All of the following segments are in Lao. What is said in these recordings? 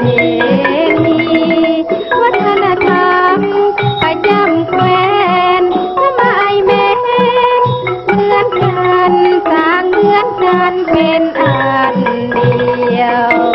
ປະເພນີວັດທະນະທຳປະຈຳແຄວ້ນ ສະໝາຍແມ່ນເໝືອນກັນ ສ້າງເໝືອນກັນເປັນອັນດຽວ.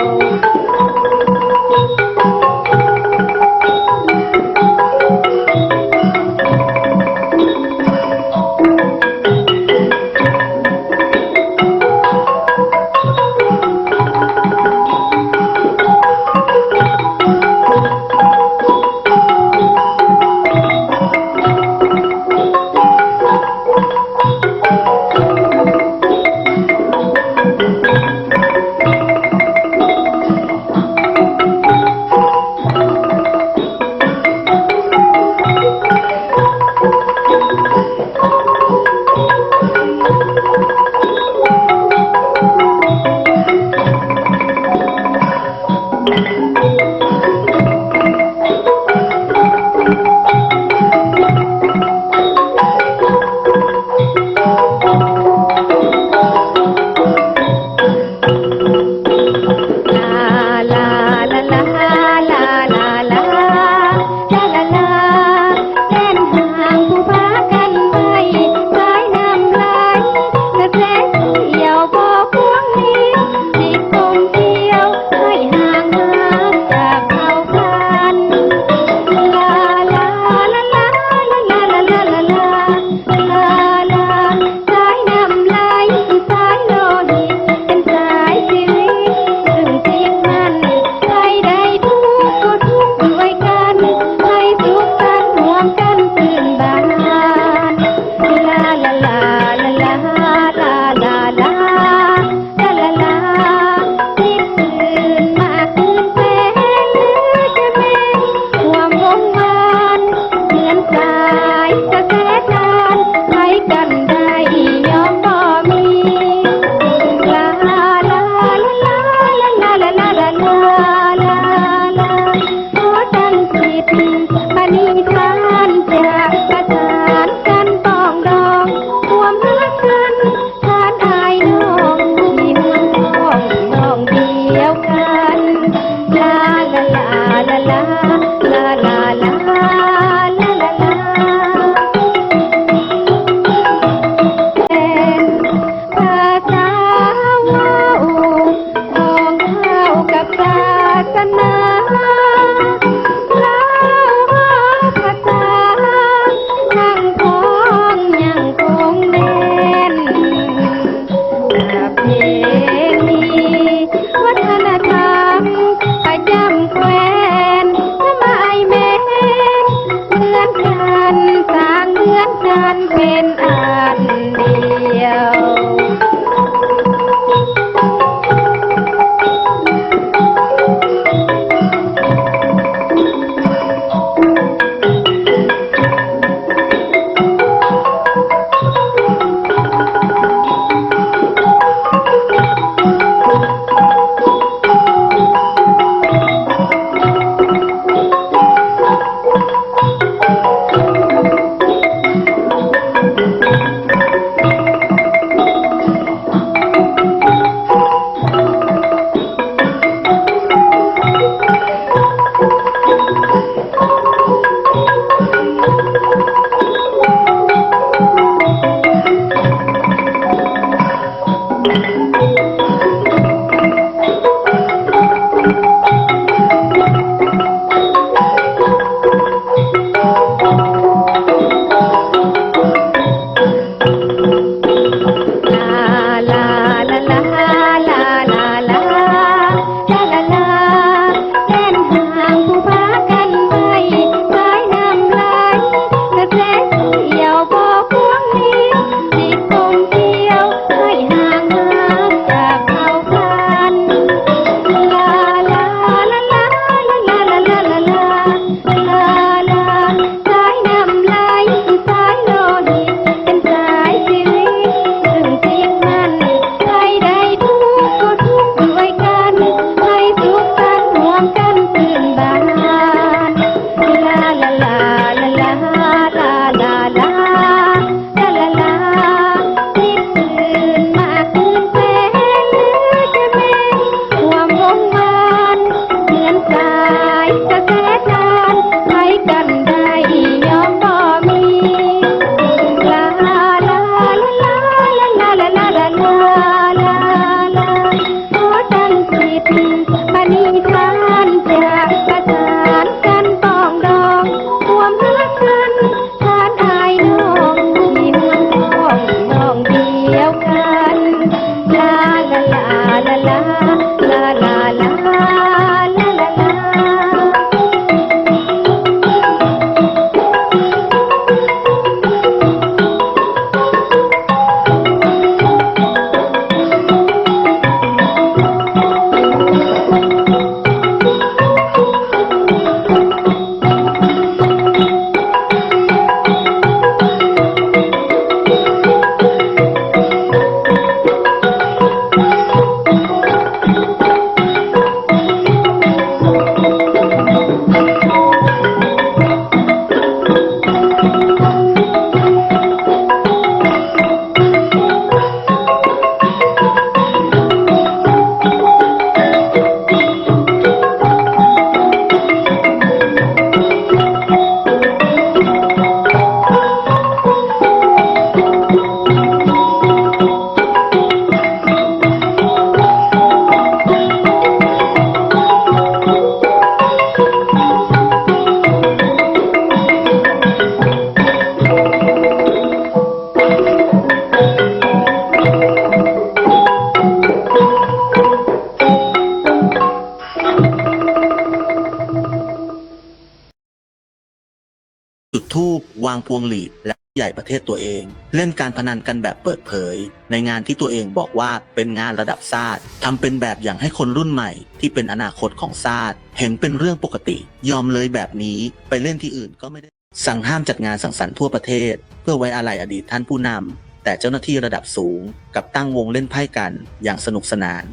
ธูป ວາງພວງຫຼີດ ແລະ ຜູ້ໃຫຍ່ປະເທດຕົວເອງ ເລ່ນການພະນັນກັນແບບເປີດເຜີຍ ໃນງານທີ່ຕົວເອງບອກວ່າເປັນງານລະດັບຊາດ, ທຳເປັນແບບຢ່າງໃຫ້ຄົນລຸ້ນໃໝ່ທີ່ເປັນອະນາຄົດຂອງຊາດເຫັນເປັນເລື່ອງປົກກະຕິ, ຍອມເລີຍແບບນີ້, ໄປເລ່ນທີ່ອື່ນກໍໄມ່ໄດ້. ສັ່ງຫ້າມຈັດງານສັງສັນທົ່ວປະເທດເພື່ອໄວ້ອາໄລອະດີດທ່ານຜູ້ນຳ, ແຕ່ເຈົ້າໜ້າທີ່ລະດັບສູງກັບຕັ້ງວົງເລ່ນໄພ້ກັນຢ່າງສະໜຸກສະໜານ.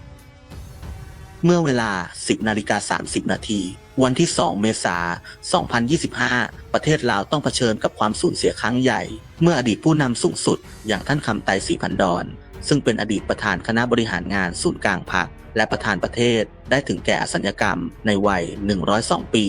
ເມື່ອເວລາສິບນາລິກາສາມສິບນາທີ ວັນທີສອງເມສາ ສອງພັນຊາວຫ້າ ປະເທດລາວຕ້ອງຜະເຊີນກັບຄວາມສູນເສຍຄັ້ງໃຫຍ່ ເມື່ອອະດີດຜູ້ນຳສູງສຸດຢ່າງທ່ານ ຄຳໄຕ ສີພັນດອນ ຊຶ່ງເປັນອະດີດປະທານຄະນະບໍລິຫານງານສູນກາງພັກ ແລະ ປະທານປະເທດ ໄດ້ເຖິງແກ່ອາສັນຍະກຳໃນໄວໜຶ່ງຮ້ອຍສອງປີ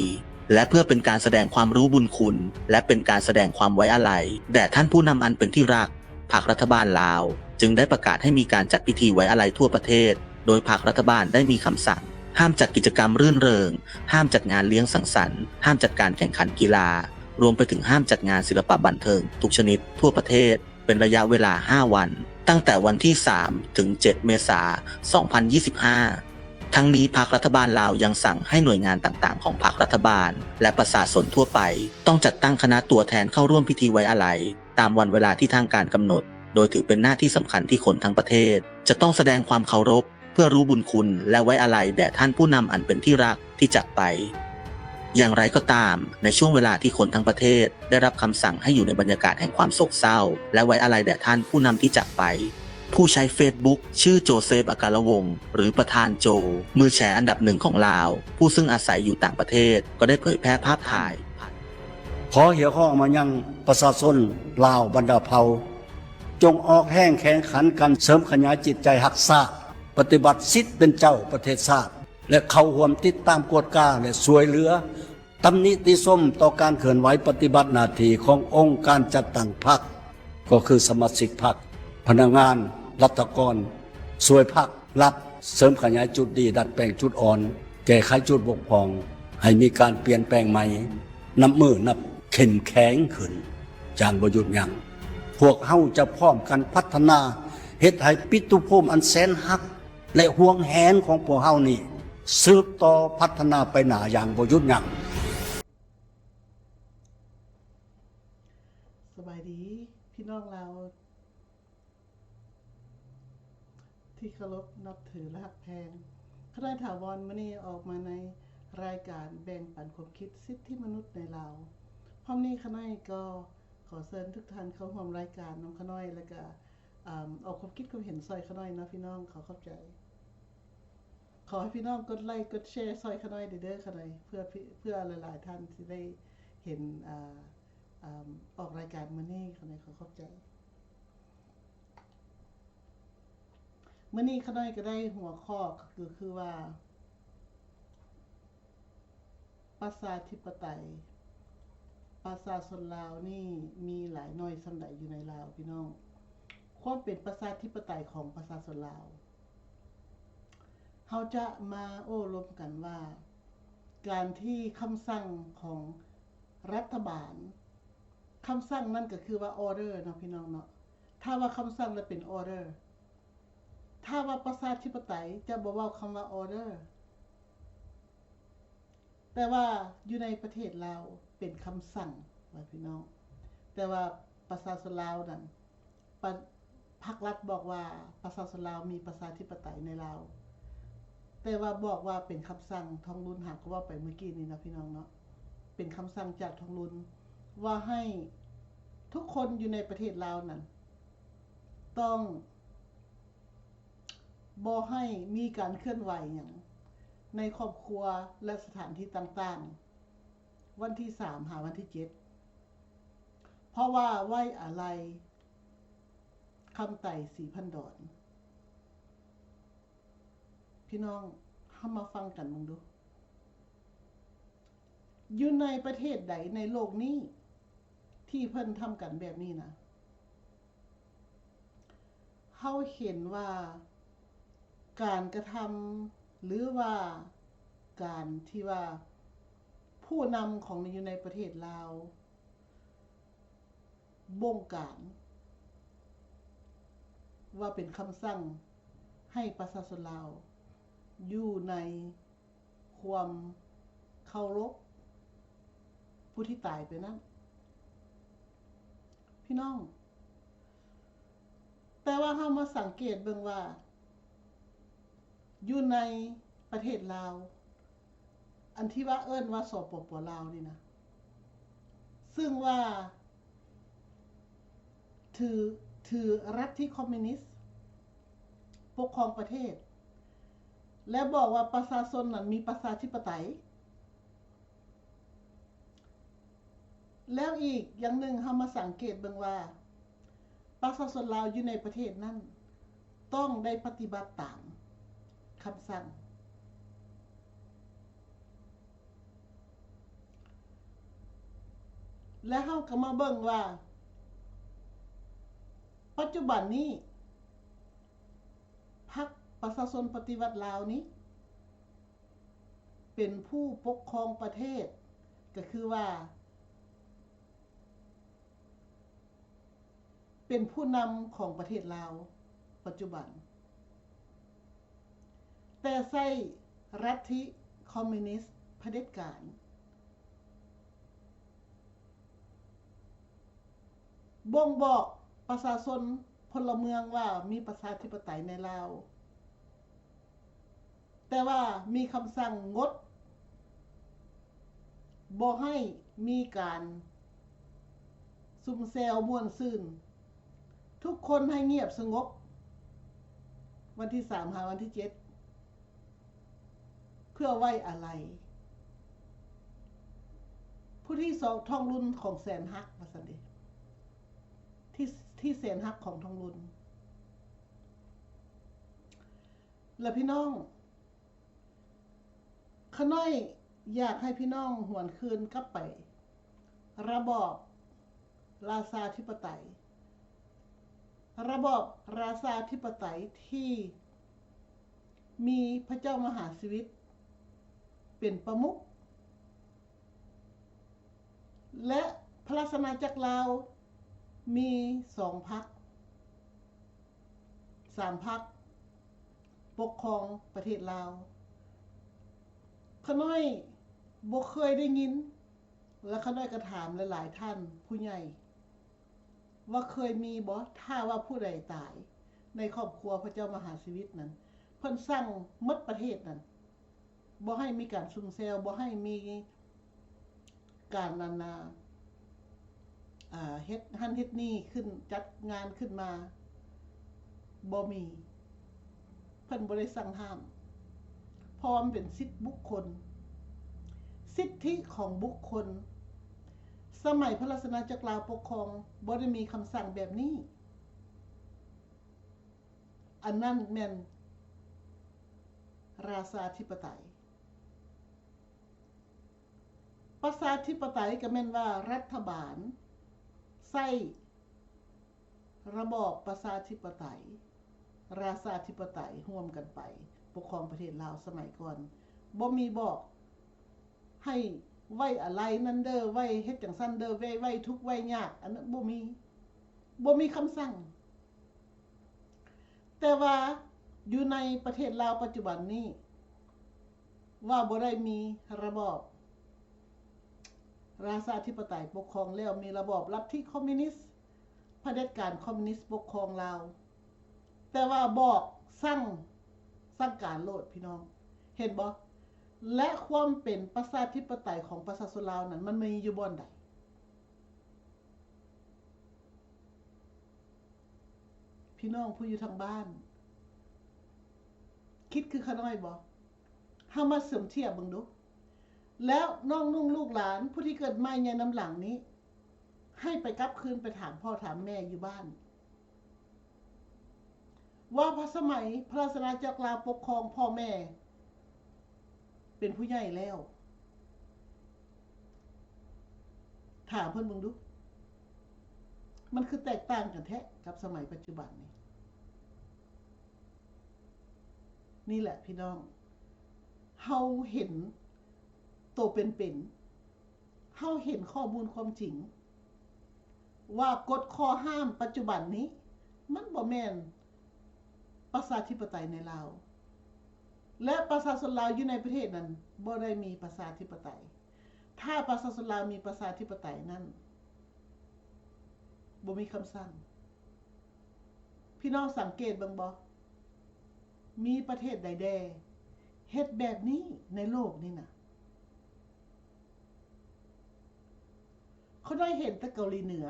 ແລະ ເພື່ອເປັນການສະແດງຄວາມຮູ້ບຸນຄຸນ ແລະ ເປັນການສະແດງຄວາມໄວ້ອາໄລແດ່ທ່ານຜູ້ນຳອັນເປັນທີ່ຮັກ, ພັກລັດຖະບານລາວຈຶ່ງໄດ້ປະກາດໃຫ້ມີການຈັດພິທີໄວ້ອາໄລທົ່ວປະເທດ, ໂດຍພັກລັດຖະບານໄດ້ມີຄຳສັ່ງຫ້າມຈັດກິດຈະກຳລື່ນເລີງ, ຫ້າມຈັດງານລ້ຽງສັງສັນ, ຫ້າມຈັດການແຂ່ງຂັນກິລາ, ລວມໄປເຖິງຫ້າມຈັດງານສິລະປະບັນເທີງທຸກຊະນິດທົ່ວປະເທດ ເປັນໄລຍະເວລາຫ້າວັນ, ຕັ້ງແຕ່ວັນທີສາມ ເຖິງ ເຈັດ ເມສາ ສອງພັນຊາວຫ້າ. ທັງນີ້ ພັກລັດຖະບານລາວຍັງສັ່ງໃຫ້ໜ່ວຍງານຕ່າງໆຂອງພັກລັດຖະບານ ແລະ ປະຊາຊົນທົ່ວໄປ ຕ້ອງຈັດຕັ້ງຄະນະຕົວແທນເຂົ້າຮ່ວມພິທີໄວ້ອາໄລ ຕາມວັນເວລາທີ່ທາງການກຳນົດ, ໂດຍຖືເປັນໜ້າທີ່ສຳຄັນທີ່ຄົນທັງປະເທດຈະຕ້ອງສະແດງຄວາມເຄົາລົບ ເພື່ອຮູ້ບຸນຄຸນ ແລະ ໄວ້ອາໄລແດ່ທ່ານຜູ້ນຳອັນເປັນທີ່ຮັກທີ່ຈາກໄປ. ຢ່າງໃດກໍຕາມ, ໃນຊ່ວງເວລາທີ່ຄົນທັງປະເທດໄດ້ຮັບຄຳສັ່ງໃຫ້ຢູ່ໃນບັນຍາກາດແຫ່ງຄວາມໂສກເສົ້າ ແລະ ໄວ້ອາໄລແດ່ທ່ານຜູ້ນຳທີ່ຈາກໄປ, ຜູ້ໃຊ້ເຟສບຸກຊື່ ໂຈເຊຟ ອາກາລະວົງ ຫຼື ປະທານໂຈ, ມືແຊອັນດັບໜຶ່ງຂອງລາວ, ຜູ້ຊຶ່ງອາໄສຢູ່ຕ່າງປະເທດ, ກໍໄດ້ເຜີຍແຜ່ພາບຖ່າຍ. ຂໍຮຽກຮ້ອງມາຍັງປະຊາຊົນລາວບັນດາເຜົ່າ, ຈົ່ງອອກແຮງແຂ່ງຂັນກັນເສີມຂະຫຍາຍຈິດໃຈຮັກຊາດ, ປະຕິບັດສິດເປັນເຈົ້າປະເທດຊາດ ແລະ ເຂົ້າຮ່ວມຕິດຕາມກວດກາ ແລະ ຊ່ວຍເຫຼືອ ຕຳໜິຕິຊົມຕໍ່ການເຄື່ອນໄຫວປະຕິບັດໜ້າທີ່ຂອງອົງການຈັດຕັ້ງພັກ, ກໍຄືສະມາຊິກພັກ, ພະນັກງານ, ລັດຖະກອນ, ສ່ວຍພັກ, ລັດ, ເສີມຂະຫຍາຍຈຸດດີ, ດັດແປງຈຸດອ່ອນ, ແກ້ໄຂຈຸດບົກຜ່ອງ, ໃຫ້ມີການປ່ຽນແປງໃໝ່, ນັບມື້ນັບເຂັ້ມແຂງຂຶ້ນຢ່າງບໍ່ຢຸດຢັ້ງ. ພວກເຮົາຈະພ້ອມກັນພັດທະນາ, ເຮັດໃຫ້ປິຕຸພູມອັນແສນຮັກ ແລະ ຫວງແຫນຂອງພວກເຮົານີ້ສືບຕໍ່ພັດທະນາໄປໜ້າຢ່າງບໍ່ຢຸດຢັ້ງ. ສະບາຍດີ ພີ່ນ້ອງລາວທີ່ເຄົາລົບນັບຖື ແລະ ຮັກແພງ. ຂ້ານ້ອຍຖາວອນ ມື້ນີ້ອອກມາໃນລາຍການແບ່ງປັນຄວາມຄິດສິດທິມະນຸດໃນລາວ. ພ້ອມນີ້ຂ້ານ້ອຍກໍຂໍເຊີນທຸກທ່ານເຂົ້າຮ່ວມລາຍການນຳຂ້ານ້ອຍ ແລະ ກະ ອາ ອອກຄວາມຄິດຄວາມເຫັນຊ່ອຍຂ້ານ້ອຍເນາະພີ່ນ້ອງ. ຂໍຂອບໃຈ. ຂໍໃຫ້ພີ່ນ້ອງກົດໄລ້ກົດແຊຊ່ອຍຂ້ານ້ອຍເດີ ຂ້ານ້ອຍ ເພື່ອ ເພື່ອຫຼາຍໆທ່ານຊິໄດ້ເຫັນ ອາ ອາ ອອກລາຍການມື້ນີ້. ຂ້ານ້ອຍຂໍຂອບໃຈ. ມື້ນີ້ຂ້ານ້ອຍກໍໄດ້ຫົວຂໍ້ກໍຄືວ່າ ປະຊາທິປະໄຕ ປະຊາຊົນລາວນີ້ມີຫຼາຍໜ້ອຍສ່ຳໃດຢູ່ໃນລາວ ພີ່ນ້ອງ? ຄວາມເປັນປະຊາທິປະໄຕຂອງປະຊາຊົນລາວ ເຮົາຈະມາໂອ້ລົມກັນວ່າ ການທີ່ຄຳສັ່ງຂອງລັດຖະບານ, ຄຳສັ່ງນັ້ນກໍຄືວ່າ order ເນາະ ພີ່ນ້ອງເນາະ. ຖ້າວ່າຄຳສັ່ງລະເປັນ order, ຖ້າວ່າປະຊາທິປະໄຕຈະບໍ່ເວົ້າຄຳວ່າ order. ແຕ່ວ່າຢູ່ໃນປະເທດລາວເປັນຄຳສັ່ງວ່າພີ່ນ້ອງ, ແຕ່ວ່າປະຊາຊົນລາວນັ້ນ ປະ ພັກລັດບອກວ່າປະຊາຊົນລາວມີປະຊາທິປະໄຕໃນລາວ, ແຕ່ວ່າບອກວ່າເປັນຄຳສັ່ງ. ທອງລຸນຫາກໍເວົ້າໄປມື້ກີ້ນີ້ເນາະ ພີ່ນ້ອງເນາະ, ເປັນຄຳສັ່ງຈາກທອງລຸນວ່າໃຫ້ທຸກຄົນຢູ່ໃນປະເທດລາວນັ້ນ ຕ້ອງບໍ່ໃຫ້ມີການເຄື່ອນໄຫວຫຍັງໃນຄອບຄົວ ແລະ ສະຖານທີ່ຕ່າງໆ ວັນທີສາມຫາວັນທີເຈັດ ເພາະວ່າໄວ້ອາໄລຄຳໄຕ ສີພັນດອນ. ພີ່ນ້ອງ ເຮົາມາຟັງກັນເບິ່ງດູ, ຢູ່ໃນປະເທດໃດໃນໂລກນີ້ທີ່ເພິ່ນທຳກັນແບບນີ້ນະ? ເຮົາເຫັນວ່າການກະທຳ ຫຼືວ່າການທີ່ວ່າຜູ້ນຳຂອງ ຢູ່ໃນປະເທດລາວ ບົງການວ່າເປັນຄຳສັ່ງໃຫ້ປະຊາຊົນລາວຢູ່ໃນຄວາມເຄົາລົບຜູ້ທີ່ຕາຍໄປນັ້ນ. ພີ່ນ້ອງ, ແຕ່ວ່າເຮົາມາສັງເກດເບິ່ງວ່າ ຢູ່ໃນປະເທດລາວ ອັນທີ່ວ່າເອີ້ນວ່າ ສປປ ລາວ ນີ້ນະ ຊຶ່ງວ່າຖື ຖືລັດທິຄອມມິວນິດປົກຄອງປະເທດ ແລະ ບອກວ່າປະຊາຊົນນັ້ນມີປະຊາທິປະໄຕ. ແລ້ວອີກຢ່າງໜຶ່ງ ເຮົາມາສັງເກດເບິ່ງວ່າ ປະຊາຊົນລາວຢູ່ໃນປະເທດນັ້ນ ຕ້ອງໄດ້ປະຕິບັດຕາມຄຳສັ່ງ ແລະ ເຮົາກໍມາເບິ່ງວ່າ ປັດຈຸບັນນີ້ ພັກປະຊາຊົນປະຕິວັດລາວນີ້ ເປັນຜູ້ປົກຄອງປະເທດ ກໍຄືວ່າ ເປັນຜູ້ນຳຂອງປະເທດລາວປັດຈຸບັນ, ແຕ່ໃຊ້ລັດທິຄອມມິວນິດຜະເດັດການ ບົ່ງບອກປະຊາຊົນພົນລະເມືອງວ່າມີປະຊາທິປະໄຕໃນລາວ. ແຕ່ວ່າມີຄຳສັ່ງງົດ ບໍ່ໃຫ້ມີການຊຸມແຊວມ່ວນຊື່ນ, ທຸກຄົນໃຫ້ງຽບສະຫງົບ ວັນທີສາມຫາວັນທີເຈັດ ເພື່ອໄວ້ອາໄລຜູ້ທີ່ສອງ ທອງລຸນຂອງແສນຮັກ ວ່າຊັ້ນເດ ທີ່ ທີ່ແສນຮັກຂອງທອງລຸນ. ລະພີ່ນ້ອງ, ຂ້ານ້ອຍຢາກໃຫ້ພີ່ນ້ອງຫວນຄືນກັບໄປ ລະບອບລາຊາທິປະໄຕ, ລະບອບລາຊາທິປະໄຕທີ່ມີພະເຈົ້າມະຫາຊີວິດເປັນປະມຸກ ແລະ ພະລາຊະອານາຈັກລາວມີສອງພັກ ສາມພັກປົກຄອງປະເທດລາວ. ຂ້ານ້ອຍບໍ່ເຄີຍໄດ້ຍິນ ແລະ ຂ້ານ້ອຍກໍຖາມຫຼາຍໆທ່ານຜູ້ໃຫຍ່ ວ່າເຄີຍມີບໍ່? ຖ້າວ່າຜູ້ໃດຕາຍໃນຄອບຄົວພະເຈົ້າມະຫາຊີວິດນັ້ນ ເພິ່ນສັ່ງໝົດປະເທດນັ້ນ ບໍ່ໃຫ້ມີການຊຸມແຊວ, ບໍ່ໃຫ້ມີການ ອັນນ່າ ເຮັດຫັ້ນເຮັດນີ້ຂຶ້ນ, ຈັດງານຂຶ້ນມາ, ບໍ່ມີ. ເພິ່ນບໍ່ໄດ້ສັ່ງຫ້າມ ເພາະວ່າມັນເປັນສິດບຸກຄົນ, ສິດທິຂອງບຸກຄົນ. ສະໄໝພະລາຊະອານາຈັກລາວປົກຄອງ ບໍ່ໄດ້ມີຄຳສັ່ງແບບນີ້. ອັນນັ້ນແມ່ນລາຊາທິປະໄຕ. ປະຊາທິປະໄຕກໍແມ່ນວ່າລັດຖະບານໃຊ້ລະບອບປະຊາທິປະໄຕ, ລາຊາທິປະໄຕຮ່ວມກັນໄປປົກຄອງປະເທດລາວສະໄໝກ່ອນ. ບໍ່ມີບອກໃຫ້ໄວ້ອາໄລນັ້ນເດີ້, ໄວ້ເຮັດຈັ່ງຊັ້ນເດີ້, ໄວ້ ໄວ້ທຸກໄວ້ຍາກ, ອັນນັ້ນບໍ່ມີ, ບໍ່ມີຄຳສັ່ງ. ແຕ່ວ່າຢູ່ໃນປະເທດລາວປັດຈຸບັນນີ້ ວ່າບໍ່ໄດ້ມີລະບອບລາຊາທິປະໄຕປົກຄອງແລ້ວ, ມີລະບອບລັດທິຄອມມິວນິດ, ຜະເດັດການຄອມມິວນິດປົກຄອງລາວ, ແຕ່ວ່າບອກສັ່ງ ສັ່ງການໂລດ ພີ່ນ້ອງ ເຫັນບໍ່? ແລະ ຄວາມເປັນປະຊາທິປະໄຕຂອງປະຊາຊົນລາວນັ້ນ ມັນມີຢູ່ບ່ອນໃດ? ພີ່ນ້ອງຜູ້ຢູ່ທາງບ້ານ ຄິດຄືຂ້ານ້ອຍບໍ່? ເຮົາມາສົມທຽບເບິ່ງດູ. ແລ້ວນ້ອງນຸ່ງລູກຫຼານຜູ້ທີ່ເກີດໃໝ່ໃຫຍ່ນຳຫຼັງນີ້ ໃຫ້ໄປກັບຄືນໄປຖາມພໍ່ຖາມແມ່ຢູ່ບ້ານ ວ່າພະສະໄໝພະລາຊະອານາຈັກລາວປົກຄອງ ພໍ່ແມ່ເປັນຜູ້ໃຫຍ່ແລ້ວ. ຖາມເພິ່ນເບິ່ງດູ ມັນຄືແຕກຕ່າງກັນແທ້ກັບສະໄໝປັດຈຸບັນນີ້. ນີ້ແຫຼະພີ່ນ້ອງ, ເຮົາເຫັນໂຕເປັນໆ, ເຮົາເຫັນຂໍ້ມູນຄວາມຈິງ ວ່າກົດຂໍ້ຫ້າມປັດຈຸບັນນີ້ ມັນບໍ່ແມ່ນປະຊາທິປະໄຕໃນລາວ ແລະ ປະຊາຊົນລາວຢູ່ໃນປະເທດນັ້ນ ບໍ່ໄດ້ມີປະຊາທິປະໄຕ. ຖ້າປະຊາຊົນລາວມີປະຊາທິປະໄຕນັ້ນ ບໍ່ມີຄຳສັ່ງ. ພີ່ນ້ອງສັງເກດເບິ່ງບໍ່? ມີປະເທດໃດແດ່ເຮັດແບບນີ້ໃນໂລກນີ້ນະ? ຂ້ານ້ອຍເຫັນແຕ່ເກົາຫຼີເໜືອ,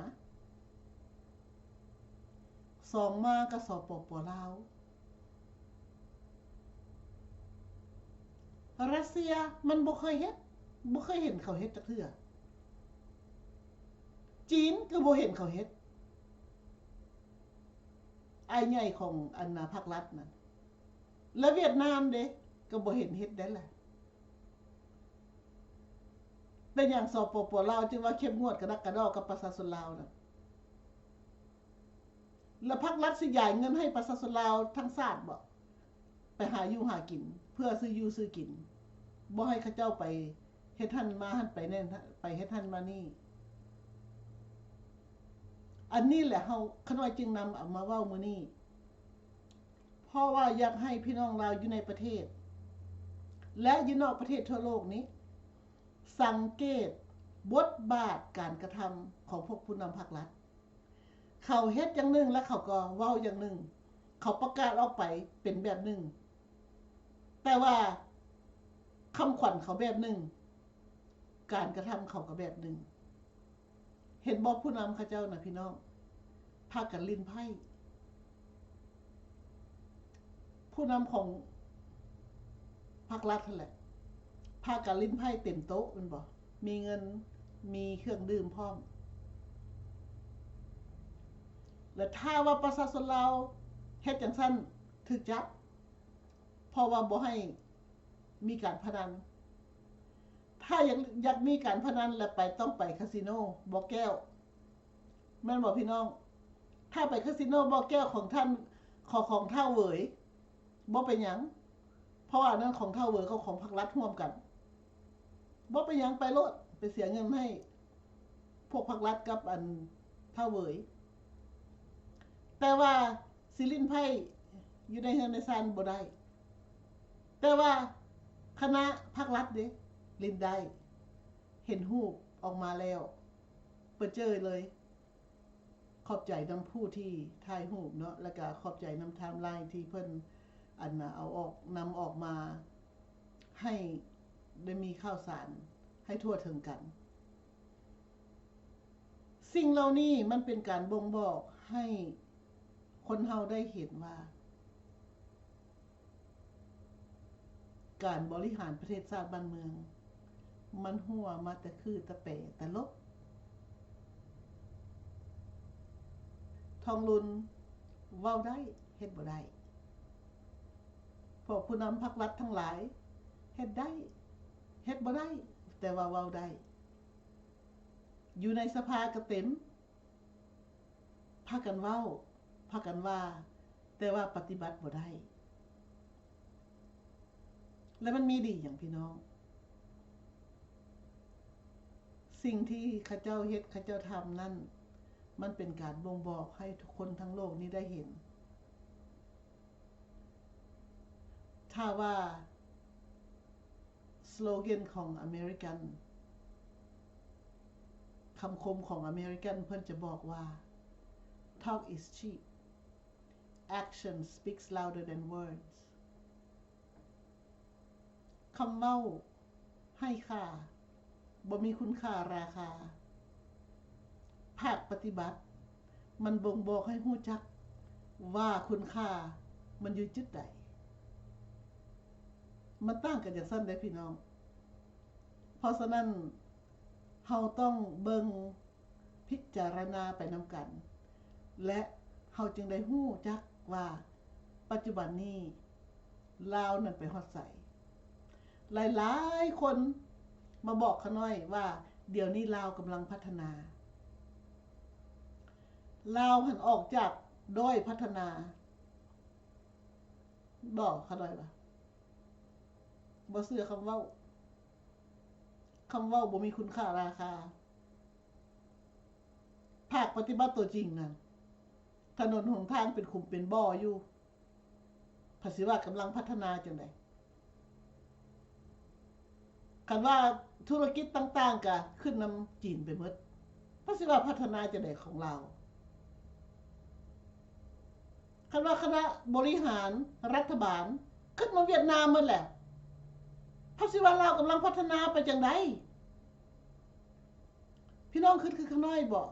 ສອງມາກໍ ສປປ ລາວ. ຣັດເຊຍມັນບໍ່ເຄີຍເຮັດ, ບໍ່ເຄີຍເຫັນເຂົາເຮັດຈັກເທື່ອ. ຈີນກໍບໍ່ເຫັນເຂົາເຮັດ, ອ້າຍໃຫຍ່ຂອງອັນນາພັກລັດນັ້ນ. ແລະຫວຽດນາມເດ ກໍບໍ່ເຫັນເຮັດໄດ້ລະ. ເປັນຫຍັງ ສປປ ລາວ ຈຶ່ງວ່າເຂັ້ມງວດກະດັກກະດໍກັບປະຊາຊົນລາວນະ? ແລ້ວພັກລັດຊິຢາຍເງິນໃຫ້ປະຊາຊົນລາວທັງຊາດບໍ? ໄປຫາຢູ່ຫາກິນ ເພື່ອຊື້ຢູ່ຊື້ກິນ, ບໍ່ໃຫ້ເຂົາເຈົ້າໄປເຮັດຫັ້ນມາຫັ້ນ ໄປແໜ້ນ ໄປເຮັດຫັ້ນມານີ້. ອັນນີ້ແຫຼະເຮົາ ຂ້ານ້ອຍຈຶ່ງນຳເອົາມາເວົ້າມື້ນີ້ ເພາະວ່າຢາກໃຫ້ພີ່ນ້ອງລາວຢູ່ໃນປະເທດ ແລະ ຢູ່ນອກປະເທດທົ່ວໂລກນີ້ ສັງເກດບົດບາດການກະທຳຂອງພວກຜູ້ນຳພັກລັດ. ເຂົາເຮັດຢ່າງໜຶ່ງ ແລະ ເຂົາກໍເວົ້າຢ່າງໜຶ່ງ, ເຂົາປະກາດອອກໄປເປັນແບບໜຶ່ງ, ແຕ່ວ່າຄຳຂວັນເຂົາແບບໜຶ່ງ, ການກະທຳເຂົາກໍແບບໜຶ່ງ. ເຫັນບໍ່ ຜູ້ນຳເຂົາເຈົ້ານະພີ່ນ້ອງ ພາກັນຫຼິ້ນໄພ້. ຜູ້ນຳຂອງພັກລັດຫັ້ນແຫຼະ ພາກັນຫຼິ້ນໄພ້ເຕັມໂຕະແມ່ນບໍ່? ມີເງິນ ມີເຄື່ອງດື່ມພ້ອມ. ແລະ ຖ້າວ່າປະຊາຊົນລາວເຮັດຈັ່ງຊັ້ນ ຖືກຈັບ ເພາະວ່າບໍ່ໃຫ້ມີການພະນັນ. ຖ້າຢາກ ຢາກມີການພະນັນ ແລ້ວໄປ ຕ້ອງໄປຄາສິໂນບໍ່ແກ້ວ ແມ່ນບໍ່ພີ່ນ້ອງ? ຖ້າໄປຄາສິໂນບໍ່ແກ້ວຂອງທ່ານ ຂອງ ຂອງທ້າວເຫວີຍ ບໍ່ເປັນຫຍັງ, ເພາະວ່າອັນນັ້ນຂອງທ້າວເຫວີຍກັບຂອງພັກລັດຮ່ວມກັນ. ບໍ່ເປັນຫຍັງ ໄປໂລດ, ໄປເສຍເງິນໃຫ້ພວກພັກລັດກັບອັນທ້າວເຫວີຍ. ແຕ່ວ່າຊິຫຼິ້ນໄພ້ຢູ່ໃນເຮືອນໃນຊານບໍ່ໄດ້. ແຕ່ວ່າຄະນະພັກລັດເດ ຫຼິ້ນໄດ້. ເຫັນຮູບອອກມາແລ້ວ ປະເຈີເລີຍ. ຂອບໃຈນຳຜູ້ທີ່ຖ່າຍຮູບເນາະ ແລ້ວກະຂອບໃຈນຳທາມລາຍທີ່ເພິ່ນ ອັນ ເອົາອອກ ນຳອອກມາໃຫ້ໄດ້ມີຂ່າວສານໃຫ້ທົ່ວເຖິງກັນ. ສິ່ງເຫຼົ່ານີ້ມັນເປັນການບົ່ງບອກໃຫ້ຄົນເຮົາໄດ້ເຫັນວ່າ ການບໍລິຫານປະເທດຊາດບ້ານເມືອງ ມັນຮົ່ວມາແຕ່ຄືຕະແປຕະຫຼົບ. ທອງລຸນເວົ້າໄດ້ ເຮັດບໍ່ໄດ້. ພວກຜູ້ນຳພັກລັດທັງຫຼາຍ ເຮັດໄດ້ ເຮັດບໍ່ໄດ້ ແຕ່ວ່າເວົ້າໄດ້. ຢູ່ໃນສະພາກໍເຕັມ ພາກັນເວົ້າ ພາກັນວ່າ ແຕ່ວ່າປະຕິບັດບໍ່ໄດ້. ແລະ ມັນມີດີຫຍັງ ພີ່ນ້ອງ? ສິ່ງທີ່ເຂົາເຈົ້າເຮັດ ເຂົາເຈົ້າທຳນັ້ນ ມັນເປັນການບົ່ງບອກໃຫ້ທຸກຄົນທັງໂລກນີ້ໄດ້ເຫັນ. ຖ້າວ່າ ສະໂລແກນຂອງອາເມລິກັນ, ຄຳຄົມຂອງອາເມລິກັນ ເພິ່ນຈະບອກວ່າ Talk is cheap, action speaks louder than words. ຄຳເວົ້າໄຮ້ຄ່າ ບໍ່ມີຄຸນຄ່າລາຄາ. ພາກປະຕິບັດມັນບົ່ງບອກໃຫ້ຮູ້ຈັກວ່າຄຸນຄ່າມັນຢູ່ຈຸດໃດ. ມັນຕ່າງກັນຈັ່ງຊັ້ນເດ້ພີ່ນ້ອງ. ເພາະສະນັ້ນ ເຮົາຕ້ອງເບິ່ງ ພິຈາລະນາໄປນຳກັນ ແລະ ເຮົາຈຶ່ງໄດ້ຮູ້ຈັກວ່າປັດຈຸບັນນີ້ລາວນັ້ນໄປຮອດໃສ. ຫຼາຍໆຄົນມາບອກຂ້ານ້ອຍວ່າ ດຽວນີ້ລາວກຳລັງພັດທະນາ. ລາວຫັ້ນອອກຈາກດ້ອຍພັດທະນາ. ບອກຂ້ານ້ອຍວ່າ ບໍ່ເຊື່ອຄຳເວົ້າ. ຄຳເວົ້າບໍ່ມີຄຸນຄ່າລາຄາ. ພາກປະຕິບັດຕົວຈິງນັ້ນ ຖະໜົນຫົນທາງເປັນຂຸມເປັນບໍ່ຢູ່. ເພິ່ນຊິວ່າກຳລັງພັດທະນາຈັ່ງໃດ? ຄັນວ່າທຸລະກິດຕ່າງໆກະຂຶ້ນນຳຈີນໄປໝົດ. ເພິ່ນຊິວ່າພັດທະນາຈັ່ງໃດຂອງລາວ? ຄັນວ່າຄະນະບໍລິຫານລັດຖະບານຄິດມາຫວຽດນາມໝົດແຫຼະ ເຂົາຊິວ່າລາວກຳລັງພັດທະນາໄປຈັ່ງໃດ? ພີ່ນ້ອງຄິດຄືຂ້ານ້ອຍບໍ່?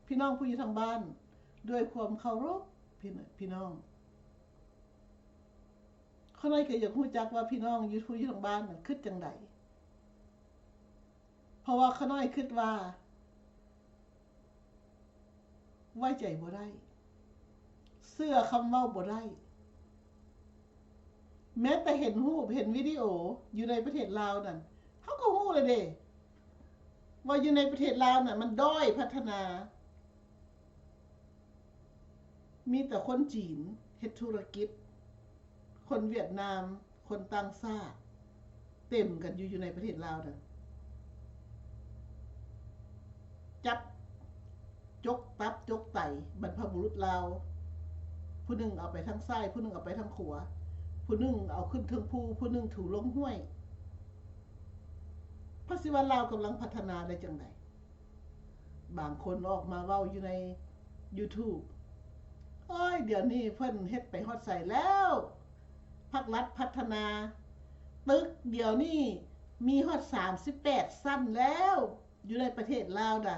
ພີ່ນ້ອງຜູ້ຢູ່ທາງບ້ານ ດ້ວຍຄວາມເຄົາລົບ ພີ່ ພີ່ນ້ອງ ຂ້ານ້ອຍກໍຢາກຮູ້ຈັກວ່າພີ່ນ້ອງຢູ່ ຜູ້ຢູ່ທາງບ້ານນັ້ນຄິດຈັ່ງໃດ? ເພາະວ່າຂ້ານ້ອຍຄິດວ່າ ໄວ້ໃຈບໍ່ໄດ້ ເຊື່ອຄຳເວົ້າບໍ່ໄດ້. ແມ້ແຕ່ເຫັນຮູບເຫັນວິດີໂອຢູ່ໃນປະເທດລາວນັ້ນ ເຮົາກໍຮູ້ແລ້ວເດ້ ວ່າຢູ່ໃນປະເທດລາວນັ້ນມັນດ້ອຍພັດທະນາ ມີແຕ່ຄົນຈີນເຮັດທຸລະກິດ ຄົນຫວຽດນາມ ຄົນຕ່າງຊາດ ເຕັມກັນຢູ່ ຢູ່ໃນປະເທດລາວນັ້ນ ຈັບ ຈົກຕັບຈົກໄຕບັນພະບຸລຸດລາວ ຜູ້ໜຶ່ງເອົາໄປທາງຊ້າຍ ຜູ້ໜຶ່ງເອົາໄປທາງຂວາ ຜູ້ໜຶ່ງເອົາຂຶ້ນເທິງພູ ຜູ້ໜຶ່ງຖູລົງຫ້ວຍ. ເຂົາຊິວ່າລາວກຳລັງພັດທະນາໄດ້ຈັ່ງໃດ? ບາງຄົນອອກມາເວົ້າຢູ່ໃນຢູທູບ ໂອ້ຍ ດຽວນີ້ເພິ່ນເຮັດໄປຮອດໃສແລ້ວ? ພັກລັດພັດທະນາ ຕຶກດຽວນີ້ມີຮອດສາມສິບແປດຊັ້ນແລ້ວ ຢູ່ໃນປະເທດລາວນະ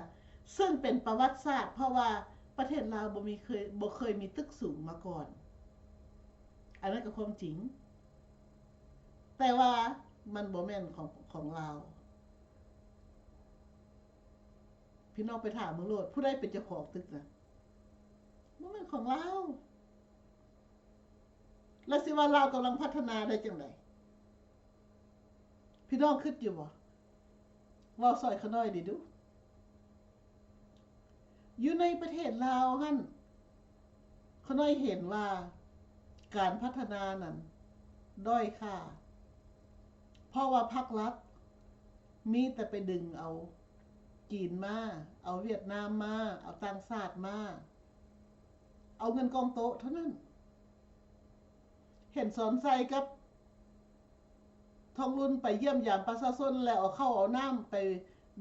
ເຊິ່ງເປັນປະຫວັດສາດ ເພາະວ່າປະເທດລາວບໍ່ມີເຄີຍ ບໍ່ເຄີຍມີຕຶກສູງມາກ່ອນ. ອັນນັ້ນກໍຄວາມຈິງ ແຕ່ວ່າມັນບໍ່ແມ່ນຂອງ ຂອງລາວ. ພີ່ນ້ອງໄປຖາມເບິ່ງໂລດ ຜູ້ໃດເປັນເຈົ້າຂອງຕຶກນະ? ບໍ່ແມ່ນຂອງລາວ. ແລ້ວຊິວ່າລາວກຳລັງພັດທະນາໄດ້ຈັ່ງໃດ? ພີ່ນ້ອງຄິດຢູ່ບໍ່? ເວົ້າຊ່ອຍຂ້ານ້ອຍແດ່ດູ. ຢູ່ໃນປະເທດລາວຫັ້ນ ຂ້ານ້ອຍເຫັນວ່າການພັດທະນານັ້ນດ້ອຍຄ່າ ເພາະວ່າພັກລັດມີແຕ່ໄປດຶງເອົາຈີນມາ ເອົາຫວຽດນາມມາ ເອົາຕ່າງຊາດມາ ເອົາເງິນກອງໂຕະເທົ່ານັ້ນ. ເຫັນສອນໄຊກັບທອງລຸນໄປຢ້ຽມຢາມປະຊາຊົນ ແລ້ວເອົາເຂົ້າເອົານ້ຳໄປ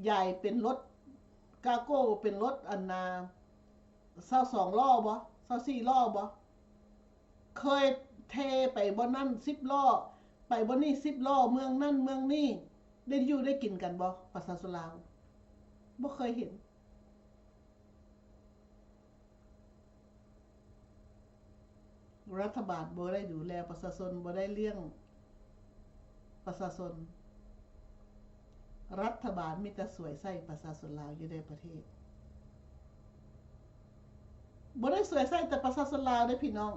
ຢາຍເປັນລົດກາໂກ້ ເປັນລົດອັນນ່າ ຊາວສອງລໍ້ບໍ ຊາວສີ່ລໍ້ບໍ? ເຄີຍເທໄປບ່ອນນັ້ນສິບລໍ້ ໄປບ່ອນນີ້ສິບລໍ້ ເມືອງນັ້ນເມືອງນີ້ ໄດ້ຢູ່ໄດ້ກິນກັນບໍ ປະຊາຊົນລາວ? ບໍ່ເຄີຍເຫັນ. ລັດຖະບານບໍ່ໄດ້ດູແລປະຊາຊົນ ບໍ່ໄດ້ລ້ຽງປະຊາຊົນ. ລັດຖະບານມີແຕ່ສວຍໃສ່ປະຊາຊົນລາວຢູ່ໃນປະເທດ. ບໍ່ໄດ້ສວຍໃສ່ແຕ່ປະຊາຊົນລາວເດ້ພີ່ນ້ອງ.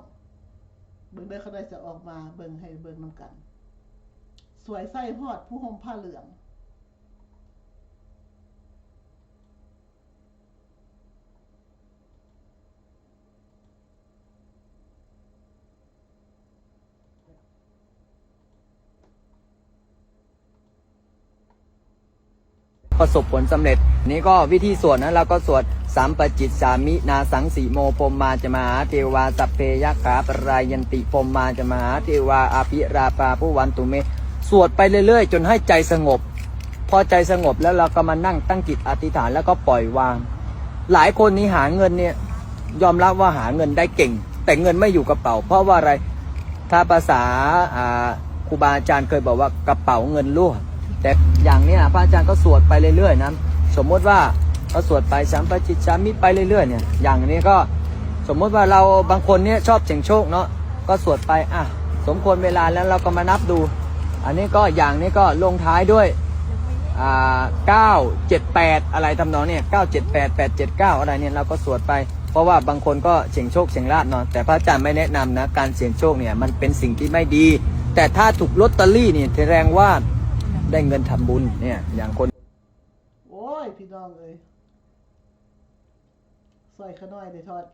ເບິ່ງເດີ ຂ້ານ້ອຍຈະອອກມາເບິ່ງໃຫ້ເບິ່ງນຳກັນ. ສວຍໃສ່ຮອດຜູ້ຫົ່ມຜ້າເຫຼືອງ. ປະສົບຜົນສຳເລັດ. ນີ້ກໍວິທີສວດນະ ລາວກໍສວດ ສຳປະຈິດສາມິ ນາສັງ ສິໂມ ພົມມາຈະມະຫາເທວາ ສັບເພຍັກຂາປະລາຍັນຕິ ພົມມາຈະມະຫາເທວາ ອະພິລາພາ ພະວັນຕຸເມ. ສວດໄປເລື້ອຍໆ ຈົນໃຫ້ໃຈສະຫງົບ. ພໍໃຈສະຫງົບແລ້ວ ເຮົາກໍມານັ່ງຕັ້ງຈິດອະທິຖານ ແລ້ວກໍປ່ອຍວາງ. ຫຼາຍຄົນນີ້ຫາເງິນເນ່ຍ ຍອມຮັບວ່າຫາເງິນໄດ້ເກັ່ງ ແຕ່ເງິນໄມ່ຢູ່ກະເປົາ. ເພາະວ່າອະໄລ? ຖ້າພາສາ ອ່າ ຄູບາອາຈານເຄີຍບອກວ່າ ກະເປົາເງິນຮົ່ວ. ແຕ່ຢ່າງເນີ້ຍ ພະອາຈານກໍສວດໄປເລື້ອຍໆ ນະ. ສົມມຸດວ່າ ກໍສວດໄປ ສຳປະຈິດສາມິ ໄປເລື້ອຍໆ ເນ່ຍ. ຢ່າງນີ້ກໍ ສົມມຸດວ່າເຮົາ ບາງຄົນເນ່ຍຊອບສ່ຽງໂຊກເນາະ ກໍສວດໄປ ອ່ະ ສົມຄວນເວລາແລ້ວ ເຮົາກໍມານັບດູ. ອັນນີ້ກໍ ຢ່າງນີ້ກໍລົງທ້າຍດ້ວຍ ອ່າ ເກົ້າເຈັດແປດ ອະະໄລທຳນອງນີ້ ເກົ້າເຈັດແປດ ແປດເຈັດເກົ້າ ອະໄລນີ້ ເຮົາກໍສວດໄປ. ເພາະວ່າບາງຄົນກໍສ່ຽງໂຊກສ່ຽງລາບເນາະ ແຕ່ພະອາຈານໄມ່ແນະນຳນະ ການສ່ຽງໂຊກເນ່ຍ ມັນເປັນສິ່ງທີ່ໄມ່ດີ. ແຕ່ຖ້າຖືກລອດເຕີຣີ່ນີ້ ສະແດງວ່າໄດ້ເງິນທຳບຸນເນ່ຍ ຢ່າງຄົນ ໂອ້ຍ ພີ່ນ້ອງເອີຍ ຊ່ອຍຂ້ານ້ອຍແດ່ທອດ.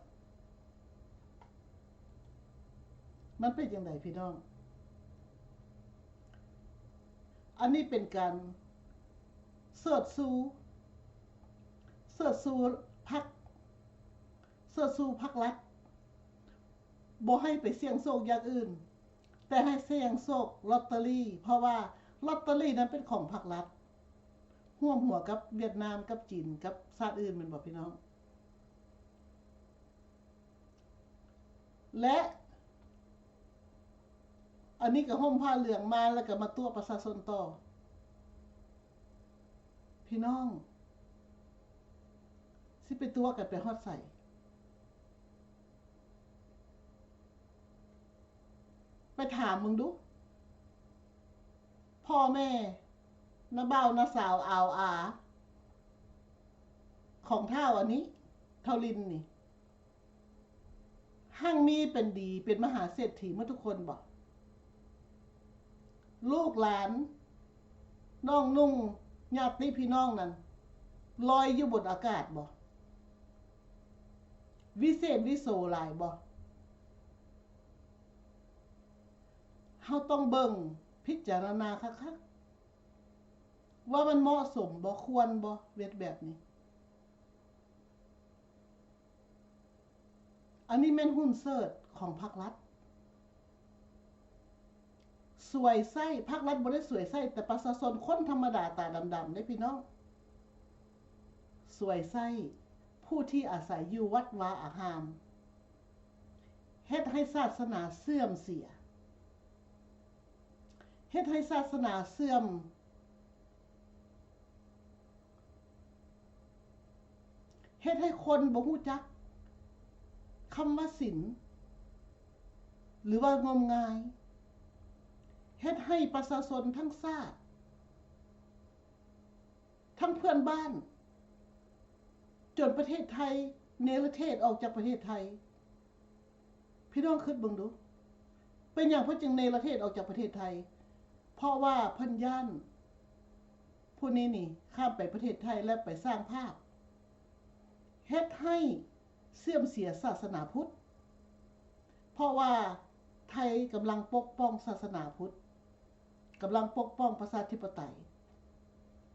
ມັນເປັນຈັ່ງໃດພີ່ນ້ອງ? ອັນນີ້ເປັນການເສີດຊູ ເສີດຊູພັກ ເສີດຊູພັກລັດ ບໍ່ໃຫ້ໄປສ່ຽງໂຊກຢ່າງອື່ນ ແຕ່ໃຫ້ສ່ຽງໂຊກລອດເຕີຣີ ເພາະວ່າລອດເຕີຣີນັ້ນເປັນຂອງພັກລັດ ຮ່ວມຫົວກັບຫວຽດນາມ ກັບຈີນ ກັບຊາດອື່ນ ແມ່ນບໍ່ພີ່ນ້ອງ? ແລະ ອັນນີ້ກໍຫົ່ມຜ້າເຫຼືອງມາ ແລ້ວກໍມາຕົວະປະຊາຊົນຕໍ່. ພີ່ນ້ອງ ຊິໄປຕົວະກັນໄປຮອດໃສ? ໄປຖາມເບິ່ງດູ ພໍ່ແມ່ ນ້າບ່າວ ນ້າສາວ ອາວອາ ຂອງທ້າວອັນນີ້ ທ້າວລິນນີ້ ຮັ່ງມີເປັນດີ ເປັນມະຫາເສດຖີໝົດທຸກຄົນບໍ? ລູກຫຼານ ນ້ອງນຸ່ງ ຍາດຕິພີ່ນ້ອງນັ້ນ ລອຍຢູ່ບົນອາກາດບໍ? ວິເສດວິໂສຫຼາຍບໍ? ເຮົາຕ້ອງເບິ່ງ ພິຈາລະນາຄັກໆ ວ່າມັນເໝາະສົມບໍ ຄວນບໍ ເຮັດແບບນີ້. ອັນນີ້ແມ່ນຫຸ້ນເສີດຂອງພາກລັດ ສວຍໃຊ້. ພາກລັດບໍ່ໄດ້ສວຍໃຊ້ແຕ່ປະຊາຊົນຄົນທຳມະດາຕາດຳໆເດ້ພີ່ນ້ອງ, ສວຍໃຊ້ຜູ້ທີ່ອາໄສຢູ່ວັດວາອາຮາມ, ເຮັດໃຫ້ສາສະໜາເສື່ອມເສຍ, ເຮັດໃຫ້ສາສະໜາເສື່ອມ. ເຮັດໃຫ້ຄົນບໍ່ຮູ້ຈັກຄຳວ່າສິນ ຫຼືວ່າງົມງາຍ, ເຮັດໃຫ້ປະຊາຊົນທັງຊາດ ທັງເພື່ອນບ້ານ ຈົນປະເທດໄທເນລະເທດອອກຈາກປະເທດໄທ. ພີ່ນ້ອງຄິດເບິ່ງດູ, ເປັນຫຍັງເພິ່ນຈຶ່ງເນລະເທດອອກຈາກປະເທດໄທ? ເພາະວ່າເພິ່ນຢ້ານຜູ້ນີ້ນີ້ຂ້າມໄປປະເທດໄທ ແລະ ໄປສ້າງພາບ ເຮັດໃຫ້ເສື່ອມເສຍສາສະໜາພຸດ, ເພາະວ່າໄທກຳລັງປົກປ້ອງສາສະໜາພຸດ, ກຳລັງປົກປ້ອງປະຊາທິປະໄຕ.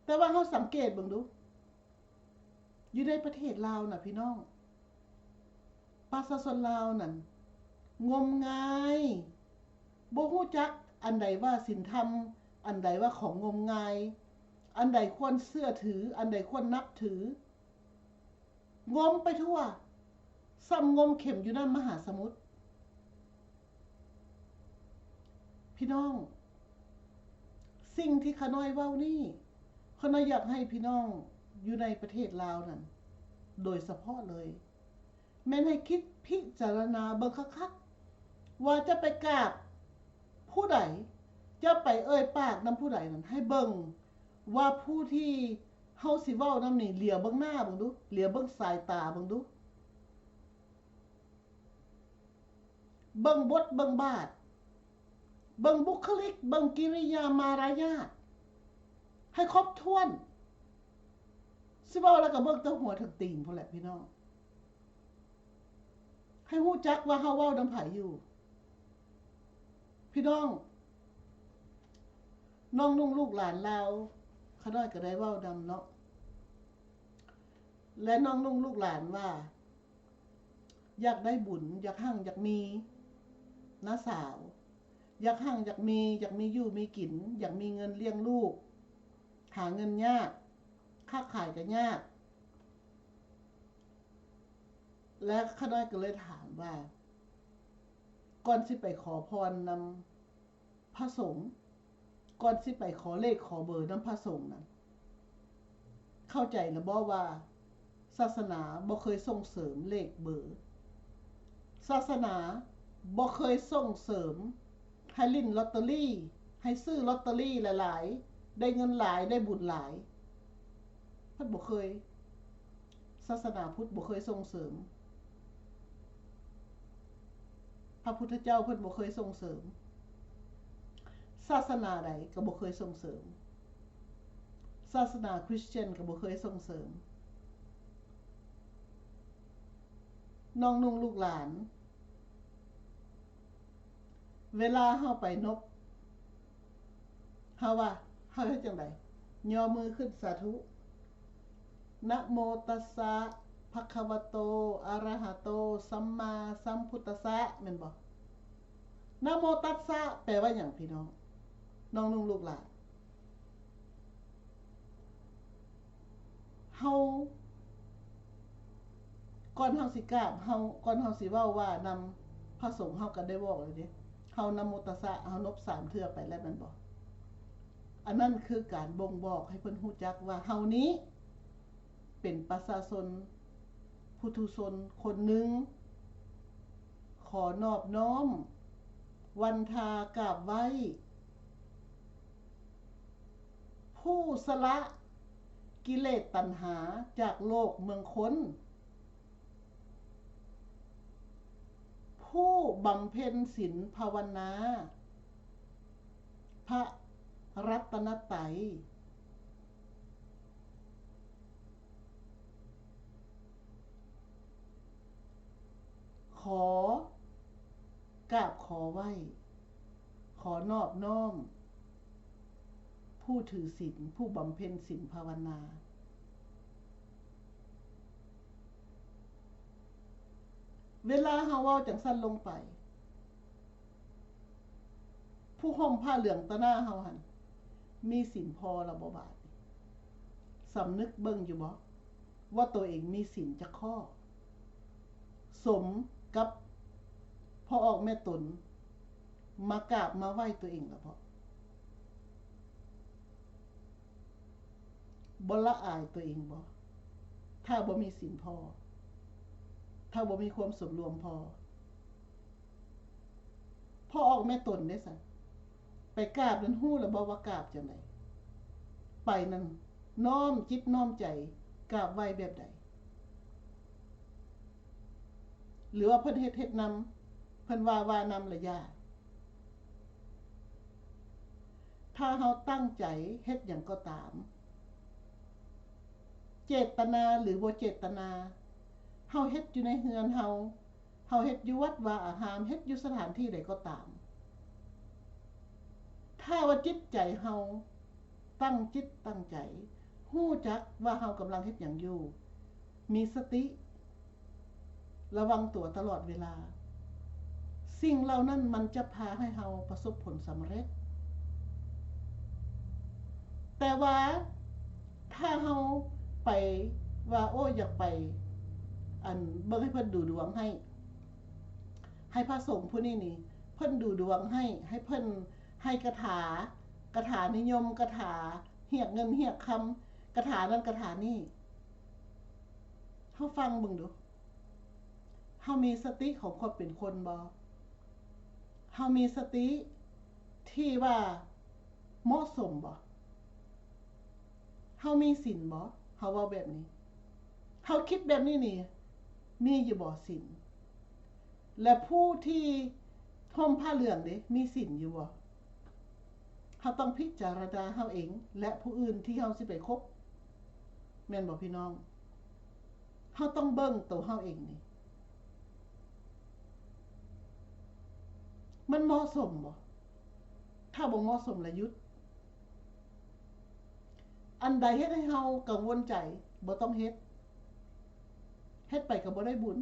ແຕ່ວ່າເຮົາສັງເກດເບິ່ງດູ, ຢູ່ໃນປະເທດລາວນະພີ່ນ້ອງ, ປະຊາຊົນລາວນັ້ນງົມງາຍ, ບໍ່ຮູ້ຈັກອັນໃດວ່າສິນທຳ, ອັນໃດວ່າຂອງງົມງາຍ, ອັນໃດຄວນເຊື່ອຖື, ອັນໃດຄວນນັບຖື, ງົມໄປທົ່ວ, ສ່ຳງົມເຂັມຢູ່ໃນມະຫາສະໝຸດ. ພີ່ນ້ອງ, ສິ່ງທີ່ຂ້ານ້ອຍເວົ້ານີ້, ຂ້ານ້ອຍຢາກໃຫ້ພີ່ນ້ອງຢູ່ໃນປະເທດລາວນັ້ນ ໂດຍສະເພາະເລີຍ, ແມ່ນໃຫ້ຄິດພິຈາລະນາເບິ່ງຄັກໆ ວ່າຈະໄປກາບຜູ້ໃດ, ຈະໄປເອີ່ຍປາກນຳຜູ້ໃດນັ້ນ, ໃຫ້ເບິ່ງວ່າຜູ້ທີ່ເຮົາຊິເວົ້ານຳນີ້ ຫຼຽວເບິ່ງໜ້າເບິ່ງດູ, ຫຼຽວເບິ່ງສາຍຕາເບິ່ງດູ. ເບິ່ງບົດເບິ່ງບາດ, ເບິ່ງບຸກຄະລິກ, ເບິ່ງກິລິຍາມາລະຍາດໃຫ້ຄົບຖ້ວນ. ຊິເວົ້າແລ້ວກໍເບິ່ງແຕ່ຫົວເຖິງຕີນພຸ້ນແຫຼະພີ່ນ້ອງ, ໃຫ້ຮູ້ຈັກວ່າເຮົາເວົ້ານຳໃຜຢູ່. ພີ່ນ້ອງ, ນ້ອງນຸ່ງລູກຫຼານລາວ ຂ້ານ້ອຍກໍໄດ້ເວົ້ານຳເນາະ, ແລະ ນ້ອງນຸ່ງລູກຫຼານວ່າ ຢາກໄດ້ບຸນ, ຢາກຮັ່ງຢາກມີ, ນ້າສາວ, ຢາກຮັ່ງຢາກມີ, ຢາກມີຢູ່ມີກິນ, ຢາກມີເງິນລ້ຽງລູກ, ຫາເງິນຍາກ, ຄ້າຂາຍກໍຍາກ. ແລະ ຂ້ານ້ອຍກໍເລີຍຖາມວ່າ ກ່ອນຊິໄປຂໍພອນນຳ ພະສົງ, ກ່ອນຊິໄປຂໍເລກຂໍເບີນຳພະສົງນັ້ນ, ເຂົ້າໃຈແລ້ວບໍ່ວ່າສາສະໜາບໍ່ເຄີຍສົ່ງເສີມເລກເບີ? ສາສະໜາບໍ່ເຄີຍສົ່ງເສີມໃຫ້ຫຼິ້ນລອດເຕີຣີ, ໃຫ້ຊື້ລອດເຕີຣີຫຼາຍໆ, ໄດ້ເງິນຫຼາຍ, ໄດ້ບຸນຫຼາຍ. ເພິ່ນບໍ່ເຄີຍ. ສາສະໜາພຸດບໍ່ເຄີຍສົ່ງເສີມ, ພະພຸດທະເຈົ້າເພິ່ນບໍ່ເຄີຍສົ່ງເສີມ, ສາສະໜາໃດກໍບໍ່ເຄີຍສົ່ງເສີມ, ສາສະໜາຄຣິສຕຽນກໍບໍ່ເຄີຍສົ່ງເສີມ. ນ້ອງນຸ່ງລູກຫຼານ, ເວລາເຮົາໄປນົບ ເຮົາວ່າ ເຮົາເຮັດຈັ່ງໃດ? ຍໍມືຂຶ້ນສາທຸ. ນະໂມຕັດສະ ພະຄະວະໂຕ ອະລະຫະໂຕ ສຳມາສຳພຸດຕັດສະ ແມ່ນບໍ່? ນະໂມຕັດສະ ແປວ່າຫຍັງ ພີ່ນ້ອງ? ນ້ອງນຸ່ງລູກຫຼານ. ເຮົາ ກ່ອນເຮົາຊິກາບ ເຮົາ ກ່ອນເຮົາຊິເວົ້າວ່ານຳພ ພະສົງເຮົາກໍໄດ້ບອກແລ້ວເດ້ ເຮົານະໂມຕັດສະ ເຮົານົບສາມເທື່ອໄປແລ້ວແມ່ນບໍ່? ອັນນັ້ນຄືການບົ່ງບອກໃຫ້ເພິ່ນຮູ້ຈັກວ່າເຮົານີ້ເປັນປະຊາຊົນ ປຸຖຸຊົນຄົນໜຶ່ງ ຂໍນອບນ້ອມວັນທາກາບໄຫວ້ ຜູ້ສະຫຼະກິເລດຕັນຫາຈາກໂລກເມືອງຄົນ, ຜູ້ບຳເພັນສິນພາວະນາພະລັດຕະນະໄຕ. ຂໍກາບຂໍໄຫວ້ ຂໍນອບນ້ອມຜູ້ຖືສິນ ຜູ້ບຳເພັນສິນພາວະນາ. ເວລາເຮົາເວົ້າຈັ່ງຊັ້ນລົງໄປ, ຜູ້ຫົ່ມຜ້າເຫຼືອງຕໍ່ໜ້າເຮົາຫັ້ນ ມີສິນພໍລະບໍ່ບາດນີ້? ສຳນຶກເບິ່ງຢູ່ບໍ່ ວ່າໂຕເອງມີສິນຈັກຂໍ້? ສົມກັບພໍ່ອອກແມ່ຕົນມາກາບມາໄຫວ້ໂຕເອງລະບໍ່? ບໍ່ລະອາຍໂຕເອງບໍ່? ຖ້າບໍ່ມີສິນພໍ, ຖ້າບໍ່ມີຄວາມສົມລວມພໍ. ພໍ່ອອກແມ່ຕົນເດ້ຊັ້ນ ໄປກາບນັ້ນ ຮູ້ລະບໍ່ວ່າກາບຈັ່ງໃດ? ໄປນັ້ນນ້ອມຈິດນ້ອມໃຈກາບໄຫວ້ແບບໃດ? ຫຼືວ່າເພິ່ນເຮັດ ເຮັດນຳ, ເພິ່ນວ່າ ວ່ານຳລະຢ່າ. ຖ້າເຮົາຕັ້ງໃຈເຮັດຫຍັງກໍຕາມ, ເຈດຕະນາ ຫຼື ບໍ່ເຈດຕະນາ, ເຮົາເຮັດຢູ່ໃນເຮືອນເຮົາ, ເຮົາເຮັດຢູ່ວັດວາອາຮາມ, ເຮັດຢູ່ສະຖານທີ່ໃດກໍຕາມ, ຖ້າວ່າຈິດໃຈເຮົາຕັ້ງຈິດຕັ້ງໃຈ, ຮູ້ຈັກວ່າເຮົາກຳລັງເຮັດຫຍັງຢູ່, ມີສະຕິ ລະວັງຕົວຕະຫຼອດເວລາ, ສິ່ງເຫຼົ່ານັ້ນມັນຈະພາໃຫ້ເຮົາປະສົບຜົນສຳເລັດ. ແຕ່ວ່າຖ້າເຮົາໄປວ່າ ໂອ້ ຢາກໄປ ອັນ ເບິ່ງໃຫ້ເພິ່ນດູດວງໃຫ້, ໃຫ້ພະສົງຜູ້ນີ້ນີ້ ເພິ່ນດູດວງໃຫ້, ໃຫ້ເພິ່ນ ໃຫ້ກະຖາ, ກະຖານິຍົມ, ກະຖາຮຽກເງິນຮຽກຄຳ, ກະຖານັ້ນກະຖານີ້. ເຮົາຟັງເບິ່ງດູ. ເຮົາມີສະຕິຂອງຄວາມເປັນຄົນບໍ່? ເຮົາມີສະຕິທີ່ວ່າເໝາະສົມບໍ່? ເຮົາມີສິນບໍ່? ເຮົາເວົ້າແບບນີ້, ເຮົາຄິດແບບນີ້ນີ້ ມີຢູ່ບໍ່ສິນ? ແລະ ຜູ້ທີ່ຫົ່ມຜ້າເຫຼືອງເດ ມີສິນຢູ່ບໍ່? ເຮົາຕ້ອງພິຈາລະນາເຮົາເອງ ແລະ ຜູ້ອື່ນທີ່ເຮົາຊິໄປຄົບ, ແມ່ນບໍ່ພີ່ນ້ອງ? ເຮົາຕ້ອງເບິ່ງໂຕເຮົາເອງນີ້ ມັນເໝາະສົມບໍ່? ຖ້າບໍ່ເໝາະສົມລະຢຸດ. ອັນໃດເຮັດໃຫ້ເຮົາກັງວົນໃຈ ບໍ່ຕ້ອງເຮັດ, ເຮັດໄປກໍບໍ່ໄດ້ບຸນ,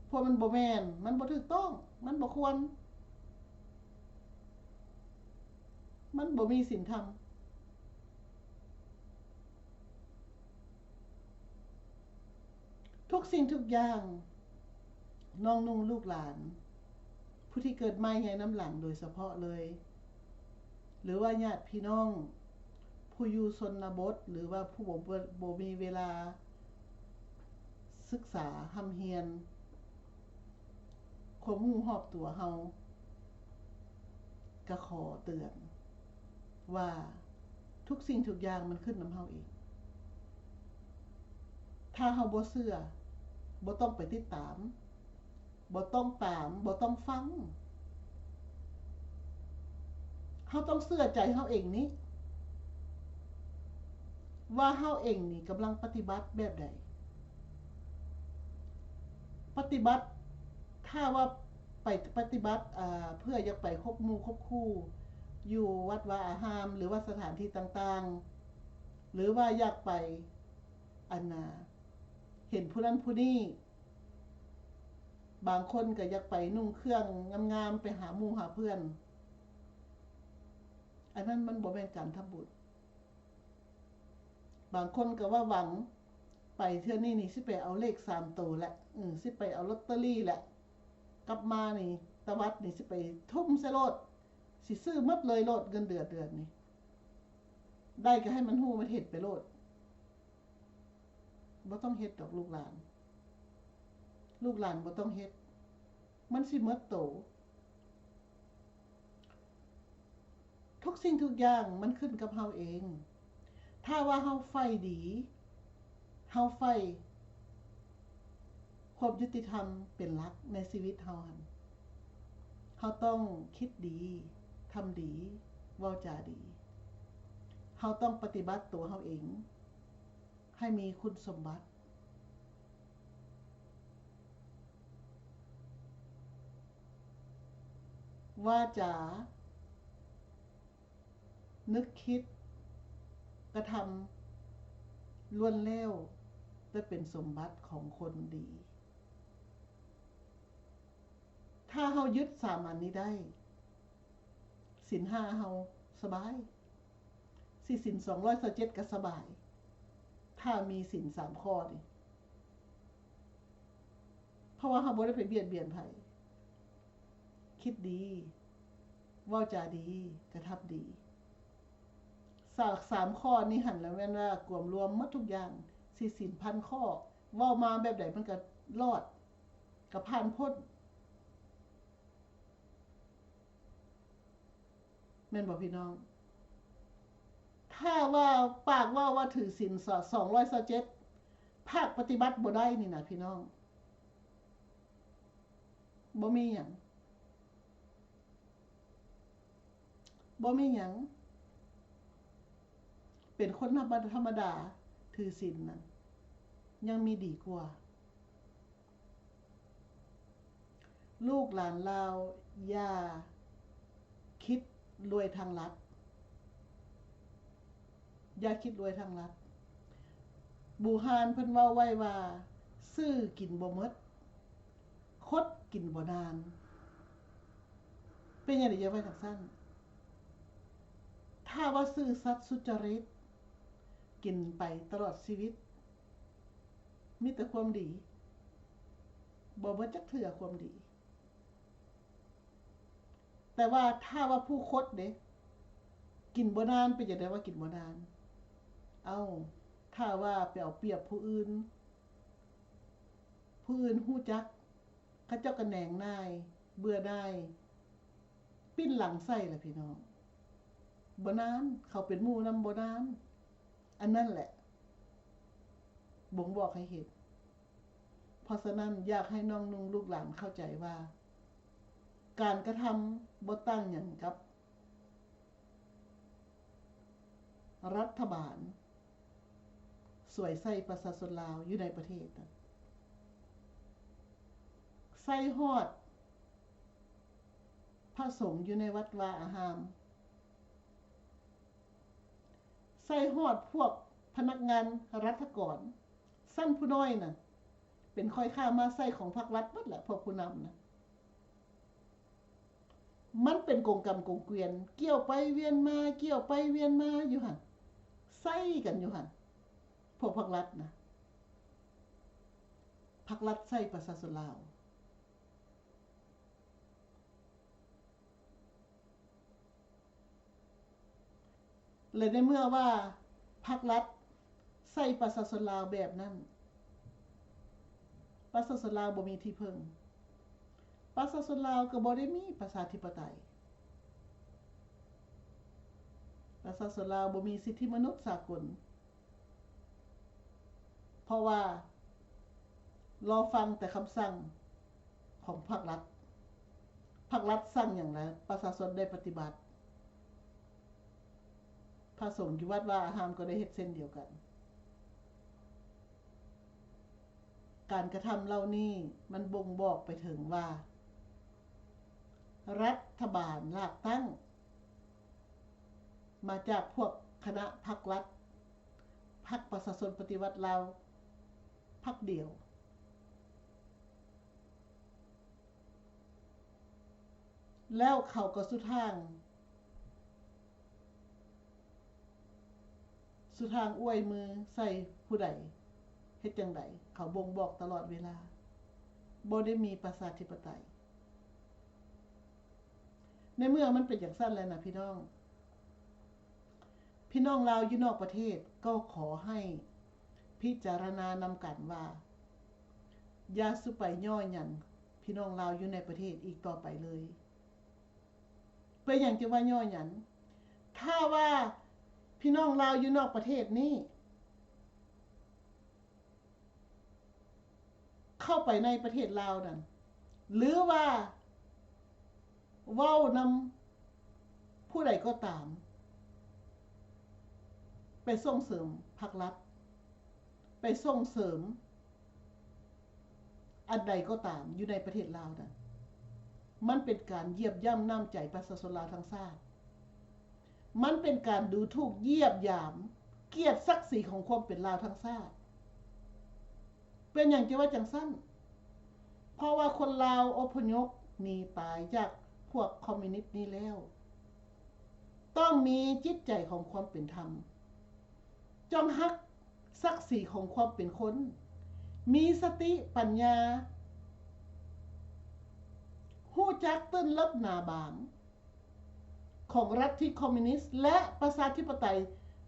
ເພາະມັນບໍ່ແມ່ນ, ມັນບໍ່ຖືກຕ້ອງ, ມັນບໍ່ຄວນ, ມັນບໍ່ມີສິນທຳ. ທຸກສິ່ງທຸກຢ່າງ ນ້ອງນຸ່ງລູກຫຼານ ຜູ້ທີ່ເກີດໃໝ່ໃຫຍ່ນຳຫຼັງໂດຍສະເພາະເລີຍ ຫຼືວ່າຍາດພີ່ນ້ອງຜູ້ຢູ່ຊົນນະບົດ ຫຼືວ່າຜູ້ບໍ່ ບໍ່ ບໍ່ມີເວລາສຶກສາຮ່ຳຮຽນ, ຄວາມຮູ້ຮອບຕົວເຮົາ ກະຂໍເຕືອນວ່າ ທຸກສິ່ງທຸກຢ່າງມັນຂຶ້ນນຳເຮົາເອງ. ຖ້າເຮົາບໍ່ເຊື່ອ, ບໍ່ຕ້ອງໄປຕິດຕາມ, ບໍ່ຕ້ອງຕາມ, ບໍ່ຕ້ອງຟັງ. ເຮົາຕ້ອງເຊື່ອໃຈເຮົາເອງນີ້ ວ່າເຮົາເອງນີ້ກຳລັງປະຕິບັດແບບໃດ? ປະຕິບັດ, ຖ້າວ່າໄປປະຕິບັດ ເອີ ເພື່ອຢາກໄປຄົບໝູ່ຄົບຄູ່ຢູ່ວັດວາອາຮາມ ຫຼືວ່າສະຖານທີ່ຕ່າງໆ ຫຼືວ່າຢາກໄປ ອັນນ່າ ເຫັນຜູ້ນັ້ນຜູ້ນີ້, ບາງຄົນກໍຢາກໄປນຸ່ງເຄື່ອງງາມໆ ໄປຫາໝູ່ຫາເພື່ອນ, ອັນນັ້ນມັນບໍ່ແມ່ນການທຳບຸນ. ບາງຄົນກໍວ່າຫວັງໄປເທື່ອນີ້ນີ້ ຊິໄປເອົາເລກສາມໂຕແຫຼະ, ເອີ ຊິໄປເອົາລອດເຕີຣີແຫຼະ, ກັບມານີ້ ຕະວັດນີ້ຊິໄປທຸ່ມໃສ່ໂລດ, ຊິຊື້ໝົດເລີຍໂລດ ເງິນເດືອນເດືອນນີ້ ໄດ້ກໍໃຫ້ມັນຮູ້ ມັນເຮັດໄປໂລດ. ບໍ່ຕ້ອງເຮັດດອກລູກຫຼານ, ລູກຫຼານບໍ່ຕ້ອງເຮັດ, ມັນຊິໝົດໂຕ. ທຸກສິ່ງທຸກຢ່າງມັນຂຶ້ນກັບເຮົາເອງ. ຖ້າວ່າເຮົາໃຝ່ດີ, ເຮົາໃຝ່ຄວາມຍຸຕິທຳເປັນຫຼັກໃນຊີວິດເຮົາຫັ້ນ, ເຮົາຕ້ອງຄິດດີ, ທຳດີ, ເວົ້າຈາດີ. ເຮົາຕ້ອງປະຕິບັດຕົວເຮົາເອງໃຫ້ມີຄຸນສົມບັດ. ວາຈາ, ນຶກຄິດ, ກະທຳ ລ້ວນແລ້ວແຕ່ເປັນສົມບັດຂອງຄົນດີ. ຖ້າເຮົາຍຶດສາມອັນນີ້ໄດ້, ສິນຫ້າເຮົາສະບາຍ. ສິນສອງຮ້ອຍຊາວເຈັດກໍສະບາຍ ຖ້າມີສິນສາມຂໍ້ນີ້ ເພາະວ່າເຮົາບໍ່ໄດ້ໄປບຽດບຽນໃຜ, ຄິດດີ, ເວົ້າຈາດີ, ກະທຳດີ. ສາມ ສາມຂໍ້ນີ້ຫັ້ນລະແມ່ນວ່າກວມລວມໝົດທຸກຢ່າງ, ສິນ ສິນພັນຂໍ້ ເວົ້າມາແບບໃດມັນກໍລອດ, ກໍຜ່ານພົ້ນ. ແມ່ນບໍ່ພີ່ນ້ອງ? ຖ້າວ່າປາກເວົ້າວ່າຖືສິນສອງຮ້ອຍຊາວເຈັດ ພາກປະຕິບັດບໍ່ໄດ້ນີ້ນະພີ່ນ້ອງ, ບໍ່ມີຫຍັງ, ບໍ່ມີຫຍັງ. ເປັນຄົນທຳມະ ທຳມະດາ ຖືສິນນະ ຍັງມີດີກວ່າ. ລູກຫຼານລາວຢ່າຄິດລວຍທາງລັດ, ຢ່າຄິດລວຍທາງລັດ. ບູຮານເພິ່ນເວົ້າໄວ້ວ່າ ຊື້ກິນບໍ່ໝົດ, ຄົດກິນບໍ່ນານ. ເປັນຫຍັງໄດ້ຈັ່ງວ່າຈັ່ງຊັ້ນ? ຖ້າວ່າຊື່ສັດສຸຈະລິດ ກິນໄປຕະຫຼອດຊີວິດ ມີແຕ່ຄວາມດີ, ບໍ່ເບິດຈັກເທື່ອຄວາມດີ. ແຕ່ວ່າຖ້າວ່າຜູ້ຄົດເດ້ ກິນບໍ່ນານ, ເປັນຈັ່ງໃດວ່າກິນບໍ່ນານ? ເອົ້າ, ຖ້າວ່າໄປເອົາປຽບຜູ້ອື່ນ, ຜູ້ອື່ນຮູ້ຈັກ, ເຂົາເຈົ້າກໍແໜງໜ່າຍ, ເບື່ອໜ່າຍ, ປິ່ນຫຼັງໃສ່ລະພີ່ນ້ອງ. ບໍ່ນານ, ເຂົາເປັນໝູ່ນຳບໍ່ນານ. ອັນນັ້ນແຫຼະບົ່ງບອກໃຫ້ເຫັນ. ເພາະສະນັ້ນ ຢາກໃຫ້ນ້ອງນຸ່ງລູກຫຼານເຂົ້າໃຈວ່າ ການກະທຳບໍ່ຕ່າງຫຍັງກັບລັດຖະບານສວຍໃສ່ປະຊາຊົນລາວຢູ່ໃນປະເທດນະ, ໃສ່ຮອດພະສົງຢູ່ໃນວັດວາອາຮາມ, ໃສ່ຮອດພວກພະນັກງານລັດຖະກອນຊັ້ນຜູ້ນ້ອຍນະ, ເປັນຂ້ອຍຂ້າມາໃຊ້ຂອງພັກລັດເບິດແຫຼະ ພວກຜູ້ນຳນະ. ມັນເປັນກົງກຳກົງກວຽນ, ກ່ຽວໄປວຽນມາ, ກ່ຽວໄປວຽນມາຢູ່ຫັ້ນ, ໃຊ້ກັນຢູ່ຫັ້ນ ພວກພັກລັດນະ. ພັກລັດໃຊ້ປະຊາຊົນລາວ. ແລະ ໃນເມື່ອວ່າພັກລັດໃຊ້ປະຊາຊົນລາວແບບນັ້ນ, ປະຊາຊົນລາວບໍ່ມີທີ່ເພິ່ງ, ປະຊາຊົນລາວກໍບໍ່ໄດ້ມີປະຊາທິປະໄຕ, ປະຊາຊົນລາວບໍ່ມີສິດທິມະນຸດສາກົນ. ເພາະວ່າລໍຟັງແຕ່ຄຳສັ່ງຂອງພັກລັດ, ພັກລັດສັ່ງຫຍັງແລ້ວ ປະຊາຊົນໄດ້ປະຕິບັດ, ພະສົງຢູ່ວັດວາອາຮາມກໍໄດ້ເຮັດເຊັ່ນດຽວກັນ. ການກະທຳເຫຼົ່ານີ້ມັນບົ່ງບອກໄປເຖິງວ່າ ລັດຖະບານລາກຕັ້ງ ມາຈາກພວກຄະນະພັກລັດ, ພັກປະຊາຊົນປະຕິວັດລາວພັກດຽວ, ແລ້ວເຂົາກໍສຸທາງ, ສຸທາງອວຍມືໃສ່ຜູ້ໃດ, ເຮັດຈັ່ງໃດ, ເຂົາບົ່ງບອກຕະຫຼອດເວລາ, ບໍ່ໄດ້ມີປະຊາທິປະໄຕ. ໃນເມື່ອມັນເປັນຈັ່ງຊັ້ນແລ້ວນະພີ່ນ້ອງ, ພີ່ນ້ອງລາວຢູ່ນອກປະເທດກໍຂໍໃຫ້ພິຈາລະນານຳກັນວ່າ ຢ່າສູ່ໄປຍໍ້ຫຍັນພີ່ນ້ອງລາວຢູ່ໃນປະເທດອີກຕໍ່ໄປເລີຍ. ເປັນຫຍັງຈຶ່ງວ່າຍໍ້ຫຍັນ? ຖ້າວ່າພີ່ນ້ອງລາວຢູ່ນອກປະເທດນີ້ ເຂົ້າໄປໃນປະເທດລາວນັ້ນ ຫຼືວ່າເວົ້ານຳຜູ້ໃດກໍຕາມ ໄປສົ່ງເສີມພັກລັດ ໄປສົ່ງເສີມອັນໃດກໍຕາມຢູ່ໃນປະເທດລາວນັ້ນ ມັນເປັນການຢຽບຢ່ຳນ້ຳໃຈປະຊາຊົນລາວທັງຊາດ. ມັນເປັນການດູຖູກຢຽບຢາມກຽດສັກສີຂອງຄວາມເປັນລາວທັງຊາດ. ເປັນຫຍັງຈຶ່ງວ່າຈັ່ງຊັ້ນ? ເພາະວ່າຄົນລາວອົບພະຍົບໜີຕາຍຈາກພວກຄອມມິວນິດນີ້ແລ້ວ ຕ້ອງມີຈິດໃຈຂອງຄວາມເປັນທຳ, ຈົ່ງຮັກສັກສີຂອງຄວາມເປັນຄົນ, ມີສະຕິປັນຍາ, ຮູ້ຈັກຕື່ນເລິບໜາບາງ ຂອງລັດທິຄອມມິວນິດ ແລະ ປະຊາທິປະໄຕ,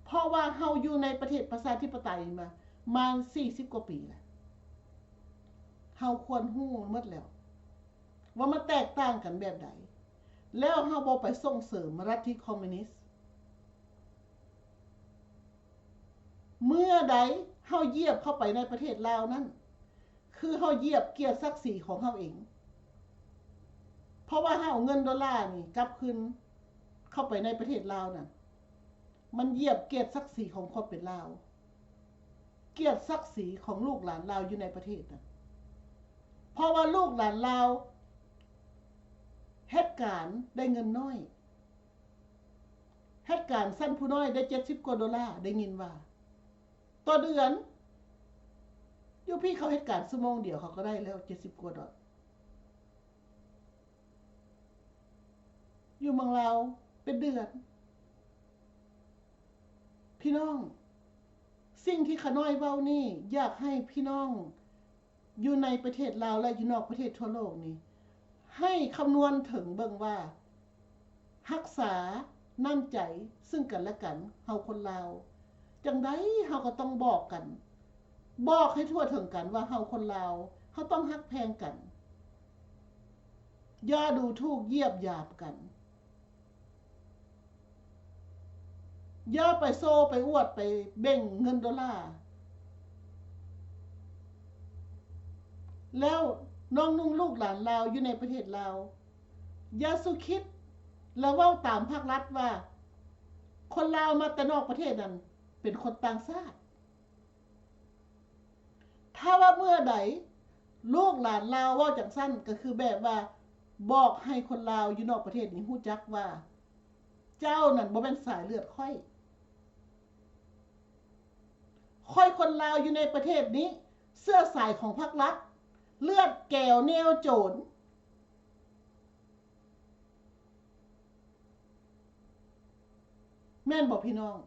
ເພາະວ່າເຮົາຢູ່ໃນປະເທດປະຊາທິປະໄຕມາ ມາສີ່ສິບກວ່າປີແລ້ວ. ເຮົາຄວນຮູ້ໝົດແລ້ວວ່າມັນແຕກຕ່າງກັນແບບໃດ, ແລ້ວເຮົາບໍ່ໄປສົ່ງເສີມລັດທິຄອມມິວນິດ. ເມື່ອໃດເຮົາຢຽບເຂົ້າໄປໃນປະເທດລາວນັ້ນ ຄືເຮົາຢຽບກຽດສັກສີຂອງເຮົາເອງ. ເພາະວ່າເຮົາເອົາເງິນໂດລານີ້ກັບຄືນເຂົ້າໄປໃນປະເທດລາວນັ້ນ ມັນຢຽບກຽດສັກສີຂອງຄວາມເປັນລາວ, ກຽດສັກສີຂອງລູກຫຼານລາວຢູ່ໃນປະເທດນັ້ນ. ເພາະວ່າລູກຫຼານລາວເຮັດການໄດ້ເງິນນ້ອຍ, ເຮັດການຊັ້ນຜູ້ນ້ອຍໄດ້ເຈັດສິບກວ່າໂດລາ ໄດ້ຍິນວ່າ ຕໍ່ເດືອນ. ຢູ່ພີ້ເຂົາເຮັດການຊົ່ວໂມງດຽວ ເຂົາກໍໄດ້ແລ້ວເຈັດສິບກວ່າດອນ. ຢູ່ເມືອງລາວເປັນເດືອນ. ພີ່ນ້ອງ, ສິ່ງທີ່ຂ້ານ້ອຍເວົ້ານີ້ ຢາກໃຫ້ພີ່ນ້ອງ ຢູ່ໃນປະເທດລາວ ແລະ ຢູ່ນອກປະເທດທົ່ວໂລກນີ້ ໃຫ້ຄຳນວນເຖິງເບິ່ງວ່າ ຮັກສານ້ຳໃຈຊຶ່ງກັນແລະກັນ ເຮົາຄົນລາວ ຈັ່ງໃດເຮົາກໍຕ້ອງບອກກັນ, ບອກໃຫ້ທົ່ວເຖິງກັນວ່າເຮົາຄົນລາວ ເຮົາຕ້ອງຮັກແພງກັນ, ຢ່າດູຖູກຢຽບຢາມກັນ. ຢ່າໄປໂຊໄປອວດໄປເບັ່ງເງິນໂດລາ. ແລ້ວນ້ອງນຸ່ງລູກຫຼານລາວຢູ່ໃນປະເທດລາວ ຢ່າສູ່ຄິດ ແລະ ເວົ້າຕາມພາກລັດວ່າ ຄົນລາວມາແຕ່ນອກປະເທດນັ້ນເປັນຄົນຕ່າງຊາດ. ຖ້າວ່າເມື່ອໃດລູກຫຼານລາວເວົ້າຈັ່ງຊັ້ນ ກໍຄືແບບວ່າບອກໃຫ້ຄົນລາວຢູ່ນອກປະເທດນີ້ຮູ້ຈັກວ່າ ເຈົ້ານັ້ນບໍ່ແມ່ນສາຍເລືອດຂ້ອຍ. ຂ້ອຍຄົນລາວຢູ່ໃນປະເທດນີ້ ເຊື້ອສາຍຂອງພັກລັດ ເລືອດແກວແນວໂຈນ. ແມ່ນບໍ່ພີ່ນ້ອງ?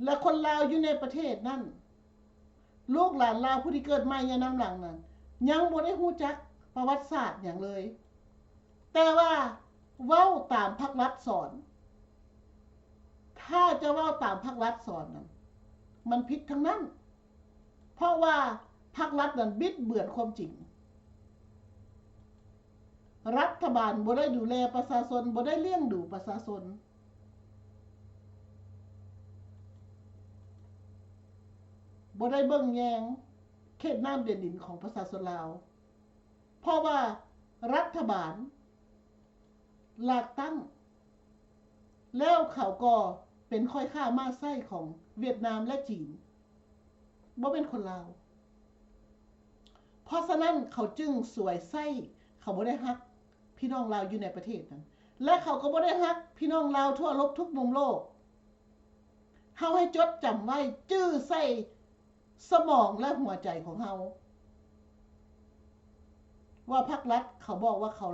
ແລະ ຄົນລາວຢູ່ໃນປະເທດນັ້ນ ລູກຫຼານລາວຜູ້ທີ່ເກີດໃໝ່ຍາມນຳຫຼັງນັ້ນ ຍັງບໍ່ໄດ້ຮູ້ຈັກປະຫວັດສາດຫຍັງເລີຍ, ແຕ່ວ່າເວົ້າຕາມພັກລັດສອນ. ຖ້າຈະເວົ້າຕາມພັກລັດສອນນັ້ນ ມັນຜິດທັງນັ້ນ. ເພາະວ່າພັກລັດນັ້ນບິດເບືອນຄວາມຈິງ. ລັດຖະບານບໍ່ໄດ້ດູແລປະຊາຊົນ, ບໍ່ໄດ້ລ້ຽງດູປະຊາຊົນ, ບໍ່ໄດ້ເບິ່ງແຍງເຂດນ້ຳແດນດິນຂອງປະຊາຊົນລາວ. ເພາະວ່າລັດຖະບານ ລັດຕັ້ງ ແລ້ວເຂົາກໍເປັນຂ້ອຍຄ້າມ້າໄສ້ຂອງຫວຽດນາມ ແລະ ຈີນ, ບໍ່ແມ່ນຄົນລາວ. ເພາະສະນັ້ນເຂົາຈຶ່ງສວຍໃຊ້, ເຂົາບໍ່ໄດ້ຮັກພີ່ນ້ອງລາວຢູ່ໃນປະເທດນັ້ນ ແລະ ເຂົາກໍບໍ່ໄດ້ຮັກພີ່ນ້ອງລາວທົ່ວໂລກທຸກມຸມໂລກ. ເຮົາໃຫ້ຈົດຈຳໄວ້, ຈື່ໃສ່ ສະໝອງ ແລະ ຫົວໃຈຂອງເຮົາ ວ່າພັກລັດເຂົາບອກວ່າເຂົາ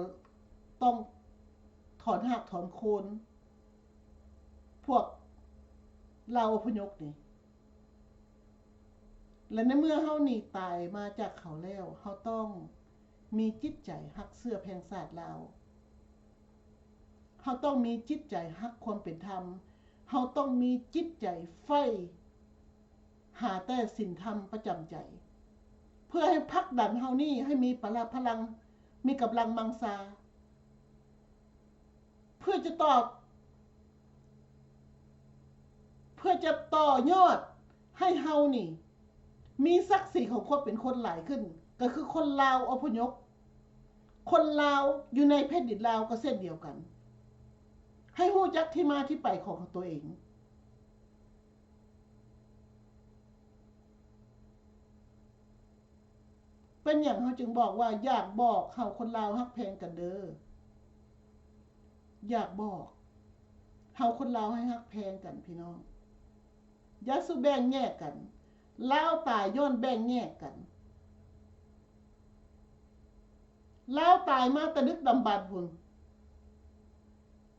ຕ້ອງຖອນຮາກຖອນໂຄນພວກລາວອະພະຍົບນີ້ ແລະ ໃນເມື່ອເຮົາໜີຕາຍມາຈາກເຂົາແລ້ວ ເຮົາຕ້ອງ ມີຈິດໃຈຮັກເຊື້ອແພງຊາດລາວ. ເຮົາຕ້ອງມີຈິດໃຈຮັກຄວາມເປັນທຳ. ເຮົາຕ້ອງມີຈິດໃຈໃຝ່ຫາແຕ່ສິນທຳປະຈຳໃຈ ເພື່ອໃຫ້ຜັກດັນເຮົານີ້ໃຫ້ມີພະລະພະລັງ, ມີກຳລັງມັງຊາ ເພື່ອຈະຕອບ, ເພື່ອຈະຕໍ່ຍອດໃຫ້ເຮົານີ້ມີສັກສີຂອງຄວາມເປັນຄົນຫຼາຍຂຶ້ນ, ກໍຄືຄົນລາວອົບພະຍົບ, ຄົນລາວຢູ່ໃນແຜ່ນດິນລາວກໍເຊັ່ນດຽວກັນ, ໃຫ້ຮູ້ຈັກທີ່ມາທີ່ໄປຂອງຕົວເອງ. ເປັນຫຍັງເຮົາຈຶ່ງບອກວ່າ ຢາກບອກເຮົາຄົນລາວຮັກແພງກັນເດີ? ຢາກບອກເຮົາຄົນລາວໃຫ້ຮັກແພງກັນພີ່ນ້ອງ. ຢ່າສູ່ແບ່ງແຍກກັນ. ລາວຕາຍຍ້ອນແບ່ງແຍກກັນ. ລາວຕາຍມາແຕ່ດຶກດຳບັນພຸ້ນ,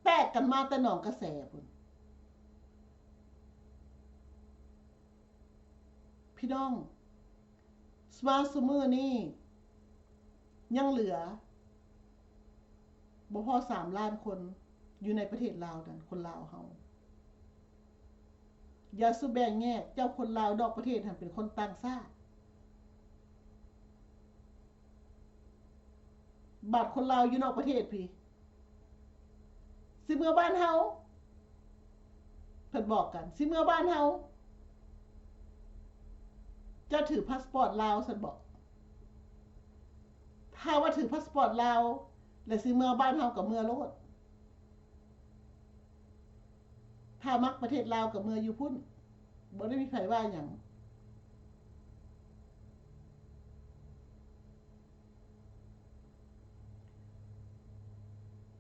ແຕກກັນມາແຕ່ໜອງກະແສພຸ້ນ. ພີ່ນ້ອງ, ມາຊຸມື້ນີ້ຍັງເຫຼືອບໍ່ພໍສາມລ້ານຄົນຢູ່ໃນປະເທດລາວນັ້ນ, ຄົນລາວເຮົາ. ຢ່າສູ່ແບ່ງແຍກ, ເຈົ້າຄົນລາວນອກປະເທດຫັ້ນເປັນຄົນຕ່າງຊາດ. ບາດຄົນລາວຢູ່ນອກປະເທດພີ້ ຊິເມືອບ້ານເຮົາ, ເພິ່ນບອກກັນ ຊິເມືອບ້ານເຮົາ. ເຈົ້າຖືພາສປອດລາວຊັ້ນເບາະ? ຖ້າວ່າຖືພາສປອດລາວ ແລະ ຊິເມືອບ້ານເຮົາກໍເມືອໂລດ. ຖ້າມັກປະເທດລາວກໍເມືອຢູ່ພຸ້ນ, ບໍ່ໄດ້ມີໃຜວ່າຫຍັງ.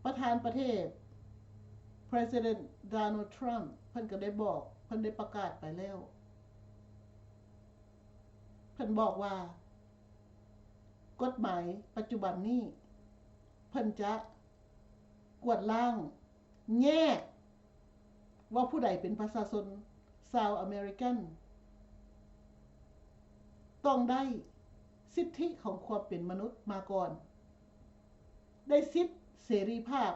ປະທານປະເທດ President Donald Trump ເພິ່ນກໍໄດ້ບອກ, ເພິ່ນໄດ້ປະກາດໄປແລ້ວ. ເພິ່ນບອກວ່າ ກົດໝາຍປັດຈຸບັນນີ້ ເພິ່ນຈະກວດລ້າງ ແຍກວ່າຜູ້ໃດເປັນປະຊາຊົນຊາວອາເມລິກັນ ຕ້ອງໄດ້ສິດທິຂອງຄວາມເປັນມະນຸດມາກ່ອນ, ໄດ້ສິດເສລີພາບ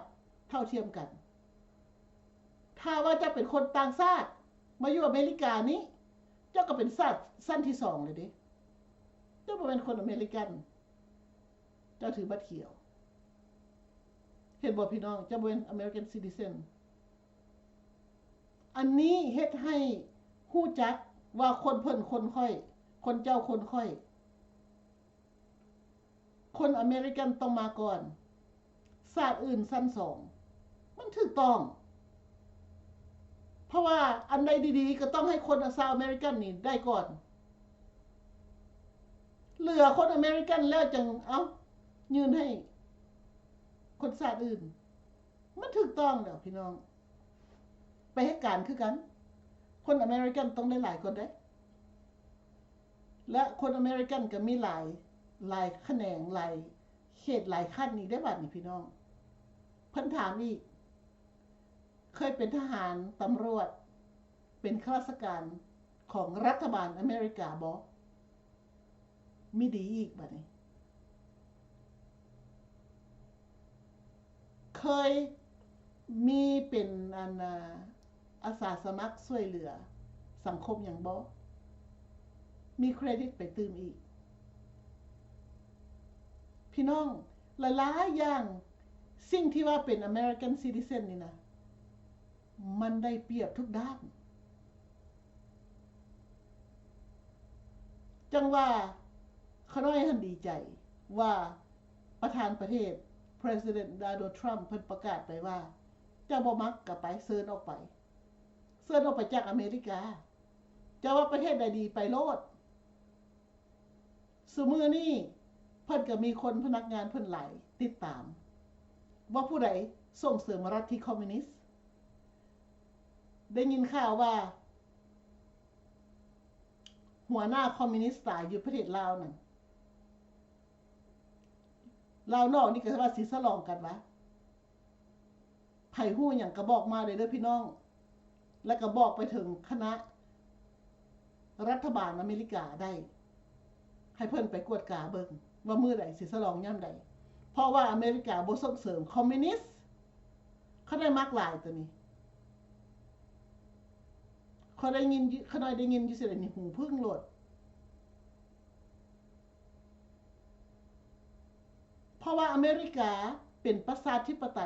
ເທົ່າທຽມກັນ. ຖ້າວ່າເຈົ້າເປັນຄົນຕ່າງຊາດມາຢູ່ອາເມລິການີ້, ເຈົ້າກໍເປັນຊາດຊັ້ນທີສອງເລີຍເດ້. ເຈົ້າບໍ່ແມ່ນຄົນອາເມລິກັນ. ເຈົ້າຖືບັດຂຽວ. ເຫັນບໍ່ພີ່ນ້ອງ? ເຈົ້າບໍ່ແມ່ນ American citizen. ອັນນີ້ເຮັດໃຫ້ຮູ້ຈັກວ່າຄົນເພິ່ນຄົນຂ້ອຍ, ຄົນເຈົ້າຄົນຂ້ອຍ, ຄົນອາເມລິກັນຕ້ອງມາກ່ອນ. ຊາດອື່ນຊັ້ນສອງ ມັນຖືກຕ້ອງ. ເພາະວ່າອັນໃດດີໆ ກໍຕ້ອງໃຫ້ຄົນຊາວອາເມລິກັນນີ້ໄດ້ກ່ອນ. ເຫຼືອຄົນອາເມລິກັນແລ້ວຈັ່ງເອົາຍື່ນໃຫ້ຄົນຊາດອື່ນ. ມັນຖືກຕ້ອງແລ້ວພີ່ນ້ອງ. ໄປເຮັດການຄືກັນ, ຄົນອາເມລິກັນຕ້ອງໄດ້ຫຼາຍກ່ອນເດ້. ແລະ ຄົນອາເມລິກັນກໍມີຫຼາຍ, ຫຼາຍຂະແໜງ, ຫຼາຍເຂດ, ຫຼາຍຂັ້ນອີກເດ້ບາດນີ້ພີ່ນ້ອງ. ເພິ່ນຖາມອີກ, ເຄີຍເປັນທະຫານ, ຕຳຫຼວດ, ເປັນຂ້າລາຊະການຂອງລັດຖະບານອາເມລິກາບໍ່? ມີດີອີກບາດນີ້. ເຄີຍມີເປັນອັນ ອາ ອາສາສະໝັກຊ່ວຍເຫຼືອສັງຄົມຫຍັງບໍ່? ມີເຄຣດິດໄປຕື່ມອີກ. ພີ່ນ້ອງ, ຫຼາຍໆຢ່າງ, ສິ່ງທີ່ວ່າເປັນ American citizen ນີ້ນະ, ມັນໄດ້ປຽບທຸກດ້ານ. ຈັ່ງວ່າຂ້ານ້ອຍຫັ້ນດີໃຈວ່າປະທານປະເທດ President Donald Trump ເພິ່ນປະກາດໄປວ່າ ເຈົ້າບໍ່ມັກກໍໄປ, ເຊີນອອກໄປ, ເຊີນອອກໄປຈາກອາເມລິກາ. ເຈົ້າວ່າປະເທດໃດດີ, ໄປໂລດ. ຊຸມື້ນີ້ເພິ່ນກໍມີຄົນພະນັກງານເພິ່ນຫຼາຍຕິດຕາມ ວ່າຜູ້ໃດສົ່ງເສີມລັດທິຄອມມິວນິດ. ໄດ້ຍິນຂ່າວວ່າຫົວໜ້າຄອມມິວນິດຕາຍຢູ່ປະເທດລາວນັ້ນ, ລາວນອກນີ້ກໍວ່າຊິສະຫຼອງກັນວະ. ໃຜຮູ້ຫຍັງກໍບອກມາໄດ້ເດີພີ່ນ້ອງ, ແລ້ວກໍບອກໄປເຖິງຄະນະລັດຖະບານອາເມລິກາໄດ້ ໃຫ້ເພິ່ນໄປກວດກາເບິ່ງ. ວ່າມື້ໃດຊິສະຫຼອງຍາມໃດ ເພາະວ່າອາເມລິກາບໍ່ສົ່ງເສີມຄອມມິວນິດ. ຂ້ານ້ອຍມັກຫຼາຍໂຕນີ້ ຂ້ອຍໄດ້ຍິນຢູ່ ຂ້ານ້ອຍໄດ້ຍິນຢູ່ຊີ້ແຫຼະນີ້ ຫູຜຶ່ງໂລດ. ເພາະວ່າອາເມລິກາເປັນປະຊາທິປະໄຕ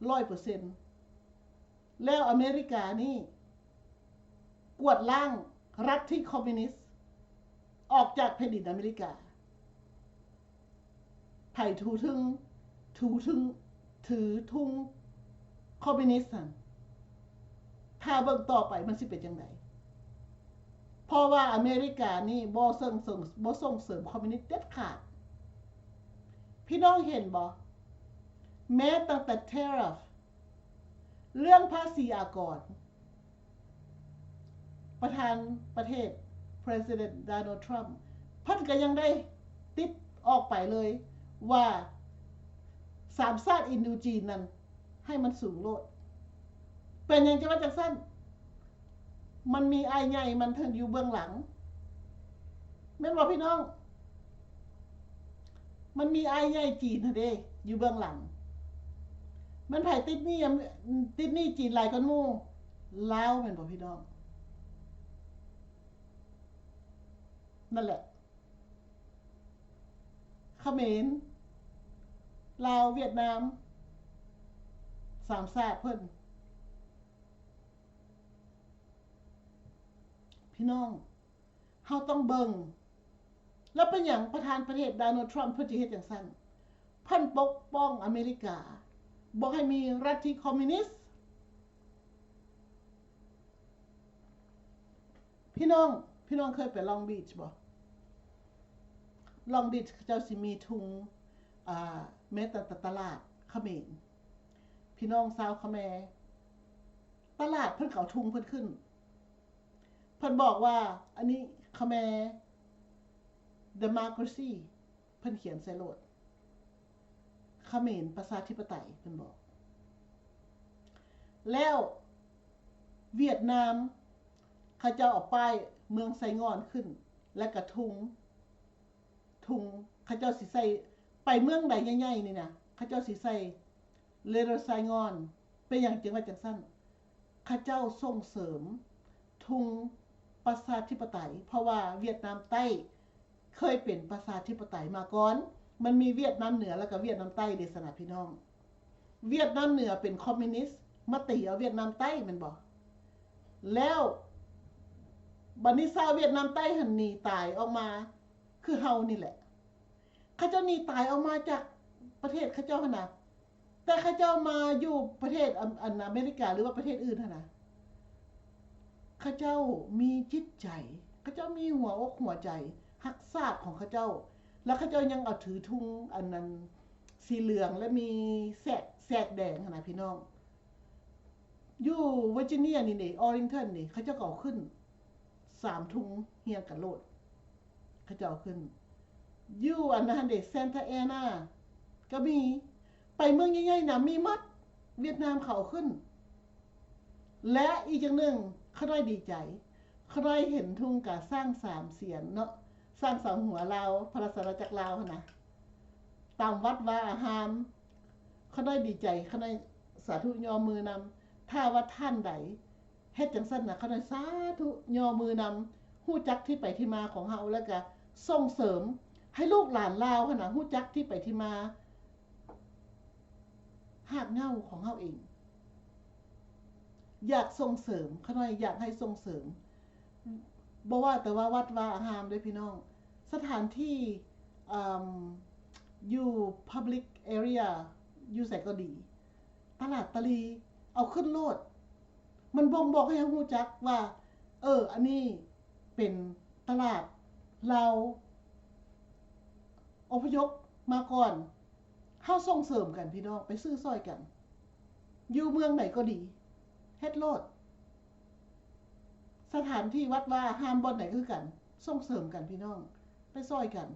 ຮ້ອຍເປີເຊັນ ແລ້ວອາເມລິການີ້ກວາດລ້າງລັດທິຄອມມິວນິດອອກຈາກແຜ່ນດິນອາເມລິກາ. ໃຜຖືທຸງ ຖືທຸງ ຖືທຸງຄອມມິວນິດຫັ້ນ ຖ້າເບິ່ງຕໍ່ໄປມັນຊິເປັນຈັ່ງໃດ? ເພາະວ່າອາເມລິການີ້ບໍ່ສົ່ງເສີມ ບໍ່ສົ່ງເສີມຄອມມິວນິດເດັດຂາດ. ພີ່ນ້ອງເຫັນບໍ່? ແມ້ຕັ້ງແຕ່ tariff ເລື່ອງພາສີອາກອນ ປະທານປະເທດ President Donald Trump ເພິ່ນກໍຍັງໄດ້ຕິດອອກໄປເລີຍວ່າ ສາມຊາດອິນໂດຈີນນັ້ນ ໃຫ້ມັນສູງໂລດ. ເປັນຫຍັງຈະວ່າຈັ່ງຊັ້ນ? ມັນມີອ້າຍໃຫຍ່ມັນເຖິງຢູ່ເບື້ອງຫຼັງ ແມ່ນບໍ່ພີ່ນ້ອງ? ມັນມີອ້າຍໃຫຍ່ຈີນຫັ້ນເດ້ຢູ່ເບື້ອງຫຼັງ. ແມ່ນໃຜຕິດໜີ້ ຕິດໜີ້ຈີນຫຼາຍກວ່າໝູ່? ລາວແມ່ນບໍ່ພີ່ນ້ອງ? ນັ້ນແຫຼະ ຂະເໝນ ລາວ ຫວຽດນາມ ສາມຊາດເພິ່ນ. ພີ່ນ້ອງ ເຮົາຕ້ອງເບິ່ງ ແລ້ວເປັນຫຍັງປະທານປະເທດ Donald Trump ເພິ່ນຈຶ່ງເຮັດຈັ່ງຊັ້ນ? ເພິ່ນປົກປ້ອງອາເມລິກາ ບໍ່ໃຫ້ມີລັດທິຄອມມິວນິດ. ພີ່ນ້ອງ ພີ່ນ້ອງເຄີຍໄປ Long Beach ບໍ່? Long Beach ເຂົາເຈົ້າຊິມີທຸງ ອ່າ ແມ້ແຕ່ຕະຫຼາດຂະເໝນ ພີ່ນ້ອງຊາວຂະແມ ຕະຫຼາດເພິ່ນກໍເອົາທຸງເພິ່ນຂຶ້ນ ເພິ່ນບອກວ່າ ອັນນີ້ຂະແມ democracy ເພິ່ນຂຽນໃສ່ໂລດ ຂະເໝນປະຊາທິປະໄຕ ເພິ່ນບອກ. ແລ້ວຫວຽດນາມ ເຂົາເຈົ້າເອົາປ້າຍເມືອງໄຊງ່ອນຂຶ້ນ ແລ້ວກະທຸງ ທຸງ ເຂົາເຈົ້າຊິໃສ່ ໄປເມືອງໃດໃຫຍ່ໆນີ້ນະ ເຂົາເຈົ້າຊິໃສ່ Little Saigon. ເປັນຫຍັງຈຶ່ງວ່າຈັ່ງຊັ້ນ? ເຂົາເຈົ້າສົ່ງເສີມທຸງປະຊາທິປະໄຕ ເພາະວ່າຫວຽດນາມໃຕ້ເຄີຍເປັນປະຊາທິປະໄຕມາກ່ອນ. ມັນມີຫວຽດນາມເໜືອ ແລ້ວກໍຫວຽດນາມໃຕ້ເດ້ຊັ້ນນະພີ່ນ້ອງ. ຫວຽດນາມເໜືອເປັນຄອມມິວນິດ ມາຕີເອົາຫວຽດນາມໃຕ້ແມ່ນບໍ່? ແລ້ວບັດນີ້ຊາວຫວຽດນາມໃຕ້ຫັ້ນໜີຕາຍອອກມາ ຄືເຮົານີ້ແຫຼະ ເຂົາເຈົ້າໜີຕາຍອອກມາຈາກປະເທດເຂົາເຈົ້າຫັ້ນນະ ແຕ່ເຂົາເຈົ້າມາຢູ່ປະເທດ ອັນ ອາເມລິກາ ຫຼືວ່າປະເທດອື່ນຫັ້ນນະ ເຂົາເຈົ້າມີຈິດໃຈ ເຂົາເຈົ້າມີຫົວອົກຫົວໃຈຮັກຊາດຂອງເຂົາເຈົ້າ ແລ້ວເຂົາເຈົ້າຍັງເອົາຖືທຸງອັນນັ້ນສີເຫຼືອງ ແລະ ມີແສກ ແສກແດງຫັ້ນນະພີ່ນ້ອງ. ຢູ່ Virginia ນີ້ເດ Arlington ນີ້ ເຂົາເຈົ້າກໍເອົາຂຶ້ນ ສາມທຸງຮຽງກັນໂລດ ເຂົາເຈົ້າເອົາຂຶ້ນ. ຢູ່ອັນນັ້ນເດ Santa Ana ກໍມີ ໄປເມືອງໃຫຍ່ໆນະ ມີໝົດ ຫວຽດນາມເຂົາເອົາຂຶ້ນ. ແລະ ອີກຢ່າງໜຶ່ງ ຂ້ານ້ອຍດີໃຈ ຂ້ານ້ອຍເຫັນທຸງກາຊ້າງສາມສຽນເນາະ ຊ້າງສາມຫົວລາວ ພະລາຊະອານາຈັກລາວຫັ້ນນະ ຕາມວັດວາອາຮາມ ຂ້ານ້ອຍດີໃຈ ຂ້ານ້ອຍສາທຸຍໍມືນຳ. ຖ້າວ່າທ່ານໃດເຮັດຈັ່ງຊັ້ນນະ ຂ້ານ້ອຍສາທຸຍໍມືນຳ ຮູ້ຈັກທີ່ໄປທີ່ມາຂອງເຮົາ ແລ້ວກະສົ່ງເສີມໃຫ້ລູກຫຼານລາວຫັ້ນນະ ຮູ້ຈັກທີ່ໄປທີ່ມາ ຮາກເຫງົ້າຂອງເຮົາເອງ. ຢາກສົ່ງເສີມ ຂ້ານ້ອຍຢາກໃຫ້ສົ່ງເສີມ ບໍ່ວ່າແຕ່ວ່າວັດວາອາຮາມເດ້ພີ່ນ້ອງ ສະຖານທີ່ ເອີ່ມ ຢູ່ public area ຢູ່ໃສກໍດີ ຕະຫຼາດຕະຫຼີ ເອົາຂຶ້ນໂລດ. ມັນບົ່ງບອກໃຫ້ເຮົາຮູ້ຈັກວ່າ ເອີ ອັນນີ້ເປັນຕະຫຼາດລາວອົບພະຍົບມາກ່ອນ. ເຮົາສົ່ງເສີມກັນພີ່ນ້ອງ ໄປຊື້ຊ່ອຍກັນ ຢູ່ເມືອງໃດກໍດີ ເຮັດໂລດ. ສະຖານທີ່ວັດວາອາຮາມບ່ອນໃດຄືກັນ ສົ່ງເສີມກັນພີ່ນ້ອງ ໄປຊ່ອຍກັນ.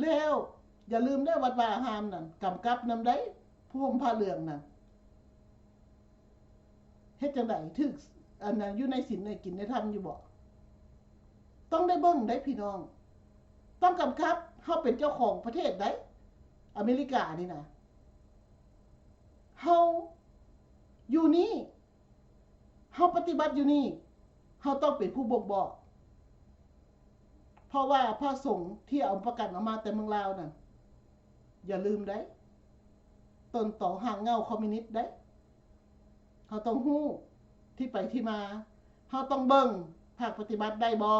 ແລ້ວຢ່າລືມເດີ ວັດວາອາຮາມນັ້ນ ກຳກັບນຳໃດ໋ ຜ້າຫົ່ມຜ້າເຫຼືອງນັ້ນ. ເຮັດຈັ່ງໃດ? ຖືກ ອັນນັ້ນ ຢູ່ໃນສິນໃນກິນໃນທຳຢູ່ບໍ່? ຕ້ອງໄດ້ເບິ່ງໄດ໋ພີ່ນ້ອງ, ຕ້ອງກຳກັບ. ເຮົາເປັນເຈົ້າຂອງປະເທດໄດ໋ ອາເມລິການີ້ນະ. ເຮົາຢູ່ນີ້ ເຮົາປະຕິບັດຢູ່ນີ້ ເຮົາຕ້ອງເປັນຜູ້ບົ່ງບອກ. ເພາະວ່າພະສົງທີ່ເອົາປະກັນອອກມາແຕ່ເມືອງລາວນັ້ນ ຢ່າລືມໄດ໋ ຕົ້ນຕໍຮາກເຫງົ້າຄອມມິວນິດໄດ໋. ເຮົາຕ້ອງຮູ້ທີ່ໄປທີ່ມາ, ເຮົາຕ້ອງເບິ່ງພາກປະຕິບັດໄດ້ບໍ່,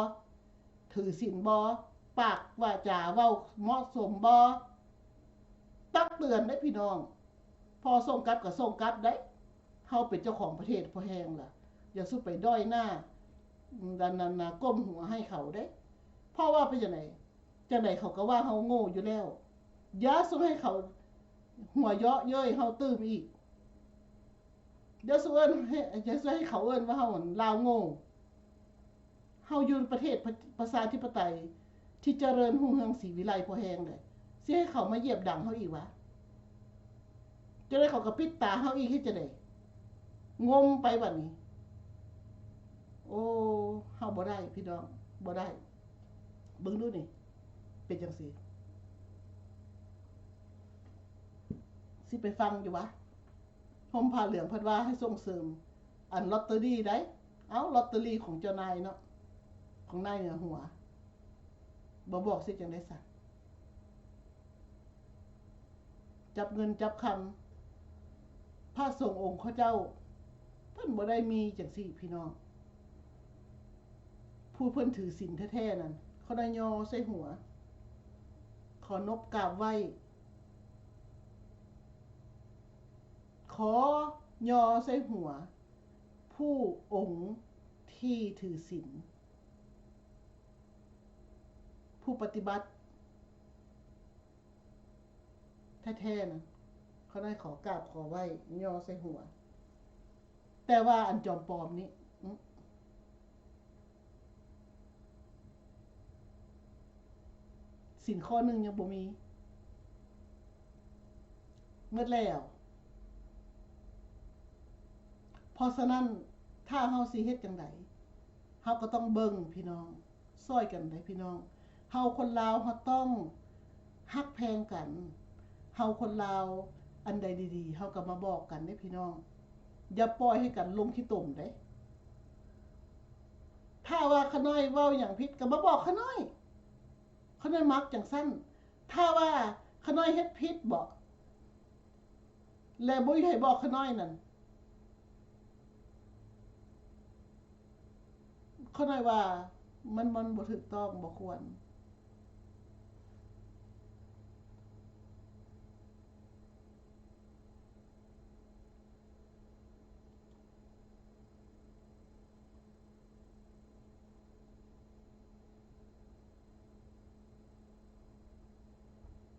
ຖືສິນບໍ່, ປາກວາຈາເວົ້າເໝາະສົມບໍ່, ຕັກເຕືອນໄດ໋ພີ່ນ້ອງ. ພໍສົ່ງກັບກໍສົ່ງກັບໄດ໋. ເຮົາເປັນເຈົ້າຂອງປະເທດພໍແຮງລະ, ຢ່າສູ່ໄປດ້ອຍໜ້າ ອັນນັ້ນນະ ກົ້ມຫົວໃຫ້ເຂົາເດ້. ເພາະວ່າເປັນຈັ່ງໃດ? ຈັ່ງໃດເຂົາກໍວ່າເຮົາໂງ່ຢູ່ແລ້ວ. ຢ່າສູ່ໃຫ້ເຂົາຫົວເຍາະເຍີ້ຍເຮົາຕື່ມອີກ. ຢ່າສູ່ເອີ້ນໃຫ້ ຢ່າສູ່ໃຫ້ເຂົາເອີ້ນວ່າເຮົາຫັ້ນລາວໂງ່. ເຮົາຢູ່ປະເທດ ປະ ປະຊາທິປະໄຕທີ່ຈະເລີນຮຸ່ງເຮືອງສີວິໄລພໍແຮງເດ້. ຊິໃຫ້ເຂົາມາຢຽບດັງເຮົາອີກຫວາ? ຈັ່ງໃດເຂົາກໍປິດຕາເຮົາອີກ, ເຮັດຈັ່ງໃດ? ງົມໄປບັດນີ້. ໂອ້ ເຮົາບໍ່ໄດ້ພີ່ນ້ອງ ບໍ່ໄດ້. ເບິ່ງດູນີ້ ເປັນຈັ່ງຊີ້ ຊິໄປຟັງຢູ່ຫວາ? ຮົ່ມຜ້າເຫຼືອງເພິ່ນວ່າໃຫ້ສົ່ງເສີມອັນລອດເຕີຣີໄດ໋. ເອົ້າ ລອດເຕີຣີຂອງເຈົ້ານາຍເນາະ ຂອງນາຍເໜືອຫົວ. ບໍ່ບອກຊິຈັ່ງໃດຊະ? ຈັບເງິນຈັບຄຳ. ພະສົງອົງເຂົາເຈົ້າ ເພິ່ນບໍ່ໄດ້ມີຈັ່ງຊີ້ພີ່ນ້ອງ. ຜູ້ເພິ່ນຖືສິນແທ້ໆນັ້ນ ເຂົາໄດ້ຍໍໃສ່ຫົວ, ຂໍນົບກາບໄຫວ້, ຂໍຍໍໃສ່ຫົວຜູ້ອົງທີ່ຖືສິນ. ຜູ້ປະຕິບັດແທ້ໆນັ້ນ ເຂົາໄດ້ຂໍກາບຂໍໄຫວ້ຍໍໃສ່ຫົວ. ແຕ່ວ່າອັນຈອມປອມນີ້ ອື ສິນຂໍ້ໜຶ່ງຍັງບໍ່ມີ ໝົດແລ້ວ. ເພາະສະນັ້ນ ຖ້າເຮົາຊິເຮັດຈັ່ງໃດ ເຮົາກໍຕ້ອງເບິ່ງພີ່ນ້ອງ, ຊ່ອຍກັນເດ້ພີ່ນ້ອງ. ເຮົາຄົນລາວເຮົາຕ້ອງຮັກແພງກັນ. ເຮົາຄົນລາວ ອັນໃດດີໆ ເຮົາກໍມາບອກກັນເດ້ພີ່ນ້ອງ. ຢ່າປ່ອຍໃຫ້ກັນລົງຂີ້ຕົມເດ້. ຖ້າວ່າຂະນ້ອຍເວົ້າຫຍັງຜິດ ກໍມາບອກຂະນ້ອຍ. ຂະນ້ອຍມັກຈັ່ງຊັ້ນ. ຖ້າວ່າຂະນ້ອຍເຮັດຜິດເບາະ ແລະ ບໍ່ໃຫ້ບອກຂະນ້ອຍນັ້ນ, ຂະນ້ອຍວ່າມັນ ມັນບໍ່ຖືກຕ້ອງ, ບໍ່ຄວນ.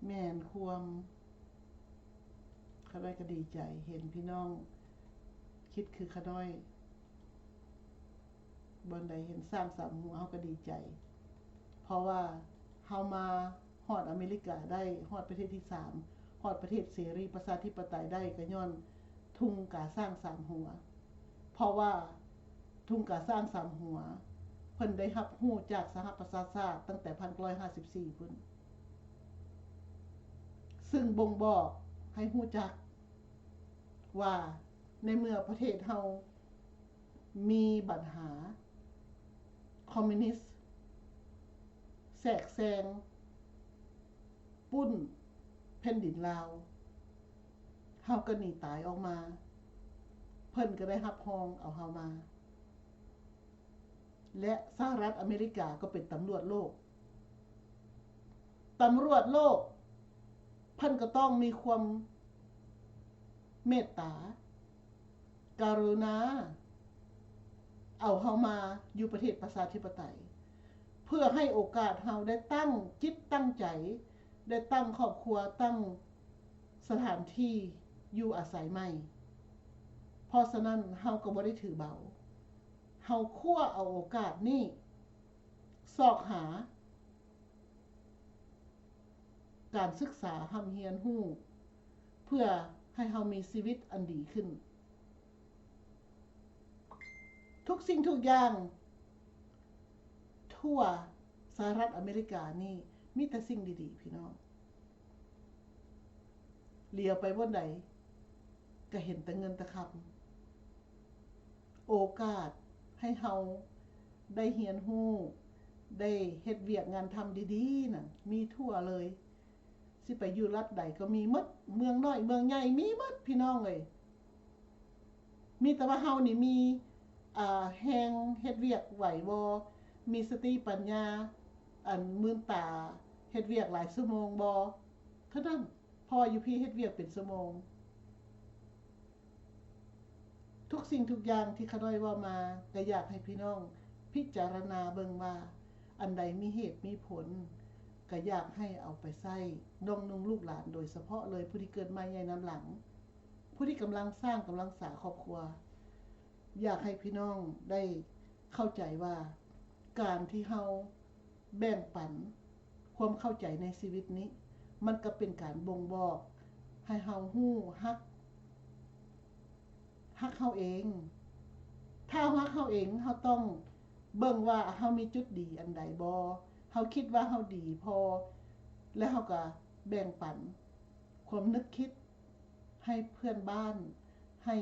ແມ່ນຄວາມ ຂະນ້ອຍກໍດີໃຈ ເຫັນພີ່ນ້ອງຄິດຄືຂະນ້ອຍ. ບ່ອນໃດເຫັນຊ້າງສາມຫົວ ເຮົາກໍດີໃຈ, ເພາະວ່າເຮົາມາຮອດອາເມລິກາໄດ້, ຮອດປະເທດທີສາມ, ຮອດປະເທດເສລີປະຊາທິປະໄຕໄດ້ ກໍຍ້ອນທຸງກາຊ້າງສາມຫົວ. ເພາະວ່າທຸງກາຊ້າງສາມຫົວ ເພິ່ນໄດ້ຮັບຮູ້ຈາກສະຫະປະຊາຊາດຕັ້ງແຕ່ພັນເກົ້າຮ້ອຍຫ້າສິບສີ່ພຸ້ນ, ຊຶ່ງບົ່ງບອກໃຫ້ຮູ້ຈັກວ່າ ໃນເມື່ອປະເທດເຮົາມີບັນຫາຄອມມິວນິດແຊກແຊງ ປຸ້ນແຜ່ນດິນລາວ, ເຮົາກໍໜີຕາຍອອກມາ, ເພິ່ນກໍໄດ້ຮັບຮອງເອົາເຮົາມາ ແລະ ສະຫະລັດອາເມລິກາກໍເປັນຕຳຫຼວດໂລກ. ຕຳຫຼວດໂລກ ເພິ່ນກໍຕ້ອງມີຄວາມເມດຕາ ກະລຸນາ ເອົາເຮົາມາຢູ່ປະເທດປະຊາທິປະໄຕ ເພື່ອໃຫ້ໂອກາດເຮົາໄດ້ຕັ້ງຈິດຕັ້ງໃຈ, ໄດ້ຕັ້ງຄອບຄົວ, ຕັ້ງສະຖານທີ່ຢູ່ອາໄສໃໝ່. ເພາະສະນັ້ນ ເຮົາກໍບໍ່ໄດ້ຖືເບົາ. ເຮົາຄວ້າເອົາໂອກາດນີ້ ຊອກຫາ ການສຶກສາຮ່ຳຮຽນຮູ້ ເພື່ອໃຫ້ເຮົາມີຊີວິດອັນດີຂຶ້ນ. ທຸກສິ່ງທຸກຢ່າງ ໂທ ທົ່ວສະຫະລັດອາເມລິການີ້ ມີແຕ່ສິ່ງດີໆ ພີ່ນ້ອງ. ຫຼຽວໄປບ່ອນໃດ ກໍເຫັນແຕ່ເງິນແຕ່ຄຳ. ໂອກາດໃຫ້ເຮົາໄດ້ຮຽນຮູ້ ໄດ້ເຮັດວຽກງານທຳດີໆ ນັ້ນ ມີທົ່ວເລີຍ. ຊິໄປຢູ່ລັດໃດກໍມີໝົດ, ເມືອງນ້ອຍເມືອງໃຫຍ່ມີໝົດ ພີ່ນ້ອງເອີຍ. ມີແຕ່ວ່າເຮົານີ້ມີ ອ່າ ແຮງເຮັດວຽກໄຫວບໍ່, ມີສະຕິປັນຍາ ອັນ ມື່ນຕາເຮັດວຽກຫຼາຍຊົ່ວໂມງບໍ່ ເທົ່ານັ້ນ. ເພາະວ່າຢູ່ພີ້ເຮັດວຽກເປັນຊົ່ວໂມງ. ທຸກສິ່ງທຸກຢ່າງທີ່ຂ້ານ້ອຍເວົ້າມາ ກໍຢາກໃຫ້ພີ່ນ້ອງພິຈາລະນາເບິ່ງວ່າ ອັນໃດມີເຫດມີຜົນ ກໍຢາກໃຫ້ເອົາໄປໃຊ້. ນ້ອງນຸ່ງລູກຫຼານ ໂດຍສະເພາະເລີຍ ຜູ້ທີ່ເກີດໃໝ່ໃຫຍ່ນຳຫຼັງ, ຜູ້ທີ່ກຳລັງສ້າງກຳລັງສາຄອບຄົວ, ຢາກໃຫ້ພີ່ນ້ອງໄດ້ເຂົ້າໃຈວ່າ ການທີ່ເຮົາ ແບ່ງປັນຄວາມເຂົ້າໃຈໃນຊີວິດນີ້ ມັນກໍເປັນການບົ່ງບອກໃຫ້ເຮົາຮູ້ຮັກ, ຮັກເຮົາເອງ. ຖ້າເຮົາຮັກເຮົາເອງ, ເຮົາຕ້ອງເບິ່ງວ່າເຮົາມີຈຸດດີອັນໃດບໍ່, ເຮົາຄິດວ່າເຮົາດີພໍ ແລະ ເຮົາກໍແບ່ງປັນຄວາມນຶກຄິດໃຫ້ເພື່ອນບ້ານ, ໃຫ້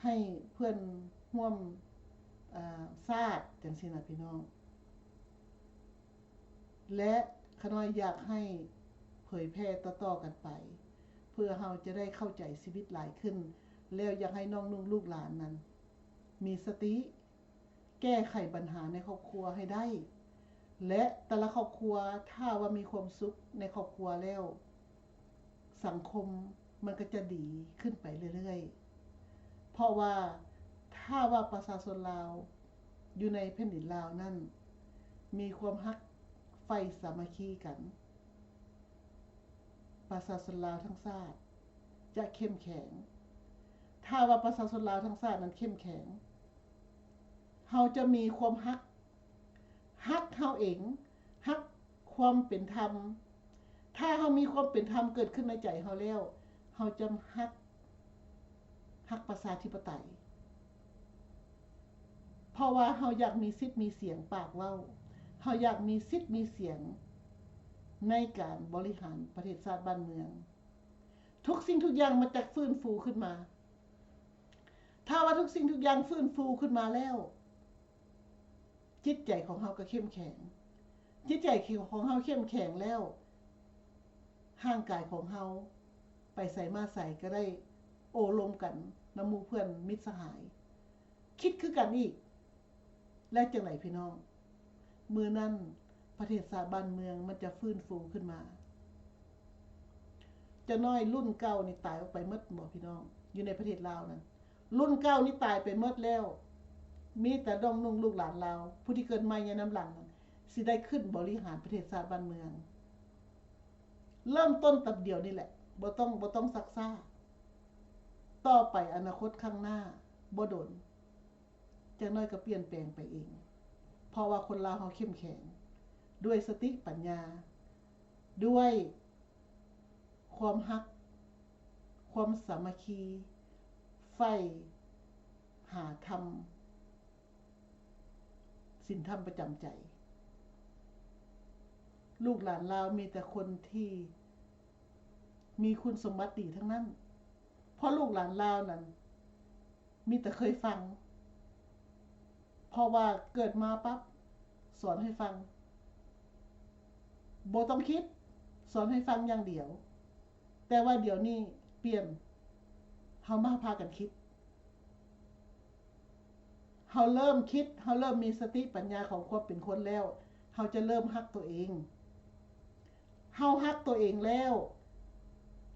ໃຫ້ເພື່ອນຮ່ວມ ເອີ ຊາດ ຈັ່ງຊີ້ນະ ພີ່ນ້ອງ. ແລະ ຂ້ານ້ອຍຢາກໃຫ້ເຜີຍແຜ່ຕໍ່ໆກັນໄປ ເພື່ອເຮົາຈະໄດ້ເຂົ້າໃຈຊີວິດຫຼາຍຂຶ້ນ. ແລ້ວຢາກໃຫ້ນ້ອງນຸ່ງລູກຫຼານນັ້ນມີສະຕິ ແກ້ໄຂບັນຫາໃນຄອບຄົວໃຫ້ໄດ້ ແລະ ແຕ່ລະຄອບຄົວ ຖ້າວ່າມີຄວາມສຸກໃນຄອບຄົວແລ້ວ ສັງຄົມມັນກໍຈະດີຂຶ້ນໄປເລື້ອຍໆ. ເພາະວ່າຖ້າວ່າປະຊາຊົນລາວຢູ່ໃນແຜ່ນດິນລາວນັ້ນ ມີຄວາມຮັກໃຝ່ສາມັກຄີກັນ, ປະຊາຊົນລາວທັງຊາດຈະເຂັ້ມແຂງ. ຖ້າວ່າປະຊາຊົນລາວທັງຊາດນັ້ນເຂັ້ມແຂງ, ເຮົາຈະມີຄວາມຮັກ, ຮັກເຮົາເອງ, ຮັກຄວາມເປັນທຳ. ຖ້າເຮົາມີຄວາມເປັນທຳເກີດຂຶ້ນໃນໃຈເຮົາແລ້ວ, ເຮົາຈະຮັກ, ຮັກປະຊາທິປະໄຕ. ເພາະວ່າເຮົາຢາກມີສິດມີສຽງປາກເວົ້າ, ເຮົາຢາກມີສິດມີສຽງໃນການບໍລິຫານປະເທດຊາດບ້ານເມືອງ. ທຸກສິ່ງທຸກຢ່າງມັນຈະຟື້ນຟູຂຶ້ນມາ. ຖ້າວ່າທຸກສິ່ງທຸກຢ່າງຟື້ນຟູຂຶ້ນມາແລ້ວ, ຈິດໃຈຂອງເຮົາກໍເຂັ້ມແຂງ. ຈິດໃຈຂອງເຮົາເຂັ້ມແຂງແລ້ວ, ຮ່າງກາຍຂອງເຮົາໄປໃສມາໃສກໍໄດ້ໂອ້ລົມກັນນຳໝູ່ເພື່ອນມິດສະຫາຍ. ຄິດຄືກັນອີກ. ແລ້ວຈັ່ງໃດພີ່ນ້ອງ? ມື້ນັ້ນປະເທດຊາດບ້ານເມືອງມັນຈະຟື້ນຟູຂຶ້ນມາ. ຈະນ້ອຍລຸ້ນເກົ່ານີ້ຕາຍອອກໄປໝົດບໍ່ພີ່ນ້ອງ? ຢູ່ໃນປະເທດລາວນັ້ນ ລຸ້ນເກົ່ານີ້ຕາຍໄປໝົດແລ້ວ. ມີແຕ່ນ້ອງນຸ່ງລູກຫຼານລາວ ຜູ້ທີ່ເກີດໃໝ່ໃນນຳຫຼັງນັ້ນ ຊິໄດ້ຂຶ້ນບໍລິຫານປະເທດຊາດບ້ານເມືອງ. ເລີ່ມຕົ້ນແຕ່ດຽວນີ້ແຫຼະ, ບໍ່ຕ້ອງ, ບໍ່ຕ້ອງຊັກຊ້າ. ຕໍ່ໄປອະນາຄົດຂ້າງໜ້າບໍ່ດົນ, ຈັກໜ້ອຍກໍປ່ຽນແປງໄປເອງ, ເພາະວ່າຄົນລາວເຮົາເຂັ້ມແຂງ ດ້ວຍສະຕິປັນຍາ, ດ້ວຍຄວາມຮັກ, ຄວາມສາມັກຄີ, ໃຝ່ຫາທຳ, ສິນທຳປະຈຳໃຈ. ລູກຫຼານລາວມີແຕ່ຄົນທີ່ມີຄຸນສົມບັດດີທັງນັ້ນ, ເພາະລູກຫຼານລາວນັ້ນມີແຕ່ເຄີຍຟັງ, ເພາະວ່າເກີດມາປັບສອນໃຫ້ຟັງ, ບໍ່ຕ້ອງຄິດ, ສອນໃຫ້ຟັງຢ່າງດຽວ. ແຕ່ວ່າດຽວນີ້ປ່ຽນ, ເຮົາມາພາກັນຄິດ. ເຮົາເລີ່ມຄິດ, ເຮົາເລີ່ມມີສະຕິປັນຍາຂອງຄວາມເປັນຄົນແລ້ວ, ເຮົາຈະເລີ່ມຮັກຕົວເອງ. ເຮົາຮັກຕົວເອງແລ້ວ,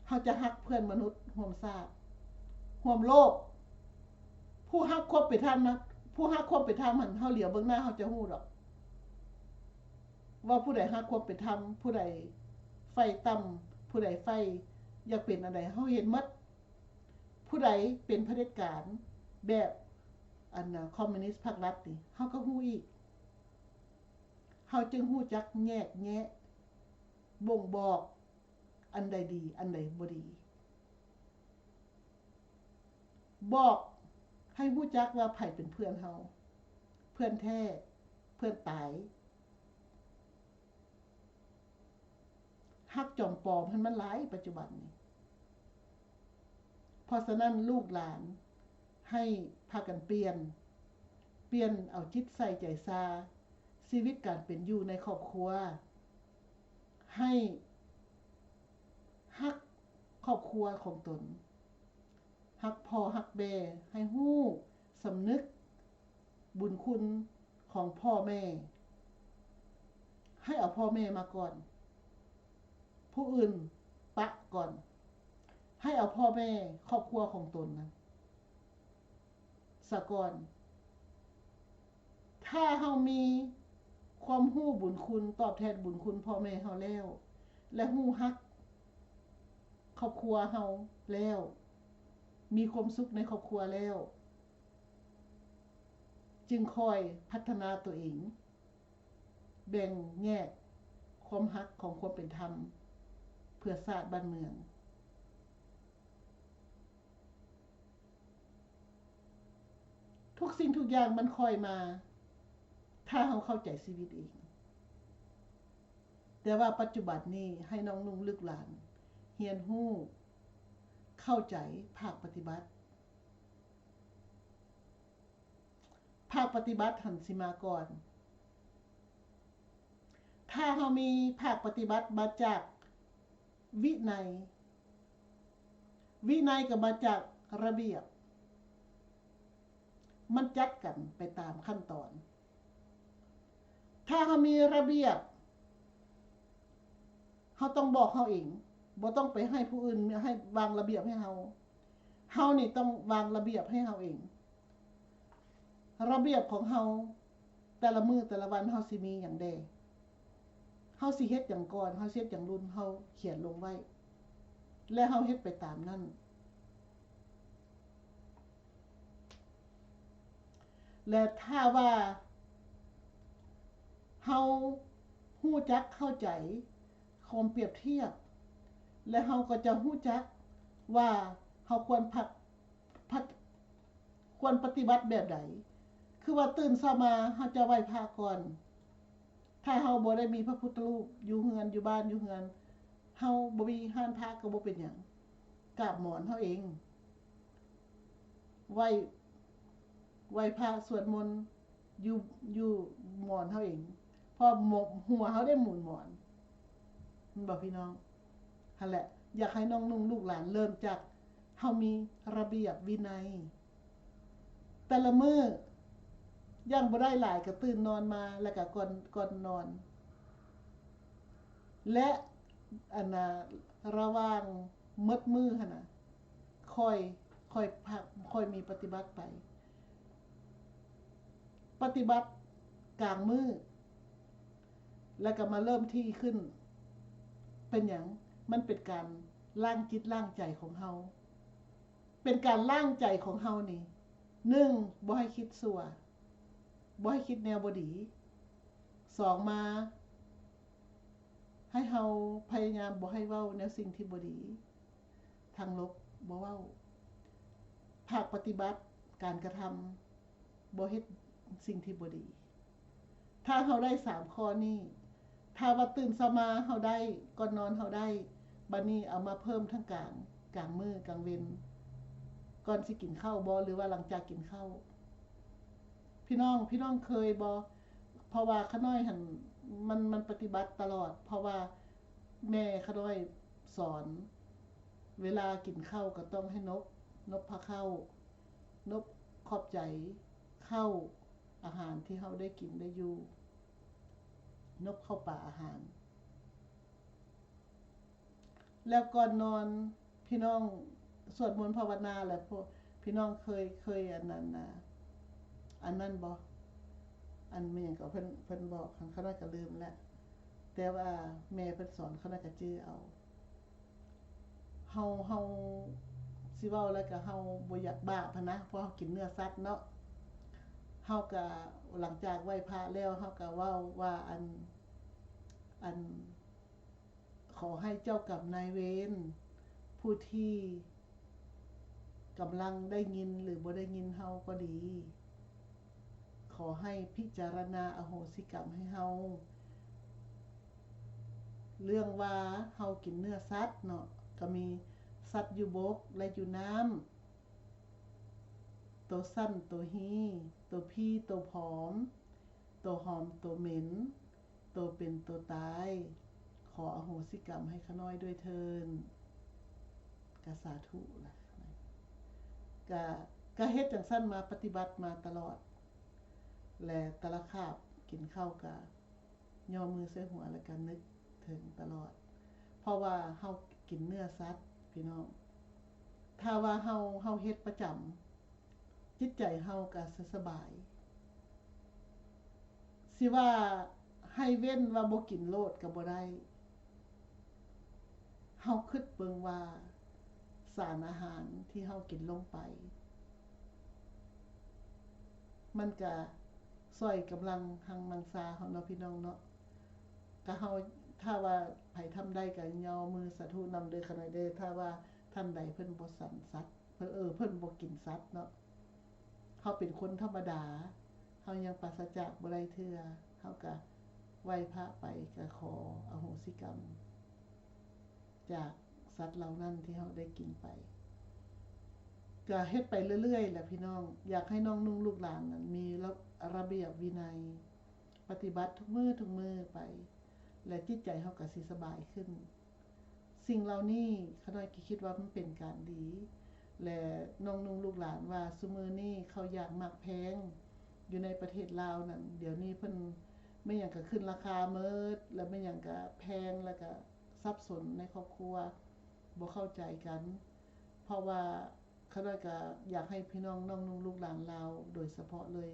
ເຮົາຈະຮັກເພື່ອນມະນຸດຮ່ວມຊາດ, ຮ່ວມໂລກ. ຜູ້ຮັກຄວາມເປັນທຳນະ, ຜູ້ຮັກຄວາມເປັນທຳຫັ້ນ, ເຮົາຫຼຽວເບິ່ງໜ້າເຮົາຈະຮູ້ດອກ ວ່າຜູ້ໃດຮັກຄວາມເປັນທຳ, ຜູ້ໃດໃຝ່ຕ່ຳ, ຜູ້ໃດໃຝ່ຢາກເປັນອັນໃດ, ເຮົາເຫັນໝົດ. ຜູ້ໃດເປັນຜະເດັດການແບບ ອັນນະ ຄອມມູນິດພັກລັດນີ້ ເຮົາກໍຮູ້ອີກ. ເຮົາຈຶ່ງຮູ້ຈັກແຍກແຍະ ບົ່ງບອກອັນໃດດີ ອັນໃດບໍ່ດີ. ບອກໃຫ້ຮູ້ຈັກວ່າໃຜເປັນເພື່ອນເຮົາ, ເພື່ອນແທ້, ເພື່ອນຕາຍ, ຮັກຈອມປອມຫັ້ນມັນຫຼາຍປັດຈຸບັນນີ້. ເພາະສະນັ້ນລູກຫຼານໃຫ້ພາກັນປ່ຽນ, ປ່ຽນເອົາຈິດໃສ່ໃຈຊາຊີວິດການເປັນຢູ່ໃນຄອບຄົວ, ໃຫ້ຮັກຄອບຄົວຂອງຕົນ, ຮັກພໍ່ຮັກແມ່, ໃຫ້ຮູ້ສຳນຶກ ບຸນຄຸນຂອງພໍ່ແມ່, ໃຫ້ເອົາພໍ່ແມ່ມາກ່ອນ, ຜູ້ອື່ນປະກ່ອນ, ໃຫ້ເອົາພໍ່ແມ່ຄອບຄົວຂອງຕົນນັ້ນສາກ່ອນ. ຖ້າເຮົາມີຄວາມຮູ້ບຸນຄຸນ, ຕອບແທນບຸນຄຸນພໍ່ແມ່ເຮົາແລ້ວ ແລະ ຮູ້ຮັກຄອບຄົວເຮົາແລ້ວ, ມີຄວາມສຸກໃນຄອບຄົວແລ້ວ, ຈຶ່ງຄ່ອຍພັດທະນາຕົວເອງ, ແບ່ງແຍກຄວາມຮັກຂອງຄວາມເປັນທຳເພື່ອຊາດບ້ານເມືອງ. ທຸກສິ່ງທຸກຢ່າງມັນຄ່ອຍມາ ຖ້າເຮົາເຂົ້າໃຈຊີວິດເອງ. ແຕ່ວ່າປັດຈຸບັນນີ້ໃຫ້ນ້ອງນຸ່ງລູກຫຼານຮຽນຮູ້, ເຂົ້າໃຈ, ພາກປະຕິບັດ. ພາກປະຕິບັດຫັ້ນຊິມາກ່ອນ. ຖ້າເຮົາມີພາກປະຕິບັດມາຈາກວິໄນ, ວິໄນກໍມາຈາກລະບຽບ, ມັນຈັດກັນໄປຕາມຂັ້ນຕອນ. ຖ້າເຮົາມີລະບຽບ, ເຮົາຕ້ອງບອກເຮົາເອງ, ບໍ່ຕ້ອງໄປໃຫ້ຜູ້ອື່ນໃຫ້ວາງລະບຽບໃຫ້ເຮົາ. ເຮົານີ້ຕ້ອງວາງລະບຽບໃຫ້ເຮົາເອງ. ລະບຽບຂອງເຮົາ ແຕ່ລະມື້ແຕ່ລະວັນເຮົາຊິມີຫຍັງແດ່? ເຮົາຊິເຮັດຫຍັງກ່ອນ? ເຮົາຊິເຮັດຫຍັງລຸ້ນ? ເຮົາຂຽນລົງໄວ້ ແລະ ເຮົາເຮັດໄປຕາມນັ້ນ. ແລະ ຖ້າວ່າເຮົາຮູ້ຈັກເຂົ້າໃຈຄວາມປຽບທຽບ ແລະ ເຮົາກໍຈະຮູ້ຈັກວ່າເຮົາຄວນພັດ ພັດ ຄວນປະຕິບັດແບບໃດ? ຄືວ່າຕື່ນເຊົ້າມາເຮົາຈະໄຫວ້ພະກ່ອນ. ຖ້າເຮົາບໍ່ໄດ້ມີພະພຸດທະຮູບຢູ່ເຮືອນ, ຢູ່ບ້ານ, ຢູ່ເຮືອນ, ເຮົາບໍ່ມີຮ້ານພະກໍບໍ່ເປັນຫຍັງ, ກາບໝອນເຮົາເອງ, ໄຫວ້, ໄຫວ້ພະສວດມົນ ຢູ່ ຢູ່ໝອນເຮົາເອງ ເພາະຫົວເຮົາໄດ້ໝູນໝອນ ແມ່ນບໍ່ພີ່ນ້ອງ? ຫັ້ນແຫຼະ ຢາກໃຫ້ນ້ອງນຸ່ງລູກຫຼານເລີ່ມຈາກເຮົາມີລະບຽບວິໄນ ແຕ່ລະມື້ ຢ່າງບໍ່ໄດ້ຫຼາຍກໍຕື່ນນອນມາ ແລ້ວກໍກ່ອນ ກ່ອນນອນ ແລະ ອັນນາ ລະຫວ່າງໝົດມື້ຫັ້ນນະ ຄ່ອຍ ຄ່ອຍພັກ ຄ່ອຍມີປະຕິບັດໄປ. ປະຕິບັດກາງມື້ ແລ້ວກໍມາເລີ່ມທີ່ຂຶ້ນ ເປັນຫຍັງ? ມັນເປັນການລ້າງຈິດລ້າງໃຈຂອງເຮົາ ເປັນການລ້າງໃຈຂອງເຮົານີ້ ໜຶ່ງ ບໍ່ໃຫ້ຄິດຊົ່ວ ບໍ່ໃຫ້ຄິດແນວບໍ່ດີ ສອງ ມາ ໃຫ້ເຮົາພະຍາຍາມບໍ່ໃຫ້ເວົ້າແນວສິ່ງທີ່ບໍ່ດີ ທາງລົບບໍ່ເວົ້າ ພາກປະຕິບັດການກະທຳ ບໍ່ເຮັດສິ່ງທີ່ບໍ່ດີ. ຖ້າເຮົາໄດ້ສາມຂໍ້ນີ້ ຖ້າວ່າຕື່ນເຊົ້າມາເຮົາໄດ້ ກ່ອນນອນເຮົາໄດ້ ບັດນີ້ເອົາມາເພີ່ມທັງກາງ ກາງມື້ ກາງເວັນ ກ່ອນຊິກິນເຂົ້າບໍ ຫຼືວ່າຫຼັງຈາກກິນເຂົ້າ? ພີ່ນ້ອງ ພີ່ນ້ອງເຄີຍບໍ? ເພາະວ່າຂະນ້ອຍຫັ້ນ ມັນ ມັນປະຕິບັດຕະຫຼອດ ເພາະວ່າແມ່ຂະນ້ອຍສອນ ເວລາກິນເຂົ້າກໍຕ້ອງໃຫ້ນົບ ນົບພະເຂົ້າ ນົບຂອບໃຈເຂົ້າ ອາຫານທີ່ເຮົາໄດ້ກິນໄດ້ຢູ່ ນົບເຂົ້າປາອາຫານ. ແລ້ວກ່ອນນອນ ພີ່ນ້ອງສວດມົນພາວະນາ ແລ້ວພວກ ພີ່ນ້ອງເຄີຍ ເຄີຍອັນນັ້ນນະ ອັນນັ້ນບໍ່? ອັນແມ່ນຫຍັງກໍເພິ່ນ ເພິ່ນບອກ ຄັນຂະນ້ອຍກໍລືມແລ້ວ ແຕ່ວ່າແມ່ເພິ່ນສອນ ຂະນ້ອຍກໍຈື່ເອົາ. ເຮົາ ເຮົາຊິເວົ້າແລ້ວກໍເຮົາບໍ່ຢາກບາບຫັ້ນນະ ເພາະເຮົາກິນເນື້ອສັດເນາະ. ເຮົາກໍຫຼັງຈາກໄຫວ້ພະແລ້ວ ເຮົາກໍເວົ້າວ່າ ອັນ ອັນ ຂໍໃຫ້ເຈົ້າກຳນາຍເວນ ຜູ້ທີ່ກຳລັງໄດ້ຍິນ ຫຼື ບໍ່ໄດ້ຍິນເຮົາກໍດີ ຂໍໃຫ້ພິຈາລະນາອະໂຫສິກຳໃຫ້ເຮົາ. ເລື່ອງວ່າເຮົາກິນເນື້ອສັດເນາະ ກໍມີສັດຢູ່ບົກ ແລະ ຢູ່ນ້ຳ, ໂຕສັ້ນ ໂຕຮີ, ໂຕຜີ່ ໂຕຜອມ, ໂຕຫອມ ໂຕເໝັນ, ໂຕເປັນ ໂຕຕາຍ, ຂໍອະໂຫສິກຳໃຫ້ຂ້ານ້ອຍດ້ວຍເທີ້ນ. ກະສາທຸລະ. ກະ ກະເຮັດຈັ່ງຊັ້ນມາ ປະຕິບັດມາຕະຫຼອດ ແລະ ແຕ່ລະຄາບກິນເຂົ້າກະຍໍມືໃສ່ຫົວ ແລະ ກະນຶກເຖິງຕະຫຼອດ ເພາະວ່າເຮົາກິນເນື້ອສັດພີ່ນ້ອງ. ຖ້າວ່າເຮົາ ເຮົາເຮັດປະຈຳ ຈິດໃຈເຮົາກະສະ ສະບາຍ. ຊິວ່າໃຫ້ເວັ້ນວ່າບໍ່ກິນໂລດກະບໍ່ໄດ້. ເຮົາຄິດເບິ່ງວ່າສານອາຫານທີ່ເຮົາກິນລົງໄປ ມັນກະຊ່ອຍກຳລັງຮັງມັງຊາເຮົາເນາະ ພີ່ນ້ອງເນາະ. ກະເຮົາ ຖ້າວ່າໃຜທຳໄດ້ກະຍໍມືສາທຸນຳເດີ ຂະນ້ອຍເດີ. ຖ້າວ່າທ່ານໃດເພິ່ນບໍ່ສັນສັດ ເພິ່ນ ເອີ ເພິ່ນບໍ່ກິນສັດເນາະ ເຮົາເປັນຄົນທຳມະດາ ເຮົາຍັງປາສະຈາກບໍ່ໄດ້ເທື່ອ ເຮົາກະໄຫວ້ພະໄປ ກະຂໍອະໂຫສິກຳຈາກສັດເຫຼົ່ານັ້ນທີ່ເຮົາໄດ້ກິນໄປ. ກະເຮັດໄປເລື້ອຍໆແຫຼະພີ່ນ້ອງ. ຢາກໃຫ້ນ້ອງນຸ່ງລູກຫຼານນັ້ນມີລະ ລະບຽບວິໄນ ປະຕິບັດທຸກມື້ທຸກມື້ໄປ ແລະ ຈິດໃຈເຮົາກະຊິສະບາຍຂຶ້ນ. ສິ່ງເຫຼົ່ານີ້ຂ້ານ້ອຍກະຄິດວ່າມັນເປັນການດີ ແລະ ນ້ອງນຸ່ງລູກຫຼານວ່າຊຸມື້ນີ້ເຂົ້າຢາກໝາກແພງຢູ່ໃນປະເທດລາວນັ້ນ ດຽວນີ້ເພິ່ນແມ່ນຫຍັງກະຂຶ້ນລາຄາໝົດ ແລະ ແມ່ນຫຍັງກະແພງ ແລະ ກະສັບສົນໃນຄອບຄົວ ບໍ່ເຂົ້າໃຈກັນ. ເພາະວ່າ ຂ້ານ້ອຍກະຢາກໃຫ້ພີ່ນ້ອງນ້ອງນຸ່ງລູກຫຼານລາວ ໂດຍສະເພາະເລີຍ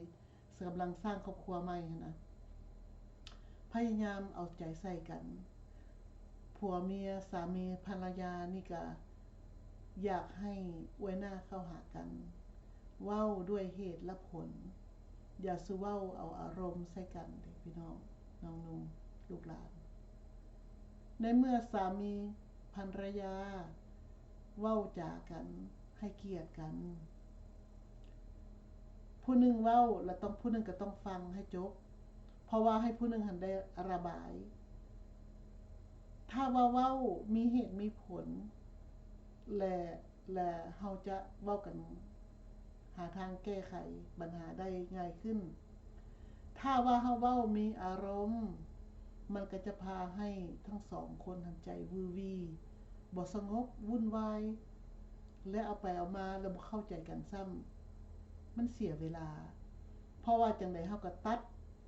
ກຳລັງສ້າງຄອບຄົວໃໝ່ຫັ້ນນະ ພະຍາຍາມເອົາໃຈໃສ່ກັນ. ຜົວເມຍ ສາມີພັນລະຍານີ້ກະຢາກໃຫ້ອວຍໜ້າເຂົ້າຫາກັນ ເວົ້າດ້ວຍເຫດແລະຜົນ. ຢ່າສູ່ເວົ້າເອົາອາລົມໃສ່ກັນເດ້ພີ່ນ້ອງ ນ້ອງນຸ່ງລູກຫຼານ. ໃນເມື່ອສາມີພັນລະຍາເວົ້າຈາກັນ ໃຫ້ກຽດກັນ. ຜູ້ໜຶ່ງເວົ້າລະຕ້ອງ ຜູ້ໜຶ່ງກະຕ້ອງຟັງໃຫ້ຈົບ ເພາະວ່າໃຫ້ຜູ້ໜຶ່ງຫັ້ນໄດ້ລະບາຍ. ຖ້າວ່າເວົ້າມີເຫດມີຜົນ ແລະ ແລະ ເຮົາຈະເວົ້າກັນ ຫາທາງແກ້ໄຂບັນຫາໄດ້ງ່າຍຂຶ້ນ. ຖ້າວ່າເຮົາເວົ້າມີອາລົມ ມັນກະຈະພາໃຫ້ທັງສອງຄົນຫັ້ນໃຈວືວີ ບໍ່ສະຫງົບ ວຸ່ນວາຍ ແລະ ເອົາໄປເອົາມາແລ້ວບໍ່ເຂົ້າໃຈກັນຊ້ຳ ມັນເສຍເວລາ. ເພາະວ່າຈັ່ງໃດເຮົາກະຕັດ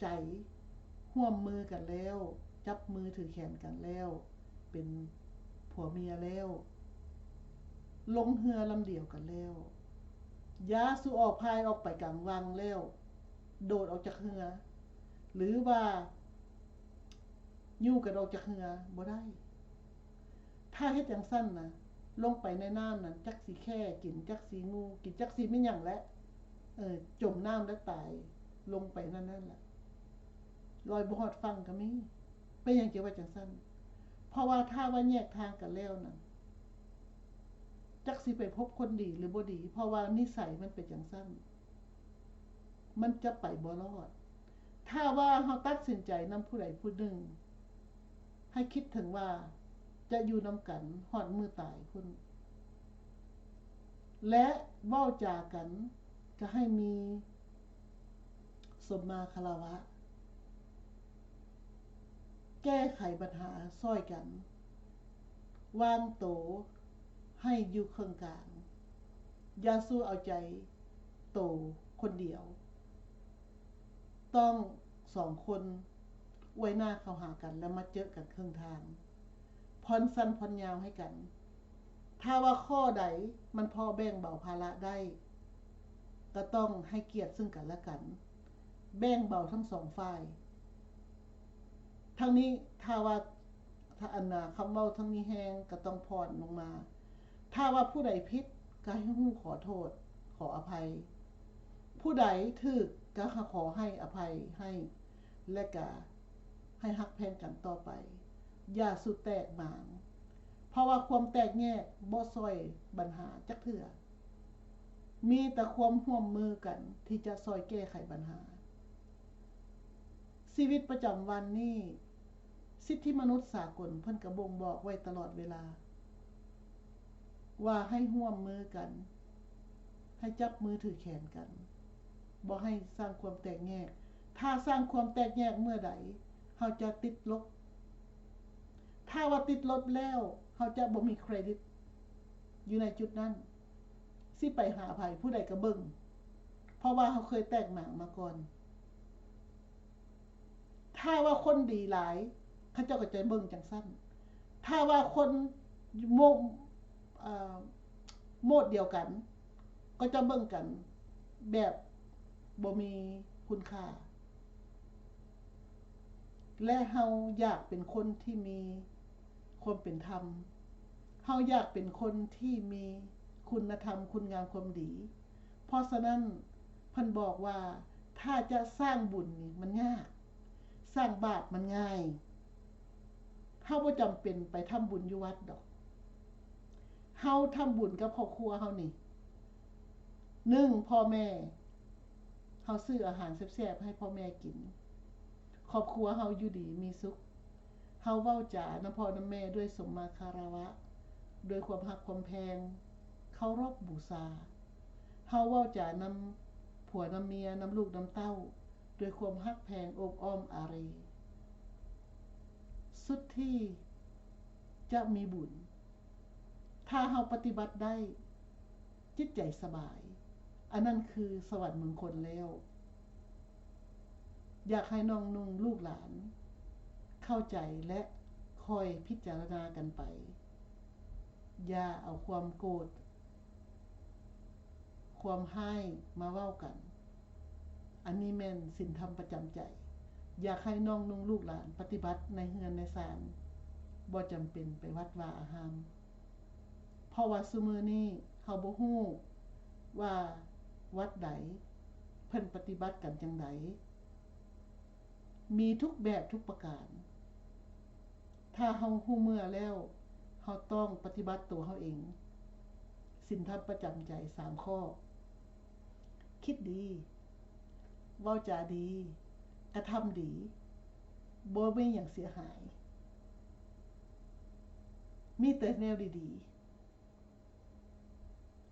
ໃຈຮ່ວມມືກັນແລ້ວ ຈັບມືຖືແຂນກັນແລ້ວ ເປັນຜົວເມຍແລ້ວ ລົງເຮືອລຳດຽວກັນແລ້ວ. ຢ່າສູ່ອອກພາຍອອກໄປກາງວັງແລ້ວ ໂດດອອກຈາກເຮືອ ຫຼືວ່າຍູ້ກັນອອກຈາກເຮືອ ບໍ່ໄດ້. ຖ້າເຮັດຈັ່ງຊັ້ນນະ ລົງໄປໃນນ້ຳນັ້ນ ຈັກຊິແຂ້ກິນ ຈັກຊິງູກິນ ຈັກຊິແມ່ນຫຍັງແຫຼະ ເອີ ຈົມນ້ຳແລ້ວຕາຍລົງໄປນັ້ນໆແຫຼະ ລອຍບໍ່ຮອດຝັ່ງກະມີ. ເປັນຫຍັງຈຶ່ງວ່າຈັ່ງຊັ້ນ? ເພາະວ່າຖ້າວ່າແຍກທາງກັນແລ້ວນັ້ນ ຈັກຊິໄປພົບຄົນດີຫຼືບໍ່ດີ ເພາະວ່ານິໄສມັນເປັນຈັ່ງຊັ້ນ ມັນຈະໄປບໍ່ລອດ. ຖ້າວ່າເຮົາຕັດສິນໃຈນຳຜູ້ໃດຜູ້ໜຶ່ງ ໃຫ້ຄິດເຖິງວ່າຈະຢູ່ນຳກັນຮອດມື້ຕາຍພຸ້ນ ແລະ ເວົ້າຈາກັນກະໃຫ້ມີສົມມາຄາລະວະ ແກ້ໄຂບັນຫາຊ່ອຍກັນ ວາງໂຕໃຫ້ຢູ່ເຄິ່ງກາງ ຢ່າສູ່ເອົາໃຈໂຕຄົນດຽວ ຕ້ອງສອງຄົນອວຍໜ້າເຂົ້າຫາກັນ ແລະ ມາເຈີກັນເຄິ່ງທາງ ຜ່ອນສັ້ນຜ່ອນຍາວໃຫ້ກັນ. ຖ້າວ່າຂໍ້ໃດມັນພໍແບ່ງເບົາພາລະໄດ້ ກະຕ້ອງໃຫ້ກຽດເຊິ່ງກັນແລະກັນ ແບ່ງເບົາທັງສອງຝ່າຍ. ທັງນີ້ ຖ້າວ່າ ຖ້າອັນນາ ຄຳເວົ້າທັງນີ້ແຮງກະຕ້ອງຜ່ອນລົງມາ. ຖ້າວ່າຜູ້ໃດຜິດກະໃຫ້ຮູ້ຂໍໂທດ ຂໍອະໄພ, ຜູ້ໃດຖືກກະຂໍໃຫ້ອະໄພໃຫ້ ແລະກະໃຫ້ຮັກແພງກັນຕໍ່ໄປ. ຢ່າສູ່ແຕກໝາງ ເພາະວ່າຄວາມແຕກແຍກບໍ່ຊ່ອຍບັນຫາຈັກເທື່ອ. ມີແຕ່ຄວາມຮ່ວມມືກັນທີ່ຈະຊ່ອຍແກ້ໄຂບັນຫາ. ຊີວິດປະຈຳວັນນີ້ ສິດທິມະນຸດສາກົນເພິ່ນກໍບົ່ງບອກໄວ້ຕະຫຼອດເວລາ ວ່າໃຫ້ຮ່ວມມືກັນ, ໃຫ້ຈັບມືຖືແຂນກັນ, ບໍ່ໃຫ້ສ້າງຄວາມແຕກແຍກ. ຖ້າສ້າງຄວາມແຕກແຍກເມື່ອໃດ, ເຮົາຈະຕິດລົບ. ຖ້າວ່າຕິດລົບແລ້ວ, ເຮົາຈະບໍ່ມີເຄຣດິດຢູ່ໃນຈຸດນັ້ນ. ຊິໄປຫາໃຜ, ຜູ້ໃດກໍເບິ່ງ, ເພາະວ່າເຮົາເຄີຍແຕກໝາງມາກ່ອນ. ຖ້າວ່າຄົນດີຫຼາຍ, ເຂົາເຈົ້າກໍຈະເບິ່ງຈັ່ງຊັ້ນ. ຖ້າວ່າຄົນໂມ ເອີ ໂໝດດຽວກັນ, ກໍຈະເບິ່ງກັນແບບບໍ່ມີຄຸນຄ່າ. ແລະ ເຮົາຢາກເປັນຄົນທີ່ມີຄວາມເປັນທຳ. ເຮົາຢາກເປັນຄົນທີ່ມີຄຸນນະທຳ, ຄຸນງາມຄວາມດີ. ເພາະສະນັ້ນ ເພິ່ນບອກວ່າ ຖ້າຈະສ້າງບຸນນີ້ມັນຍາກ, ສ້າງບາບມັນງ່າຍ. ເຮົາບໍ່ຈຳເປັນໄປທຳບຸນຢູ່ວັດດອກ. ເຮົາທຳບຸນກັບຄອບຄົວເຮົານີ້. ໜຶ່ງ, ພໍ່ແມ່. ເຮົາຊື້ອາຫານແຊບໆໃຫ້ພໍ່ແມ່ກິນ. ຄອບຄົວເຮົາຢູ່ດີມີສຸກ. ເຮົາເວົ້າຈານຳພໍ່ນຳແມ່ດ້ວຍສົມມາຄາລະວະ, ດ້ວຍຄວາມຮັກຄວາມແພງ, ເຄົາລົບບູຊາ. ເຮົາເວົ້າຈານຳຜົວນຳເມຍ, ນຳລູກນຳເຕົ້າ, ດ້ວຍຄວາມຮັກແພງໂອບອ້ອມອາຣີ. ສຸດທີ່ຈະມີບຸນ. ຖ້າເຮົາປະຕິບັດໄດ້, ຈິດໃຈສະບາຍ, ອັນນັ້ນຄືສະຫວັນມຸງຄົນແລ້ວ. ຢາກໃຫ້ນ້ອງນຸ່ງລູກຫຼານເຂົ້າໃຈ ແລະ ຄອຍພິຈາລະນາກັນໄປ. ຢ່າເອົາຄວາມໂກດ, ຄວາມຮ້າຍມາເວົ້າກັນ. ອັນນີ້ແມ່ນສິນທຳປະຈຳໃຈ. ຢາກໃຫ້ນ້ອງນຸ່ງລູກຫຼານປະຕິບັດໃນເຮືອນໃນຊານ, ບໍ່ຈຳເປັນໄປວັດວາອາຮາມ. ເພາະວ່າຊຸມື້ນີ້ເຮົາບໍ່ຮູ້ວ່າວັດໃດເພິ່ນປະຕິບັດກັນຈັ່ງໃດ, ມີທຸກແບບທຸກປະການ. ຖ້າເຮົາຮູ້ເມື່ອແລ້ວ, ເຮົາຕ້ອງປະຕິບັດໂຕເຮົາເອງ. ສິນທຳປະຈຳໃຈສາມຂໍ້. ຄິດດີ, ເວົ້າຈາດີ, ກະທຳດີ, ບໍ່ມີຫຍັງເສຍຫາຍ, ມີແຕ່ແນວດີໆ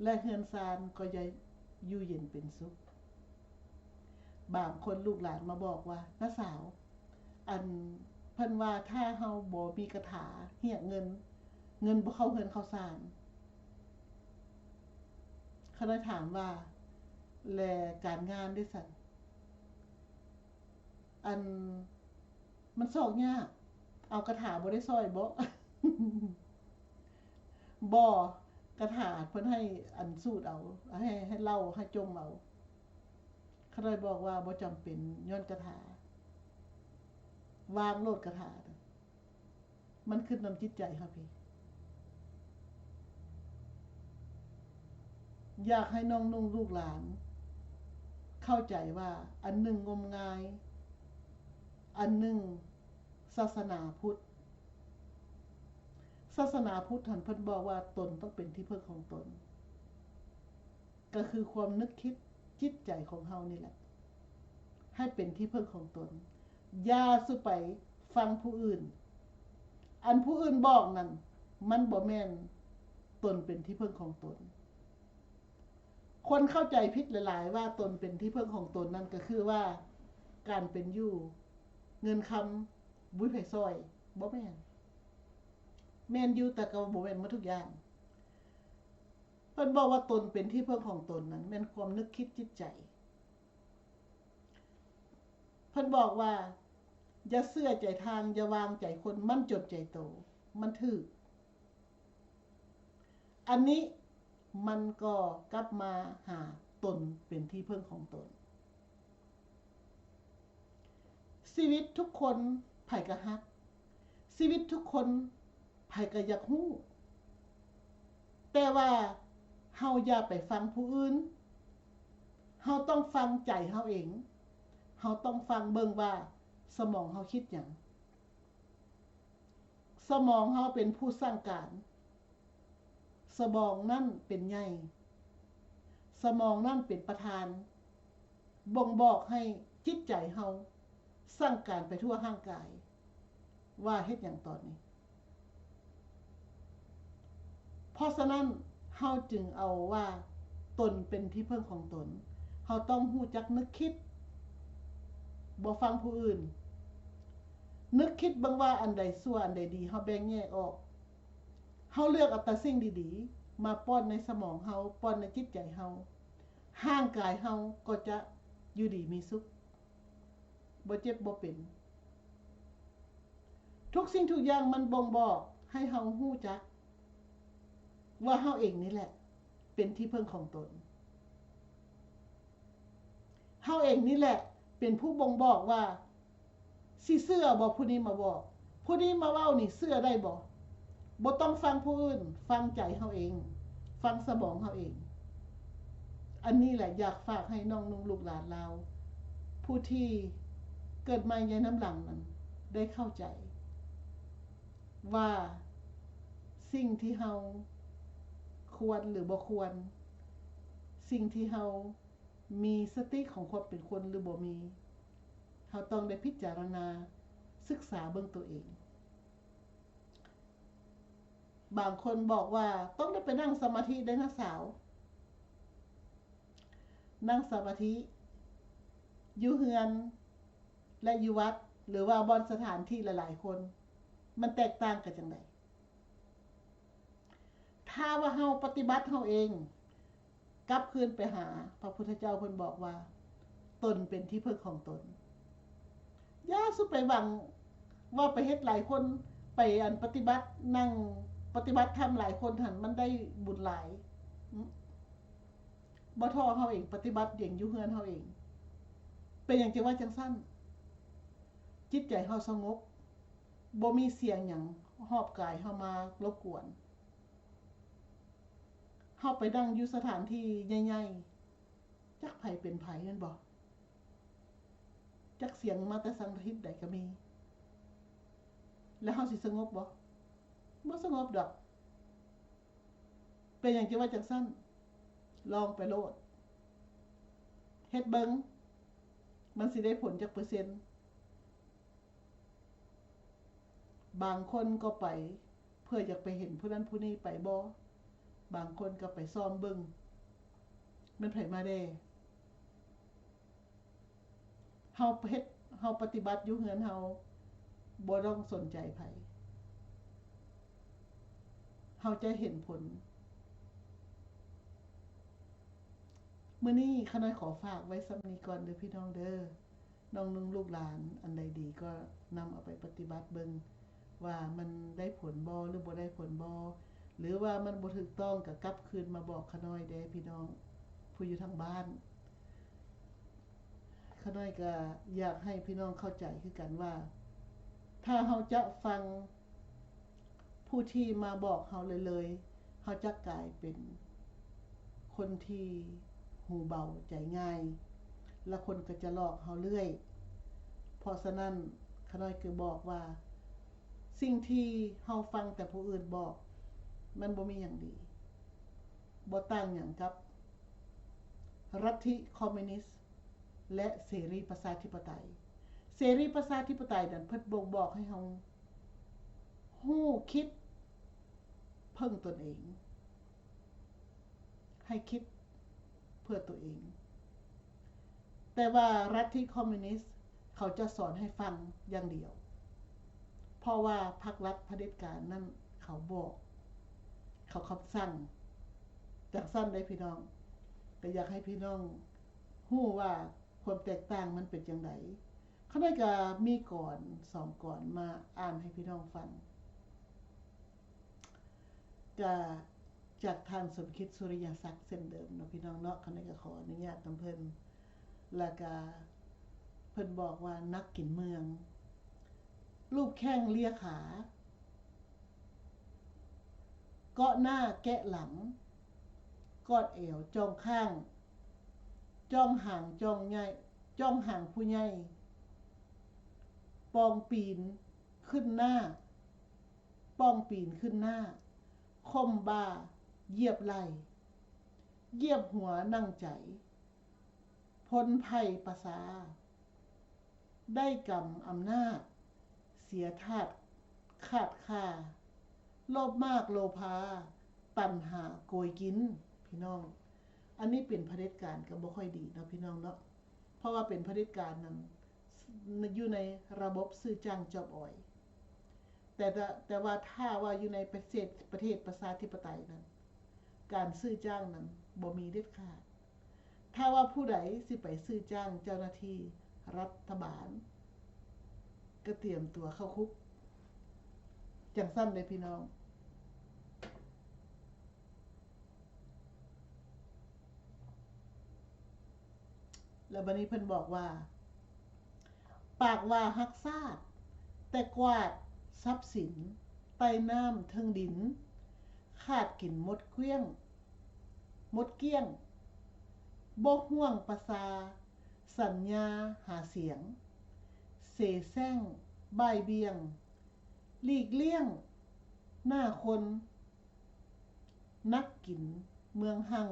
ແລະ ເຮືອນຊານກໍຈະຢູ່ເຢັນເປັນສຸກ. ບາງຄົນລູກຫຼານມາບອກວ່າ, ນ້າສາວ, ອັນ ເພິ່ນວ່າຖ້າເຮົາບໍ່ມີກະຖາຮຽກເງິນ, ເງິນບໍ່ເຂົ້າເຮືອນເຂົ້າຊານ. ຂ້ານ້ອຍຖາມວ່າ, ແລະ ການງານເດຊັ້ນ? ອັນ ມັນຊອກຍາກ, ເອົາກະຖາບໍ່ໄດ້ຊ່ອຍບໍ? ບໍ່, ກະຖາເພິ່ນໃຫ້ອັນສູດເອົາ, ໃຫ້ ໃຫ້ເລົ່າ, ໃຫ້ຈົ່ມເອົາ. ຂ້ານ້ອຍບອກວ່າບໍ່ຈຳເປັນຍ້ອນກະຖາ, ວາງໂລດກະຖານະ, ມັນຂຶ້ນນຳຈິດໃຈເຮົາພີ້. ຢາກໃຫ້ນ້ອງນຸ່ງລູກຫຼານເຂົ້າໃຈວ່າ ອັນໜຶ່ງງົມງາຍ, ອັນໜຶ່ງສາສະໜາພຸດ. ສາສະໜາພຸດຫັ້ນ ເພິ່ນບອກວ່າຕົນຕ້ອງເປັນທີ່ເພິ່ງຂອງຕົນ. ກໍຄືຄວາມນຶກຄິດຈິດໃຈຂອງເຮົານີ້ແຫຼະ ໃຫ້ເປັນທີ່ເພິ່ງຂອງຕົນ. ຢ່າສູ່ໄປຟັງຜູ້ອື່ນ. ອັນຜູ້ອື່ນບອກນັ້ນ ມັນບໍ່ແມ່ນຕົນເປັນທີ່ເພິ່ງຂອງຕົນ. ຄົນເຂົ້າໃຈຜິດຫຼາຍໆວ່າຕົນເປັນທີ່ເພິ່ງຂອງຕົນນັ້ນ ກໍຄືວ່າການເປັນຢູ່ ເງິນຄຳ ບໍ່ມີໃຜຊ່ອຍ. ບໍ່ແມ່ນ. ແມ່ນຢູ່ ແຕ່ກໍບໍ່ແມ່ນໝົດທຸກຢ່າງ. ເພິ່ນບອກວ່າຕົນເປັນທີ່ເພິ່ງຂອງຕົນນັ້ນ ແມ່ນຄວາມນຶກຄິດຈິດໃຈ. ເພິ່ນບອກວ່າ ຢ່າເຊື່ອໃຈທ່ານ, ຢ່າວາງໃຈຄົນ, ໝັ້ນຈົນໃຈໂຕ. ມັນຖືກ. ອັນນີ້ມັນກໍກັບມາຫາຕົນເປັນທີ່ເພິ່ງຂອງຕົນ. ຊີວິດທຸກຄົນໃຜກໍຮັກ, ຊີວິດທຸກຄົນໃຜກໍຢາກຮູ້, ແຕ່ວ່າເຮົາຢ່າໄປຟັງຜູ້ອື່ນ, ເຮົາຕ້ອງຟັງໃຈເຮົາເອງ, ເຮົາຕ້ອງຟັງເບິ່ງວ່າສະໝອງເຮົາຄິດຫຍັງ. ສະໝອງເຮົາເປັນຜູ້ສັ່ງການ. ສະໝອງນັ້ນເປັນໃຫຍ່. ສະໝອງນັ້ນເປັນປະທານ, ບົ່ງບອກໃຫ້ຈິດໃຈເຮົາສັ່ງການໄປທົ່ວຮ່າງກາຍ. ວ່າເຮັດຫຍັງຕອນນີ້. ເພາະສະນັ້ນ ເຮົາຈຶ່ງເອົາວ່າຕົນເປັນທີ່ເພິ່ງຂອງຕົນ. ເຮົາຕ້ອງຮູ້ຈັກນຶກຄິດ, ບໍ່ຟັງຜູ້ອື່ນ. ນຶກຄິດເບິ່ງວ່າອັນໃດຊົ່ວ ອັນໃດດີ, ເຮົາແບ່ງແຍກອອກ. ເຮົາເລືອກເອົາແຕ່ສິ່ງດີໆ ມາປ້ອນໃນສະໝອງເຮົາ, ປ້ອນໃນຈິດໃຈເຮົາ. ຮ່າງກາຍເຮົາກໍຈະຢູ່ດີມີສຸກ, ບໍ່ເຈັບບໍ່ເປັນ. ທຸກສິ່ງທຸກຢ່າງມັນບົ່ງບອກໃຫ້ເຮົາຮູ້ຈັກວ່າເຮົາເອງນີ້ແຫຼະເປັນທີ່ເພິ່ງຂອງຕົນ. ເຮົາເອງນີ້ແຫຼະເປັນຜູ້ບົ່ງບອກວ່າ ຊິເຊື່ອບໍ່ຜູ້ນີ້ມາບອກ, ຜູ້ນີ້ມາເວົ້ານີ້ເຊື່ອໄດ້ບໍ່? ບໍ່ຕ້ອງຟັງຜູ້ອື່ນ, ຟັງໃຈເຮົາເອງ, ຟັງສະໝອງເຮົາເອງ. ອັນນີ້ແຫຼະຢາກຝາກໃຫ້ນ້ອງນຸ່ງລູກຫຼານລາວ ຜູ້ທີ່ເກີດໃໝ່ໃນນຳຫຼັງນັ້ນ ໄດ້ເຂົ້າໃຈວ່າສິ່ງທີ່ເຮົາຄວນຫຼືບໍ່ຄວນ, ສິ່ງທີ່ເຮົາ ມີສະຕິຂອງຄວາມເປັນຄົນຫຼືບໍ່ມີ, ເຮົາຕ້ອງໄດ້ພິຈາລະນາສຶກສາເບິ່ງຕົວເອງ. ບາງຄົນບອກວ່າຕ້ອງໄດ້ໄປນັ່ງສະມາທິເດ້ນະສາວ, ນັ່ງສະມາທິຢູ່ເຮືອນ ແລະ ຢູ່ວັດ ຫຼືວ່າບ່ອນສະຖານທີ່ຫຼາຍໆຄົນ ມັນແຕກຕ່າງກັນຈັ່ງໃດ? ຖ້າວ່າເຮົາປະຕິບັດເຮົາເອງ ກັບຄືນໄປຫາພະພຸດທະເຈົ້າ, ເພິ່ນບອກວ່າ ຕົນເປັນທີ່ເພິ່ງຂອງຕົນ. ຢ່າສູ່ໄປຫວັງວ່າໄປເຮັດຫຼາຍຄົນ, ໄປ ອັນ ປະຕິບັດ, ນັ່ງປະຕິບັດທຳຫຼາຍຄົນຫັ້ນ ມັນໄດ້ບຸນຫຼາຍ. ບໍ່ທໍ່ເຮົາເອງ, ປະຕິບັດເອງຢູ່ເຮືອນເຮົາເອງ. ເປັນຫຍັງຈຶ່ງວ່າຈັ່ງຊັ້ນ? ຈິດໃຈເຮົາສະຫງົບ, ບໍ່ມີສຽງຫຍັງຮອບກາຍເຮົາມາລົບກວນ. ເຮົາໄປນັ່ງຢູ່ສະຖານທີ່ໃຫຍ່ໆ, ຈັກໃຜເປັນໃຜແມ່ນບໍ່? ຈັກສຽງມາແຕ່ທາງທິດໃດກໍມີ. ແລ້ວເຮົາຊິສະຫງົບບໍ່? ບໍ່ສະຫງົບດອກ. ເປັນຫຍັງຈຶ່ງວ່າຈັ່ງຊັ້ນ? ລອງໄປໂລດ. ເຮັດເບິ່ງ, ມັນຊິໄດ້ຜົນຈັກເປີເຊັນ. ບາງຄົນກໍໄປເພື່ອຢາກໄປເຫັນຜູ້ນັ້ນຜູ້ນີ້ໄປບໍ່, ບາງຄົນກໍໄປຊອມເບິ່ງ ແມ່ນໃຜມາແດ່. ເຮົາເຮັດ, ເຮົາປະຕິບັດຢູ່ເຮືອນເຮົາ, ບໍ່ຕ້ອງສົນໃຈໃຜ, ເຮົາຈະເຫັນຜົນ. ມື້ນີ້ຂ້ານ້ອຍຂໍຝາກໄວ້ສ່ຳນີ້ກ່ອນເດີພີ່ນ້ອງເດີ. ນ້ອງນຸ່ງລູກຫຼານ ອັນໃດດີກໍນຳເອົາໄປປະຕິບັດເບິ່ງ ວ່າມັນໄດ້ຜົນບໍ່ ຫຼືບໍ່ໄດ້ຜົນບໍ່ ຫຼືວ່າມັນບໍ່ຖືກຕ້ອງ ກໍກັບຄືນມາບອກຂ້ານ້ອຍແດ່ພີ່ນ້ອງຜູ້ຢູ່ທາງບ້ານ. ຂ້ານ້ອຍກໍຢາກໃຫ້ພີ່ນ້ອງເຂົ້າໃຈຄືກັນວ່າ ຖ້າເຮົາຈະຟັງ ຜູ້ທີ່ມາບອກເຮົາເລີຍໆ, ເຮົາຈະກາຍເປັນຄົນທີ່ຫູເບົາໃຈງ່າຍ ແລະ ຄົນກໍຈະຫຼອກເຮົາເລື້ອຍ. ເພາະສະນັ້ນ, ຂ້ານ້ອຍຄືບອກວ່າ ສິ່ງທີ່ເຮົາຟັງແຕ່ຜູ້ອື່ນບອກ ມັນບໍ່ມີຫຍັງດີ, ບໍ່ຕ່າງຫຍັງກັບລັດທິຄອມມິວນິດ ແລະ ເສລີປະຊາທິປະໄຕ. ເສລີປະຊາທິປະໄຕນັ້ນ ເພິ່ນບົ່ງບອກໃຫ້ເຮົາ ຮູ້ຄິດເພິ່ງຕົນເອງ, ໃຫ້ຄິດເພື່ອຕົວເອງ. ແຕ່ວ່າລັດທິຄອມມິວນິດ ເຂົາຈະສອນໃຫ້ຟັງຢ່າງດຽວ, ເພາະວ່າພັກລັດຜະເດັດການນັ້ນ ເຂົາບອກ, ເຂົາຄຳສັ່ງຈັ່ງຊັ້ນເດ້ພີ່ນ້ອງ. ກໍຢາກໃຫ້ພີ່ນ້ອງຮູ້ວ່າຄວາມແຕກຕ່າງມັນເປັນຈັ່ງໃດ. ຂ້ານ້ອຍກະມີກອນສອງກອນມາອ່ານໃຫ້ພີ່ນ້ອງຟັງ, ກະຈາກທ່ານສົມຄິດ ສຸລິຍະສັກ ເຊັ່ນເດີມເນາະພີ່ນ້ອງເນາະ. ຂ້ານ້ອຍກະຂໍອະນຸຍາດນຳເພິ່ນ, ລະກະເພິ່ນບອກວ່າ ນັກກິນເມືອງ ລູບແຂ້ງເລຍຂາ ເກາະໜ້າແກະຫຼັງ, ກອດແອວຈ້ອງຂ້າງ, ຈ້ອງຫາງຈ້ອງໃຫຍ່, ຈ້ອງຫາງຜູ້ໃຫຍ່, ປ່ອງປີນຂຶ້ນໜ້າ, ປ່ອງປີນຂຶ້ນໜ້າ, ຂົ່ມບ່າ, ຢຽບໄຫຼ່, ຢຽບຫົວໜັງໃຈ, ພົນໄພປະຊາ, ໄດ້ກຳອຳນາດ, ເສຍທາດ ຂາດຄ່າ, ໂລບມາກໂລພາ, ຕັນຫາໂກຍກິນ ພີ່ນ້ອງ. ອັນນີ້ເປັນຜະເດັດການກໍບໍ່ຄ່ອຍດີເນາະ ພີ່ນ້ອງເນາະ, ເພາະວ່າເປັນຜະເດັດການນັ້ນ ຢູ່ໃນລະບົບຊື້ຈ້າງຈອບອອຍ. ແຕ່ ແຕ່ວ່າຖ້າວ່າຢູ່ໃນປະເທດ ປະເທດປະຊາທິປະໄຕນັ້ນ ການຊື້ຈ້າງນັ້ນບໍ່ມີເດັດຂາດ. ຖ້າວ່າຜູ້ໃດຊິໄປຊື້ຈ້າງເຈົ້າໜ້າທີ່ລັດຖະບານ ກໍຕຽມຕົວເຂົ້າຄຸກ ຈັ່ງຊັ້ນເດ້ພີ່ນ້ອງ. ແລ້ວບັດນີ້ເພິ່ນບອກວ່າ ປາກວ່າຮັກຊາດ ແຕ່ກວາດຊັບສິນໃຕ້ນ້ຳເທິງດິນ, ຂາດກິນໝົດກ້ຽງ ໝົດກ້ຽງ, ບໍ່ຫ່ວງປະຊາ ສັນຍາຫາສຽງ, ເສແສ້ງບ່າຍບ່ຽງ, ຫຼີກລ້ຽງໜ້າຄົນ, ນັກກິນເມືອງຮັ່ງ,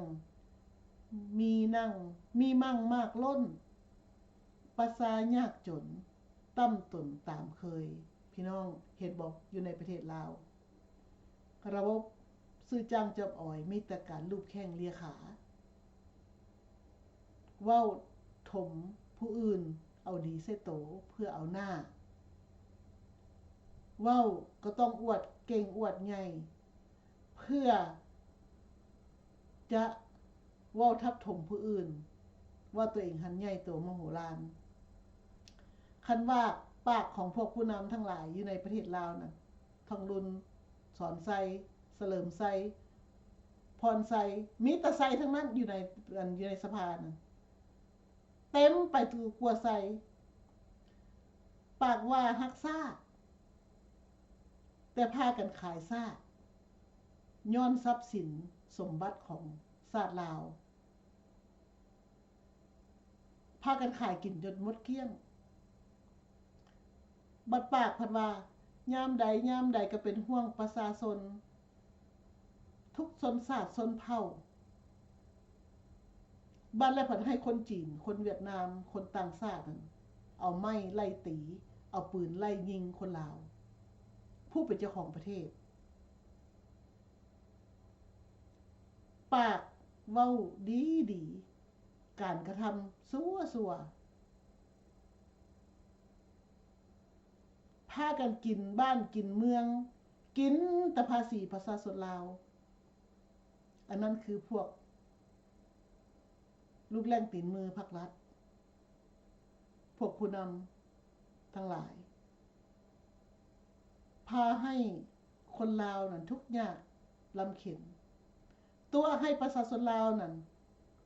ມີນັ່ງ ມີມັ່ງມາກລົ້ນ, ປະຊາຍາກຈົນ, ຕ່ຳຕົນຕາມເຄີຍ. ພີ່ນ້ອງເຫັນບໍ່? ຢູ່ໃນປະເທດລາວ ລະບົບຊື້ຈ້າງຈອບອອຍ ມີແຕ່ການລູບແຂ້ງເລຍຂາ, ເວົ້າຖົມຜູ້ອື່ນ ເອົາດີໃສ່ໂຕເພື່ອເອົາໜ້າ, ເວົ້າກໍຕ້ອງອວດເກັ່ງອວດໃຫຍ່ ເພື່ອຈະເວົ້າທັບຖົມຜູ້ອື່ນ ວ່າຕົວເອງຫັ້ນໃຫຍ່ໂຕມະໂຫລານ. ຄັນວ່າປາກຂອງພວກຜູ້ນຳທັງຫຼາຍຢູ່ໃນປະເທດລາວນັ້ນ ທອງລຸນ, ສອນໄຊ, ສະເຫຼີມໄຊ, ພອນໄຊ, ມີແຕ່ໄຊທັງນັ້ນ ຢູ່ໃນ ອັນ ຢູ່ໃນສະພານັ້ນ ເຕັມໄປທຸກຂົວໄຊ. ປາກວ່າຮັກຊາດ ແຕ່ພາກັນຂາຍຊາດ ຍ້ອນຊັບສິນສົມບັດຂອງຊາດລາວ ພາກັນຂາຍກິນຈົນໝົດກ້ຽງ. ບັດປາກພັດວ່າ ຍາມໃດຍາມໃດກໍເປັນຫ່ວງປະຊາຊົນ ທຸກຊົນຊາດຊົນເຜົ່າ. ບັດແລ້ວພັດໃຫ້ຄົນຈີນ, ຄົນຫວຽດນາມ, ຄົນຕ່າງຊາດນັ້ນ ເອົາໄມ້ໄລ່ຕີ, ເອົາປືນໄລ່ຍິງຄົນລາວ ຜູ້ເປັນເຈົ້າຂອງປະເທດ. ປາກເວົ້າດີໆ, ການກະທຳຊົ່ວໆ. ພາກັນກິນບ້ານກິນເມືອງ, ກິນແຕ່ພາສີປະຊາຊົນລາວ. ອັນນັ້ນຄືພວກລູກແລ້ງຕີນມືພັກລັດ, ພວກຜູ້ນຳທັງຫຼາຍ ພາໃຫ້ຄົນລາວນັ້ນທຸກຍາກລຳເຂັນ. ຕົວະໃຫ້ປະຊາຊົນລາວນັ້ນ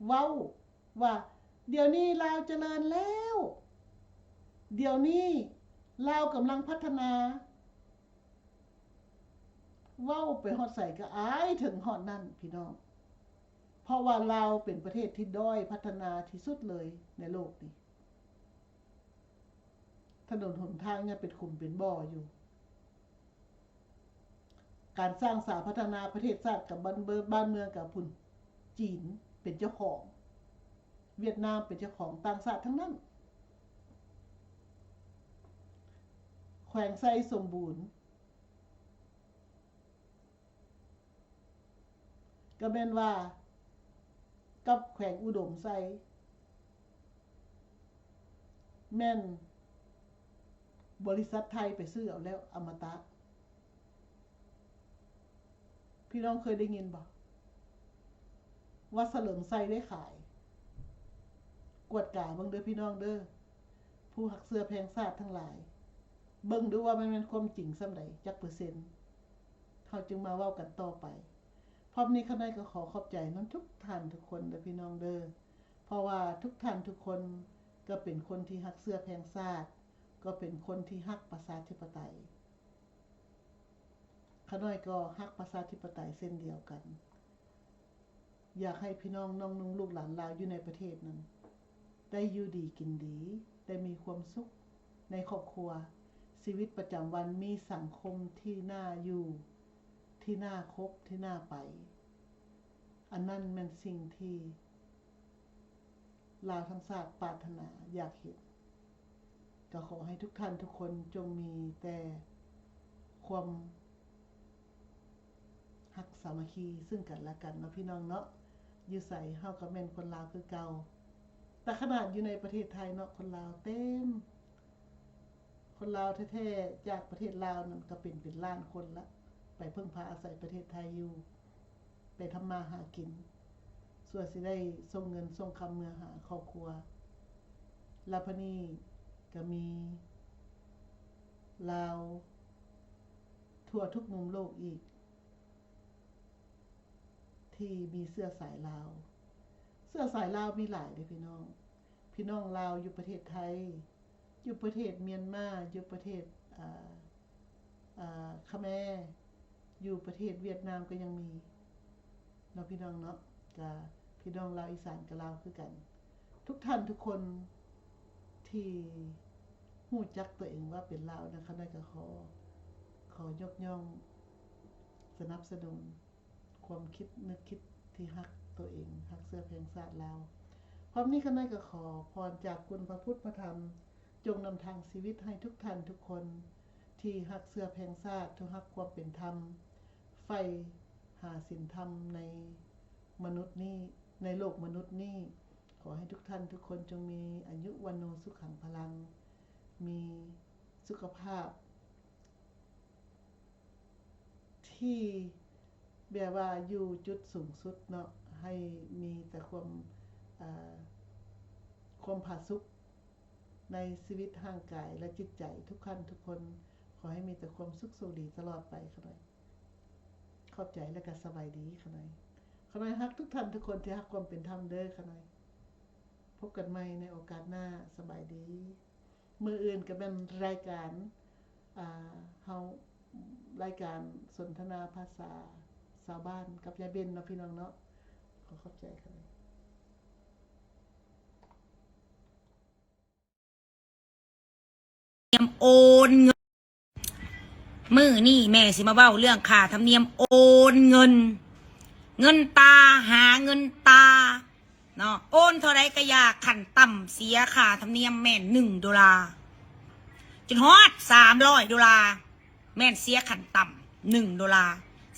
ເວົ້າວ່າ ດຽວນີ້ລາວຈະເລີນແລ້ວ, ດຽວນີ້ລາວກຳລັງພັດທະນາ. ເວົ້າໄປຮອດໃສກໍອາຍເຖິງຮອດນັ້ນ ພີ່ນ້ອງ, ເພາະວ່າລາວເປັນປະເທດທີ່ດ້ອຍພັດທະນາທີ່ສຸດເລີຍໃນໂລກນີ້. ຖະໜົນຫົນທາງຍັງເປັນຂຸມເປັນບໍ່ຢູ່. ການສ້າງສາພັດທະນາປະເທດຊາດກັບບ້ານເມືອງກັບພຸ້ນ, ຈີນເປັນເຈົ້າຂອງ, ຫວຽດນາມເປັນເຈົ້າຂອງ, ຕ່າງຊາດທັງນັ້ນ. ແຂວງໄຊສົມບູນ ກໍແມ່ນວ່າກັບແຂວງອຸດົມໄຊ ແມ່ນບໍລິສັດໄທໄປຊື້ເອົາແລ້ວ ອະມະຕະ. ພີ່ນ້ອງເຄີຍໄດ້ຍິນບໍ່ ວ່າສະເຫຼີມໄຊໄດ້ຂາຍ? ກວດກາເບິ່ງເດີພີ່ນ້ອງເດີ, ຜູ້ຮັກເຊື້ອແພງຊາດທັງຫຼາຍ, ເບິ່ງດູວ່າມັນແມ່ນຄວາມຈິງສ່ຳໃດ, ຈັກເປີເຊັນ. ເຮົາຈຶ່ງມາເວົ້າກັນຕໍ່ໄປ. ພ້ອມນີ້ຂ້ານ້ອຍກໍຂໍຂອບໃຈນຳທຸກທ່ານທຸກຄົນເດີພີ່ນ້ອງເດີ, ເພາະວ່າທຸກທ່ານທຸກຄົນກໍເປັນຄົນທີ່ຮັກເຊື້ອແພງຊາດ, ກໍເປັນຄົນທີ່ຮັກປະຊາທິປະໄຕ. ຂ້ານ້ອຍກໍຮັກປະຊາທິປະໄຕເຊັ່ນດຽວກັນ. ຢາກໃຫ້ພີ່ນ້ອງນ້ອງນຸ່ງລູກຫຼານລາວຢູ່ໃນປະເທດນັ້ນ ໄດ້ຢູ່ດີກິນດີ, ໄດ້ມີຄວາມສຸກໃນຄອບຄົວ, ຊີວິດປະຈຳວັນມີສັງຄົມທີ່ໜ້າຢູ່, ທີ່ໜ້າຄົບ, ທີ່ໜ້າໄປ. ອັນນັ້ນແມ່ນສິ່ງທີ່ ລາວທັງຊາດປາດຖະໜາຢາກເຫັນ. ກໍຂໍໃຫ້ທຸກທ່ານທຸກຄົນຈົ່ງມີແຕ່ ຄວາມຮັກສາມັກຄີຊຶ່ງກັນແລະກັນເນາະ ພີ່ນ້ອງເນາະ. ຢູ່ໃສເຮົາກໍແມ່ນຄົນລາວຄືເກົ່າ. ແຕ່ຂະໜາດຢູ່ໃນປະເທດໄທເນາະ ຄົນລາວເຕັມ. ຄົນລາວແທ້ໆ ຈາກປະເທດລາວນັ້ນກໍເປັນ ເປັນລ້ານຄົນລະ ໄປເພິ່ງພາອາໄສປະເທດໄທຢູ່ ໄປທຳມາຫາກິນ ສ່ວນຊິໄດ້ສົ່ງເງິນສົ່ງຄຳເມືອຫາຄອບຄົວ. ແລ້ວພະນີ້ກໍມີລາວທົ່ວທຸກມຸມໂລກອີກ ທີ່ມີເຊື້ອສາຍລາວ. ເຊື້ອສາຍລາວມີຫຼາຍເດ້ພີ່ນ້ອງ. ພີ່ນ້ອງລາວຢູ່ປະເທດໄທ, ຢູ່ປະເທດມຽນມາ, ຢູ່ປະເທດ ອ່າ ອ່າ ຂະແມ, ຢູ່ປະເທດຫວຽດນາມກໍຍັງມີເນາະພີ່ນ້ອງເນາະ. ກະພີ່ນ້ອງລາວອີສານກະລາວຄືກັນ. ທຸກທ່ານທຸກຄົນທີ່ຮູ້ຈັກຕົວເອງວ່າເປັນລາວນະ ຂ້ານ້ອຍກໍຂໍ ຂໍຍົກຍ້ອງສະໜັບສະໜູນ ຄວາມຄິດນຶກຄິດທີ່ຮັກຕົວເອງ, ຮັກເຊື້ອແພງຊາດລາວ. ພ້ອມນີ້ຂ້ານ້ອຍກໍຂໍພອນຈາກຄຸນພະພຸດພະທຳ ຈົ່ງນຳທາງຊີວິດໃຫ້ທຸກທ່ານທຸກຄົນທີ່ຮັກເຊື້ອແພງຊາດ, ທີ່ຮັກຄວາມເປັນທຳ, ໃຝ່ຫາສິນທຳໃນມະນຸດນີ້, ໃນໂລກມະນຸດນີ້. ຂໍໃຫ້ທຸກທ່ານທຸກຄົນຈົ່ງມີອາຍຸວັນໂນສຸຂັງພະລັງ, ມີສຸຂະພາບ ທີ່ແບບວ່າຢູ່ຈຸດສູງສຸດເນາະ, ໃຫ້ມີແຕ່ຄວາມ ເອີ ຄວາມຜາສຸກໃນຊີວິດຮ່າງກາຍ ແລະ ຈິດໃຈທຸກທ່ານທຸກຄົນ. ຂໍໃຫ້ມີແຕ່ຄວາມສຸກໂຊກດີຕະຫຼອດໄປຂ້ານ້ອຍ. ຂອບໃຈ ແລະ ກໍສະບາຍດີຂ້ານ້ອຍ. ຂ້ານ້ອຍຮັກທຸກທ່ານທຸກຄົນທີ່ຮັກຄວາມເປັນທຳເດີຂ້ານ້ອຍ. ພົບກັນໃໝ່ໃນໂອກາດໜ້າ. ສະບາຍດີ. ມື້ອື່ນກໍແມ່ນລາຍການ ອ່າ ເຮົາ ລາຍການສົນທະນາພາສາຊາວບ້ານກັບຍາຍເບັນເນາະ ພີ່ນ້ອງເນາະ. ຂໍຂອບໃຈຂ້ານ້ອຍ. ທຳນຽມໂອນເງິນ. ມື້ນີ້ແມ່ຊິມາເວົ້າເລື່ອງຄ່າທຳນຽມໂອນເງິນ. ເງິນຕາ ຫາເງິນຕາເນາະ, ໂອນເທົ່າໃດກໍຢ່າ, ຂັ້ນຕ່ຳເສຍຄ່າທຳນຽມແມ່ນໜຶ່ງໂດລາ ຈົນຮອດສາມຮ້ອຍໂດລາ, ແມ່ນເສຍຂັ້ນຕ່ຳໜຶ່ງໂດລາ,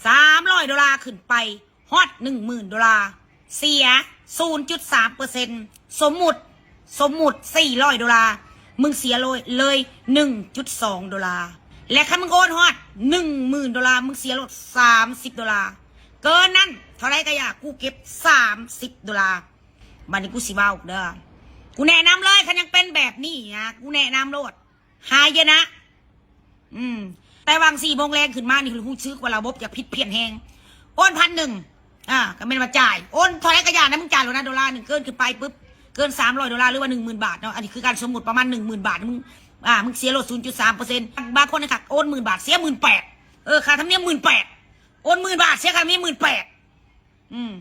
ສາມຮ້ອຍໂດລາຂຶ້ນໄປ ຮອດໜຶ່ງໝື່ນໂດລາ ເສຍສູນຈຸດສາມເປີເຊັນ. ສົມມຸດ, ສົມມຸດສີ່ຮ້ອຍໂດລາ, ມຶງເສຍໂລຍ ເລີຍໜຶ່ງຈຸດສອງໂດລາ. ແລະ ຄັນມຶງໂອນຮອດໜຶ່ງໝື່ນໂດລາ, ມຶງເສຍໂລດສາມສິບໂດລາ. ເກີນນັ້ນເທົ່າໃດກໍຢ່າ, ກູເກັບສາມສິບໂດລາ. ບັດນີ້ກູຊິເວົ້າເດີ, ກູແນະນຳເລີຍ, ຄັນຍັງເປັນແບບນີ້ນະ, ກູແນະນຳໂລດ. ຫາຍະນະ. ອືມ ແຕ່ຫວ່າງສີ່ໂມງແລງຂຶ້ນມານີ້ ຮູ້ສຶກວ່າລະບົບຢາກຜິດພຽນແຮງ. ໂອນພັນໜຶ່ງ ອ່າ ກໍແມ່ນວ່າຈ່າຍ, ໂອນເທົ່າໃດກໍຢ່ານະ, ມຶງຈ່າຍໂລດນະ ໂດລາໜຶ່ງເກີນຂຶ້ນໄປປຶບ, ເກີນສາມຮ້ອຍໂດລາ ຫຼືວ່າໜຶ່ງໝື່ນບາດເນາະ, ອັນນີ້ຄືການສົມມຸດປະມານໜຶ່ງໝື່ນບາດ, ມຶງ ອ່າ ມຶງເສຍໂລດສູນຈຸດສາມເປີເຊັນ. ບາງຄົນນະຄັກ ໂອນໝື່ນບາດ ເສຍໝື່ນແປດ, ເອີ ຄ່າທຳນຽມໝື່ນແປດ, ໂອນໝື່ນບາດ ເສຍຄ່າທຳນຽມໝື່ນແປດ. ອືມ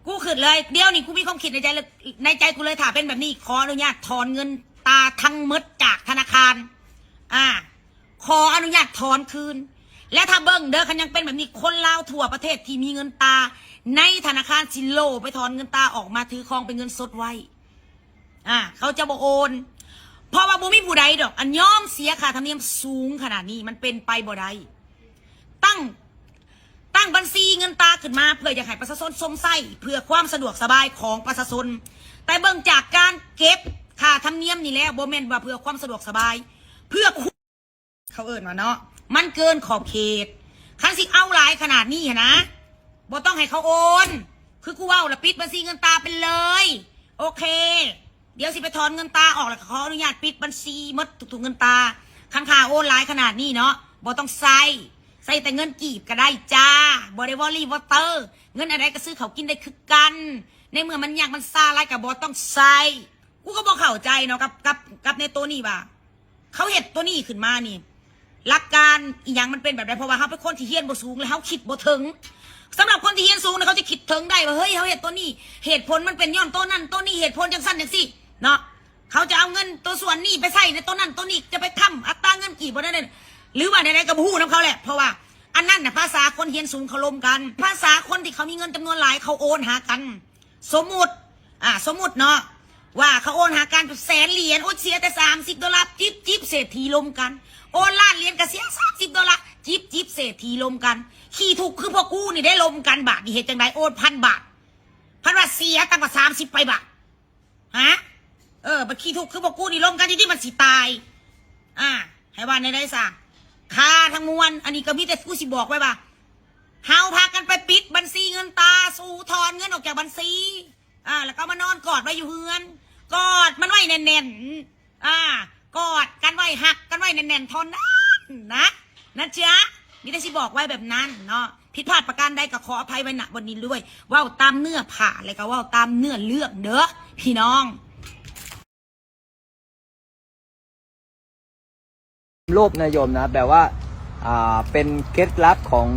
ກູຄິດເລີຍ, ດຽວນີ້ກູມີຄວາມຄິດໃນໃຈເລີຍ, ໃນໃຈກູເລີຍ, ຖ້າເປັນແບບນີ້ ຂໍອະນຸຍາດຖອນເງິນຕາທັງໝົດຈາກທະນາຄານ. ອ່າ ຂໍອະນຸຍາດຖອນຄືນ. ແລະ ຖ້າເບິ່ງເດີ, ຄັນຍັງເປັນແບບນີ້ ຄົນລາວທົ່ວປະເທດທີ່ມີເງິນຕາໃນທະນາຄານ ຊິໂລໄປຖອນເງິນຕາອອກມາຖືຄອງເປັນເງິນສົດໄວ້. ອ່າ ເຂົາຈະບໍ່ໂອນ, ເພາະວ່າບໍ່ມີຜູ້ໃດດອກ ອັນຍອມເສຍຄ່າທຳນຽມສູງຂະໜາດນີ້, ມັນເປັນໄປບໍ່ໄດ້. ຕັ້ງ ຕັ້ງບັນຊີເງິນຕາຂຶ້ນມາ ເພື່ອຢາກໃຫ້ປະຊາຊົນຊົມໃຊ້ ເພື່ອຄວາມສະດວກສະບາຍຂອງປະຊາຊົນ, ແຕ່ເບິ່ງຈາກການເກັບຄ່າທຳນຽມນີ້ແລ້ວ ບໍ່ແມ່ນວ່າເພື່ອຄວາມສະດວກສະບາຍ, ເພື່ອ ເຂົາເອີ້ນວ່າເນາະ, ມັນເກີນຂອບເຂດ. ຄັນຊິເອົາຫຼາຍຂະໜາດນີ້ຫັ້ນນະ, ບໍ່ຕ້ອງໃຫ້ເຂົາໂອນ. ຄືກູເວົ້າລະ, ປິດບັນຊີເງິນຕາໄປເລີຍ. ໂອເຄ, ດຽວຊິໄປຖອນເງິນຕາອອກ ແລ້ວກໍຂໍອະນຸຍາດປິດບັນຊີໝົດທຸກໆເງິນຕາ. ຄັນຄ່າໂອນຫຼາຍຂະໜາດນີ້ເນາະ, ບໍ່ຕ້ອງໃຊ້, ໃຊ້ແຕ່ເງິນກີບກໍໄດ້ຈ້າ, ບໍ່ໄດ້ວໍຣີວໍເຕີ. ເງິນອັນໃດກໍຊື້ເຂົ້າກິນໄດ້ຄືກັນ. ໃນເມື່ອມັນຍາກມັນຊາຫຼາຍ ກໍບໍ່ຕ້ອງໃຊ້. ກູກໍບໍ່ເຂົ້າໃຈເນາະ ກັບ ກັບ ກັບໃນໂຕນີ້ວ່າ ເຂົາເຮັດໂຕນີ້ຂຶ້ນມານີ້ ຫຼັກການອີ່ຫຍັງມັນເປັນແບບໃດ? ເພາະວ່າເຮົາເປັນຄົນທີ່ຮຽນບໍ່ສູງ ແລະ ເຮົາຄິດບໍ່ເຖິງ. ສຳລັບຄົນທີ່ຮຽນສູງນະ ເຂົາຈະຄິດເຖິງໄດ້ວ່າ ເຮີ້ຍ ເຮົາເຮັດໂຕນີ້ ເຫດຜົນມັນເປັນຍ້ອນໂຕນັ້ນໂຕນີ້ ເຫດຜົນຈັ່ງຊັ້ນຈັ່ງຊີ້ເນາະ. ເຂົາຈະເອົາເງິນໂຕສ່ວນນີ້ໄປໃຊ້ໃນໂຕນັ້ນໂຕນີ້ ຈະໄປຄ້ຳອັດຕາເງິນກີບບໍ່ໄດ້ ຫຼືວ່າແນວໃດກໍບໍ່ຮູ້ນຳເຂົາແຫຼະ. ເພາະວ່າອັນນັ້ນນະ ພາສາຄົນຮຽນສູງເຂົາລົມກັນ, ພາສາຄົນທີ່ເຂົາມີເງິນຈຳນວນຫຼາຍເຂົາໂອນຫາກັນ. ສົມມຸດ ອ່າ ສົມມຸດເນາະ, ວ່າເຂົາໂອນຫາກັນແສນຫຼຽນ ໂອດ ເສຍແຕ່ສາມສິບໂດລາ ຈິບໆ ເສດຖີລົມກັນ. ໂອນລ້ານຫຼຽນກໍເສຍສາມສິບໂດລາ ຈິບໆ ເສດຖີລົມກັນ. ຂີ້ທຸກຄືພວກກູນີ້ໄດ້ລົມກັນ ບາດນີ້ເຮັດຈັ່ງໃດ? ໂອນພັນບາດ ພັນບາດເສຍຕັ້ງກວ່າສາມສິບໄປບາດ. ຮະ? ເອີ ບັດຂີ້ທຸກຄືພວກກູນີ້ລົມກັນຢູ່ຕິ ມັນຊິຕາຍ. ອ່າ ໃຫ້ວ່າແນວໃດຊະ? ຄ່າທັງມວນ ອັນນີ້ກໍມີແຕ່ກູຊິບອກໄວ້ວ່າ ເຮົາພາກັນໄປປິດບັນຊີເງິນຕາ ສູຖອນເງິນອອກຈາກບັນຊີ ອ່າ ແລ້ວກໍມານອນກອດໄວ້ຢູ່ເຮືອນ ກອດມັນໄວ້ແໜ້ນໆ ອ່າ ກອດກັນໄວ້ ຮັກກັນໄວ້ແໜ້ນໆ ເທົ່ານັ້ນນະ ນະຈ໊ະ. ມີແຕ່ຊິບອກໄວ້ແບບນັ້ນເນາະ. ຜິດພາດປະການໃດກໍຂໍອະໄພໄວ້ ນະ ບັດນີ້ດ້ວຍ. ເວົ້າຕາມເນື້ອຜ້າ ແລະກໍເວົ້າຕາມເນື້ອເລື່ອງເດີ້ພີ່ນ້ອງ. ໂລບນະໂຍມນະ ແບບວ່າ ອ່າ ເປັນເຄັດລັບຂອງ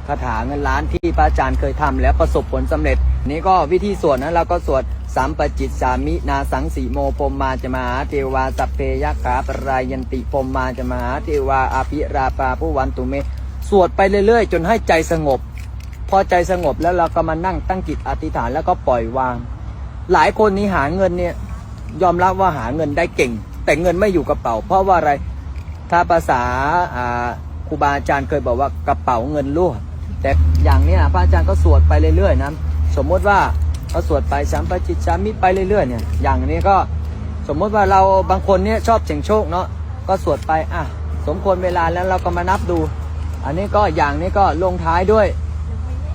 ຄາຖາເງິນລ້ານທີ່ພະອາຈານເຄີຍທຳແລ້ວປະສົບຜົນສຳເລັດ. ນີ້ກໍວິທີສວດນະ ລາວກໍສວດ ສຳປະຈິດສາມິ ນາສັງສີໂມ ພົມມາຈະມະຫາເທວາ ສັບເພຍັກຂາປະລາຍັນຕິ ພົມມາຈະມະຫາເທວາ ອະພິລາພາ ພະວັນຕຸເມ. ສວດໄປເລື້ອຍໆ ຈົນໃຫ້ໃຈສະຫງົບ. ພໍໃຈສະຫງົບແລ້ວ ເຮົາກໍມານັ່ງຕັ້ງຈິດອະທິຖານ ແລ້ວກໍປ່ອຍວາງ. ຫຼາຍຄົນນີ້ຫາເງິນເນ່ຍ ຍອມຮັບວ່າຫາເງິນໄດ້ເກັ່ງ ແຕ່ເງິນໄມ່ຢູ່ກະເປົາ. ເພາະວ່າອະໄລ? ຖ້າພາສາ ອ່າ ຄູບາອາຈານເຄີຍບອກວ່າ ກະເປົາເງິນຮົ່ວ. ແຕ່ຢ່າງເນີ້ຍ ພະອາຈານກໍສວດໄປເລື້ອຍໆນະ. ສົມມຸດວ່າເຮົາສວດໄປ ສຳປະຈິດສາມິ ໄປເລື້ອຍໆເນີ້ຍ. ຢ່າງນີ້ກໍສົມມຸດວ່າເຮົາ ບາງຄົນເນີ້ຍຊອບສ່ຽງໂຊກເນາະ ກໍສວດໄປ ອ່ະ ສົມຄວນເວລາແລ້ວ ເຮົາກໍມານັບດູ. ອັນນີ້ກໍ ຢ່າງນີ້ກໍລົງທ້າຍດ້ວຍ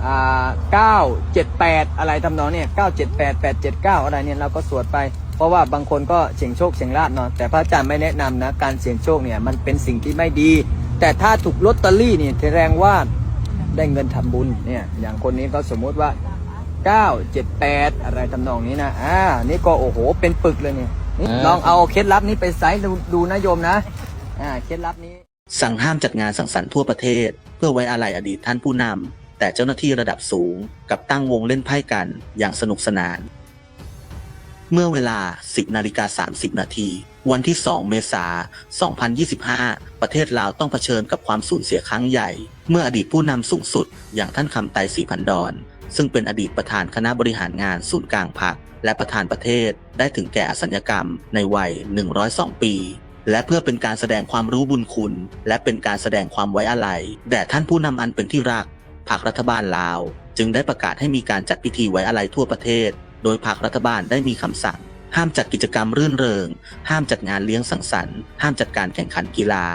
ອ່າ ເກົ້າເຈັດແປດ ອະໄລທຳນອງນີ້ ເກົ້າເຈັດແປດ ແປດເຈັດເກົ້າ ອະໄລນີ້ ເຮົາກໍສວດໄປ. ເພາະວ່າບາງຄົນກໍສ່ຽງໂຊກສ່ຽງລາບເນາະ ແຕ່ພະອາຈານໄມ່ແນະນຳນະ ການສ່ຽງໂຊກເນ່ຍ ມັນເປັນສິ່ງທີ່ໄມ່ດີ. ແຕ່ຖ້າຖືກລອດເຕີຣີນີ້ ສະແດງວ່າໄດ້ເງິນທຳບຸນເນ່ຍ. ຢ່າງຄົນນີ້ກໍສົມມຸດວ່າ ເກົ້າເຈັດແປດ ອະໄລທຳນອງນີ້ນະ. ອ່າ ນີ້ກໍ ໂອ້ໂຫ ເປັນປຶກເລີຍນີ້. ນີ້ ອ່າ ລອງເອົາເຄັດລັບນີ້ໄປໃຊ້ດູ ດູນະໂຍມນະ. ອ່າ ເຄັດລັບນີ້ สั่งห้ามจัดงานสังสรรค์ทั่วประเทศเพื่อไว้อาลัยอดีตท่านผู้นำ แต่เจ้าหน้าที่ระดับสูงกลับตั้งวงเล่นไพ่กันอย่างสนุกสนาน เมื่อเวลา สิบนาฬิกาสามสิบนาที วันที่ สอง เมษา สองพันยี่สิบห้า ประเทศลาวต้องเผชิญกับความสูญเสียครั้งใหญ่ เมื่ออดีตผู้นำสูงสุดอย่างท่าน คำไต ศรีพันดอน ซึ่งเป็นอดีตประธานคณะบริหารงานศูนย์กลางพรรค และประธานประเทศ ได้ถึงแก่อสัญญกรรมในวัย หนึ่งร้อยสอง ปี และเพื่อเป็นการแสดงความรู้บุญคุณ และเป็นการแสดงความไว้อาลัยแด่ท่านผู้นำอันเป็นที่รัก พรรครัฐบาลลาวจึงได้ประกาศให้มีการจัดพิธีไว้อาลัยทั่วประเทศ โดยพรรครัฐบาลได้มีคำสั่ง ห้ามจัดกิจกรรมรื่นเริง ห้ามจัดงานเลี้ยงสังสรรค์ ห้ามจัดการแข่งขันกีฬา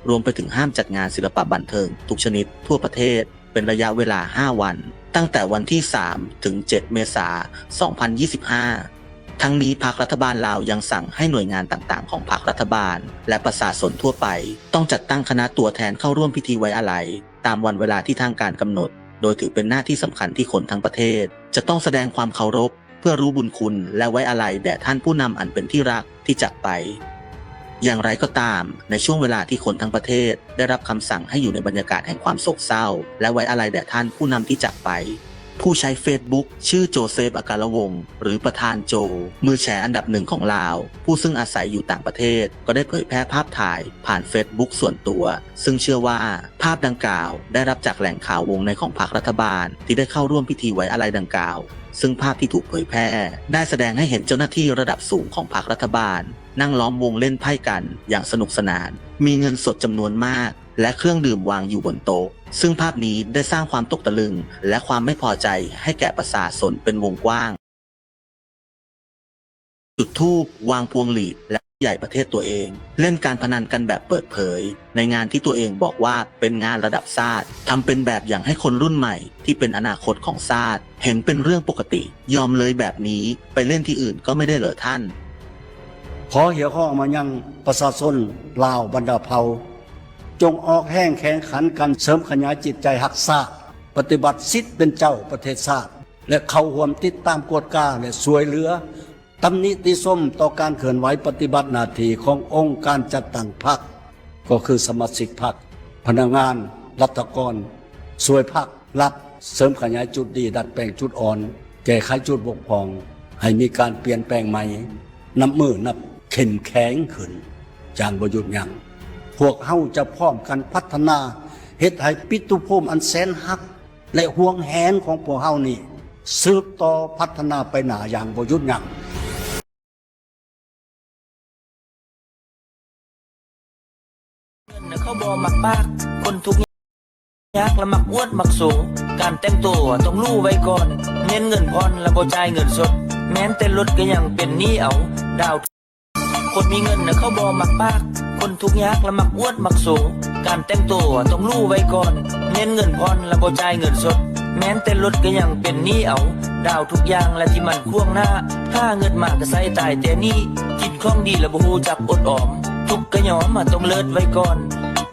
รวมไปถึงห้ามจัดงานศิลปะบันเทิงทุกชนิดทั่วประเทศ เป็นระยะเวลา ห้า วัน ตั้งแต่วันที่ สาม ถึง เจ็ด เมษา สองพันยี่สิบห้า ทั้งนี้พรรครัฐบาลลาวยังสั่งให้หน่วยงานต่างๆ ของพรรครัฐบาล และประชาชนทั่วไป ต้องจัดตั้งคณะตัวแทนเข้าร่วมพิธีไว้อาลัย ตามวันเวลาที่ทางการกำหนด โดยถือเป็นหน้าที่สำคัญที่คนทั้งประเทศ จะต้องแสดงความเคารพ เพื่อรู้บุญคุณและไว้อาลัยแด่ท่านผู้นำอันเป็นที่รักที่จากไป อย่างไรก็ตาม ในช่วงเวลาที่คนทั้งประเทศได้รับคำสั่งให้อยู่ในบรรยากาศแห่งความโศกเศร้า และไว้อาลัยแด่ท่านผู้นำที่จากไป ผู้ใช้เฟซบุ๊กชื่อโจเซฟ อัครวงศ์ หรือประธานโจ มือแชร์อันดับหนึ่งของลาว ผู้ซึ่งอาศัยอยู่ต่างประเทศ ก็ได้เผยแพร่ภาพถ่ายผ่านเฟซบุ๊กส่วนตัว ซึ่งเชื่อว่าภาพดังกล่าวได้รับจากแหล่งข่าววงในของพรรครัฐบาลที่ได้เข้าร่วมพิธีไว้อาลัยดังกล่าว ซึ่งภาพที่ถูกเผยแพร่ได้แสดงให้เห็นเจ้าหน้าที่ระดับสูงของพรรครัฐบาลนั่งล้อมวงเล่นไพ่กันอย่างสนุกสนาน มีเงินสดจำนวนมาก และเครื่องดื่มวางอยู่บนโต๊ะ ซึ่งภาพนี้ได้สร้างความตกตะลึง และความไม่พอใจให้แก่ประชาชนเป็นวงกว้าง จุดธูป วางพวงหรีด และใหญ่ประเทศตัวเอง เล่นการพนันกันแบบเปิดเผย ในงานที่ตัวเองบอกว่าเป็นงานระดับชาติ ทำเป็นแบบอย่างให้คนรุ่นใหม่ที่เป็นอนาคตของชาติ เห็นเป็นเรื่องปกติ ยอมเลยแบบนี้ ไปเล่นที่อื่นก็ไม่ได้เหรอท่าน ຂໍຮຽກຮ້ອງມາຍັງປະຊາຊົນລາວບັນດາເຜົ່າ ຈົ່ງອອກແຮງແຂ່ງຂັນກັນເສີມຂະຫຍາຍຈິດໃຈຮັກຊາດ, ປະຕິບັດສິດເປັນເຈົ້າປະເທດຊາດ ແລະ ເຂົ້າຮ່ວມຕິດຕາມກວດກາ ແລະ ຊ່ວຍເຫຼືອ, ຕຳນິຕິຊົມຕໍ່ການເຄື່ອນໄຫວປະຕິບັດໜ້າທີ່ຂອງອົງການຈັດຕັ້ງພັກ ກໍຄືສະມາຊິກພັກ, ພະນັກງານ, ລັດຖະກອນ, ຊ່ວຍພັກ, ລັດ, ເສີມຂະຫຍາຍຈຸດດີ, ດັດແປງຈຸດອ່ອນ, ແກ້ໄຂຈຸດບົກຜ່ອງ, ໃຫ້ມີການປ່ຽນແປງໃໝ່, ນັບມື້ນັບເຂັ້ມແຂງຂຶ້ນຢ່າງບໍ່ຢຸດຢັ້ງ. ພວກເຮົາຈະພ້ອມກັນພັດທະນາ, ເຮັດໃຫ້ປິຕຸພູມອັນແສນຮັກ ແລະ ຫ່ວງແຫນຂອງພວກເຮົານີ້ ສືບຕໍ່ພັດທະນາໄປໜ້າຢ່າງບໍ່ຢຸດຢັ້ງ. ມັກປາກ ຄົນທຸກຍາກລະມັກອວດມັກໂຊ ການແຕ່ງໂຕຕ້ອງຫຼູໄວ້ກ່ອນ ເນັ້ນເງິນຜ່ອນລະບໍ່ຈ່າຍເງິນສົດ ແມ່ນແຕ່ລົດກະຍັງເປັນໜີ້ເອົາ ດາວ ຄົນມີເງິນນະເຂົາບໍ່ມັກປາກ ຄົນທຸກຍາກລະມັກອວດມັກໂຊ ການແຕ່ງໂຕຕ້ອງຫຼູໄວ້ກ່ອນ ເນັ້ນເງິນຜ່ອນລະບໍ່ຈ່າຍເງິນສົດ ແມ່ນແຕ່ລົດກະຍັງເປັນໜີ້ເອົາ ດາວທຸກຢ່າງລະທີ່ມັນຂວາງໜ້າ ຫາເງິນມາກະໃຊ້ຕາຍແຕ່ໜີ້ ກິນຂອງດີລະບໍ່ຮູ້ຈັກອົດອອມ ທຸກກະຍອມ ມາຕ້ອງເລີດໄວ້ກ່ອນ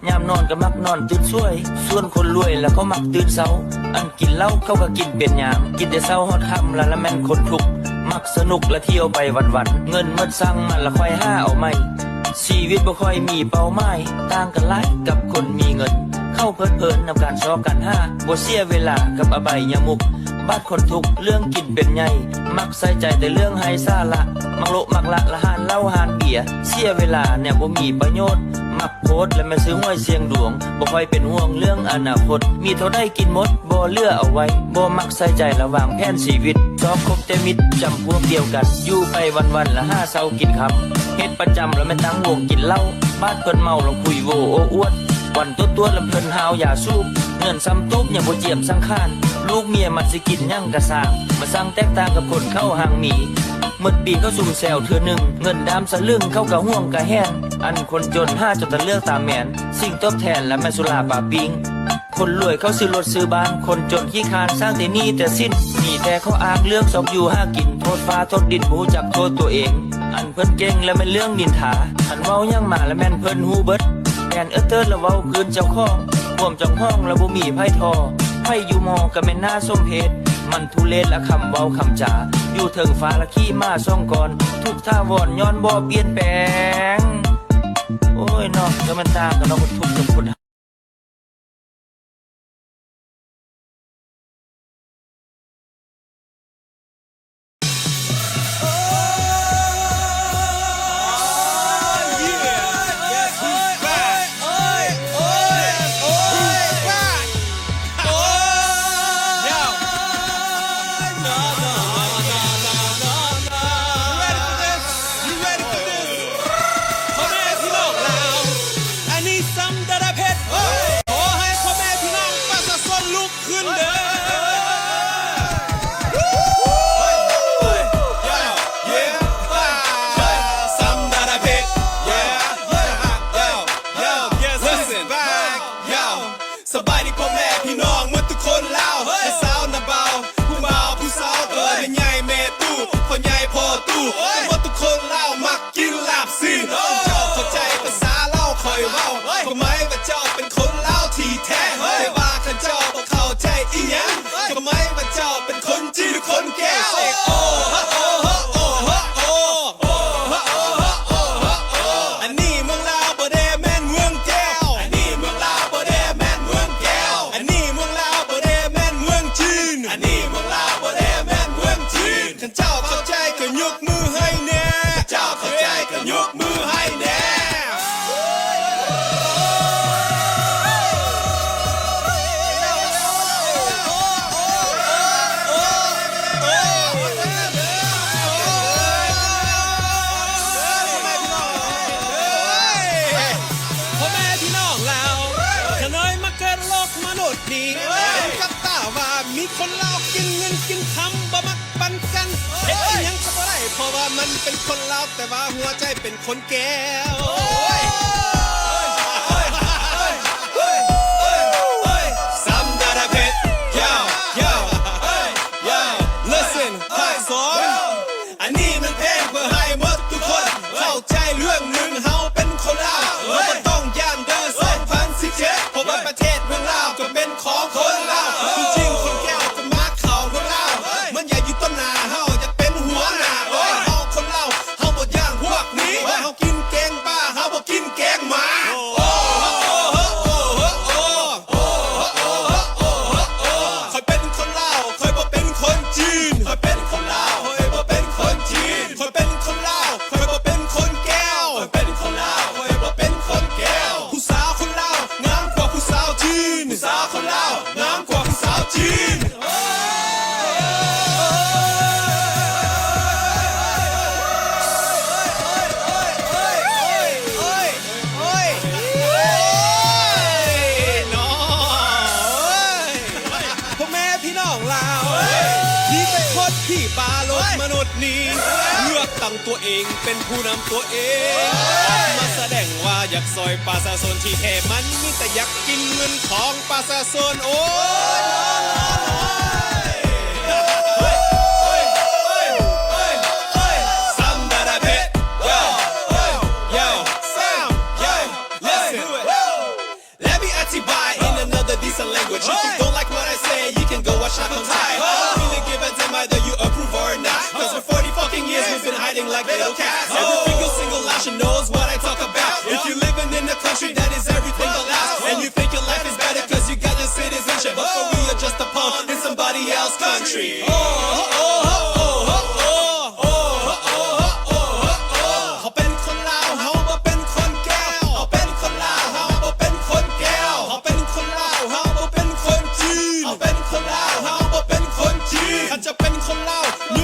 ຍາມນອນກະມັກນອນຕື່ນສວຍ ສ່ວນຄົນລວຍລະເຂົາມັກຕື່ນເຊົ້າ ອັນກິນເຫຼົ້າເຂົາກະກິນເປັນຍາມ ກິນແຕ່ເຊົ້າຮອດຄ່ຳລະລະແມ່ນຄົນທຸກ ມັກສະໜຸກລະທ່ຽວໄປວັນໆ ເງິນໝົດສັງມາລະຄ່ອຍຫາເອົາໃໝ່ ຊີວິດບໍ່ຄ່ອຍມີເປົ້າໝາຍ ຕ່າງກັນຫຼາຍກັບຄົນມີເງິນ ເຂົາເພີດເພີນນຳການຊອກການຫາ ບໍ່ເສຍເວລາກັບອະບາຍຍະມຸກ ບາດຄົນທຸກເລື່ອງກິນເປັນໃຫຍ່ ມັກໃສ່ໃຈແຕ່ເລື່ອງໄຮ້ສາລະ ມັກໂລະມັກລະລະຮ້ານເຫຼົ້າຮ້ານເບຍ ເສຍເວລາແນວບໍ່ມີປະໂຫຍດ ມັກໂພດລະແມ່ນຊື້ຫວຍສ່ຽງດວງ ບໍ່ຄ່ອຍເປັນຫ່ວງເລື່ອງອະນາຄົດ ມີເທົ່າໃດກິນໝົດ ບໍ່ເຫຼືອເອົາໄວ້ ບໍ່ມັກໃສ່ໃຈລະວາງແຜນຊີວິດ ຊອກຄົບແຕ່ມິດຈຳພວກດຽວກັນ ຢູ່ໄປວັນໆລະຫາເຊົ້າກິນຄ່ຳ ເຮັດປະຈຳລະແມ່ນຕັ້ງວົງກິນເຫຼົ້າ ບາດເພິ່ນເມົາລະຄຸຍໂຫວ້ໂອ້ອວດ ວັນຕົວດໆລະເພິ່ນຫ້າວຢາສູບ ເງິນຊ້ຳຕູບຍັງບໍ່ຈຽມສັງຂານ ລູກເມຍມັນຊິກິນຫຍັງກະຊ່າງ ມາຊ່າງແຕກຕ່າງກັບຄົນເຂົາຮັ່ງມີ ໝົດປີເຂົາຊຸມແຊວເທື່ອໜຶ່ງ ເງິນດ້າມສະລຶງເຂົາກະຫວງກະແຫນ ອັນຄົນຈົນຫາຈົນຕາເລືອກຕາແມນ ສິ່ງຕອບແທນລະແມ່ນສຸລາປາປີ້ງ ຄົນລວຍເຂົາຊື້ລົດຊື້ບ້ານ ຄົນຈົນຂີ້ຄ້ານສ້າງແຕ່ໜີ້ແຕ່ສິນ ມີແຕ່ເຂົາອ້າງເລື່ອງຊອກຢູ່ຫາກິນ ໂທດຟ້າໂທດດິນບໍ່ຮູ້ຈັກໂທດຕົວເອງ ອັນເພິ່ນເກັ່ງລະແມ່ນເລື່ອງນິນທາ ຄັນເວົ້າຫຍັງມາລະແມ່ນເພິ່ນຮູ້ເບິດ ແມ່ນເອີເຕີດລະເວົ້າຄືນເຈົ້າຂອງ ຄວາມຈອງຫອງລະບໍ່ມີໃຜທໍ້ ໃຜຢູ່ມໍ່ກະແມ່ນໜ້າສົມເພດ ມັນທຸເລດລະຄຳເວົ້າຄຳຈາ ຢູ່ເທິງຟ້າລະຂີ້ໝາສອງກ່ອນ ທຸກຖາວອນຍ້ອນບໍ່ປ່ຽນແປງ ໂອ້ຍເນາະ ກະແມ່ນຕ່າງກັນເນາະ ຄົນທຸກກັບຄົນສະບາຍດີພໍ່ແມ່ພີ່ນ້ອງໝົດທຸກຄົນລາວ ເຮີ້ຍ ຊາວນາເບົາ ຜູ້ບ່າວຜູ້ສາວ ເອີ ແມ່ໃຫຍ່ແມ່ຕູ້ ພໍ່ໃຫຍ່ພໍ່ຕູ້ ເຮີ້ຍ ໝົດທຸກຄົນລາວ ມັກກິນລາບຊີ້ນ ເຈົ້າເຂົ້າໃຈພາສາລາວຂ້ອຍເວົ້າ ຄວາມໝາຍວ່າເຈົ້າເປັນຄົນລາວທີ່ແທ້ ແຕ່ວ່າຄັນເຈົ້າບໍ່ເຂົ້າໃຈອີ່ຫຍັງ ຄວາມໝາຍວ່າເຈົ້າເປັນຄົນຈີນ ຄົນແກ້ວ ອັນນີ້ເມືອງລາວບໍ່ໄດ້ແມ່ນເມືອງແກ້ວ ອັນນີ້ເມືອງລາວບໍ່ໄດ້ແມ່ນເມືອງແກ້ວ ອັນນີ້ເມືອງລາວບໍ່ໄດ້ແມ່ນເມືອງຈີນ ອັນນີ້ເມືອງລາວບໍ່ໄດ້ແມ່ນເມືອງຈີນ ຄັນເຈົ້າເຂົ້າໃຈກະຍົກມືໃຫ້ແນ່ ເຈົ້າເຂົ້າໃຈກະຍົກມືໃຫ້ແນ່. ພໍ່ແມ່ພີ່ນ້ອງລາວ ຂ້ານ້ອຍມາເກີດໂລກມະນຸດນີ້ ເຫັນກັບຕາວ່າມີຄົນລາວກິນເງິນກິນຄຳ ບໍ່ມັກປັນກັນ ເຮັດອີ່ຫຍັງກະບໍ່ໄດ້ ເພາະວ່າມັນເປັນຄົນລາວ ແຕ່ວ່າຫົວໃຈເປັນຄົນແກ້ວ. ອັນນີ້ມັນເພງເພື່ອໃຫ້ໝົດທຸກຄົນເຂົ້າໃຈເລື່ອງໜຶ່ງ ເຮົາເປັນຄົນລາວ ເຮົາບໍ່ຕ້ອງຢ້ານເດີ ສອງພັນສິບເຈັດ ເພາະວ່າປະເທດເມືອງລາວກະເປັນຂອງຄົນລາວ ຄົນຈີນຄົນແກ້ວກະມາເຂົ້າເມືອງລາວ ມັນຢາກຢູ່ຕໍ່ໜ້າເຮົາ ຢາກເປັນຫົວໜ້າ ເຮົາຄົນລາວ ເຮົາບໍ່ຢ້ານພວກນີ້ ເຮົາກິນແກງປາ ເຮົາບໍ່ກິນແກງໝ ທີ່ປາລົດມະນຸດນີ້ ເລືອກຕັ້ງຕົວເອງເປັນຜູ້ນຳຕົວເອງ ອອກມາສະແດງວ່າຢາກຊ່ອຍປະຊາຊົນ ທີ່ແທ້ມັນມີແຕ່ຢາກກິນເງິນຂອງປະຊາຊົນ. ໂອ້ຍ Somebody bet. Yo, yo, yo, Sam, yo, listen. Let me ອະທິບາຍ in another decent language. If you don't like what I say, you can go watch Knock on Thai. I don't really give a damn either you approve or not. 'Cause for forty fucking years, we've been hiding like little cats. Every single, single lasher knows what I talk about. If you're living in a country that is everything but loud, and you think your life is better 'cause you got your citizenship, but for we are just a pawn in somebody else's country. ເຮົາເປັນຄົນລາວ ເຮົາບໍ່ເປັນຄົນແກວ. ເຮົາເປັນຄົນລາວ ເຮົາບໍ່ເປັນຄົນແກວ. ເຮົາເປັນຄົນລາວ ເຮົາບໍ່ເປັນຄົນຈີນ. ເຮົາເປັນຄົນລາວ ເຮົາບໍ່ເປັນຄົນຈີນ. ຄັນຈະເປັນຄົນລາວ ໜ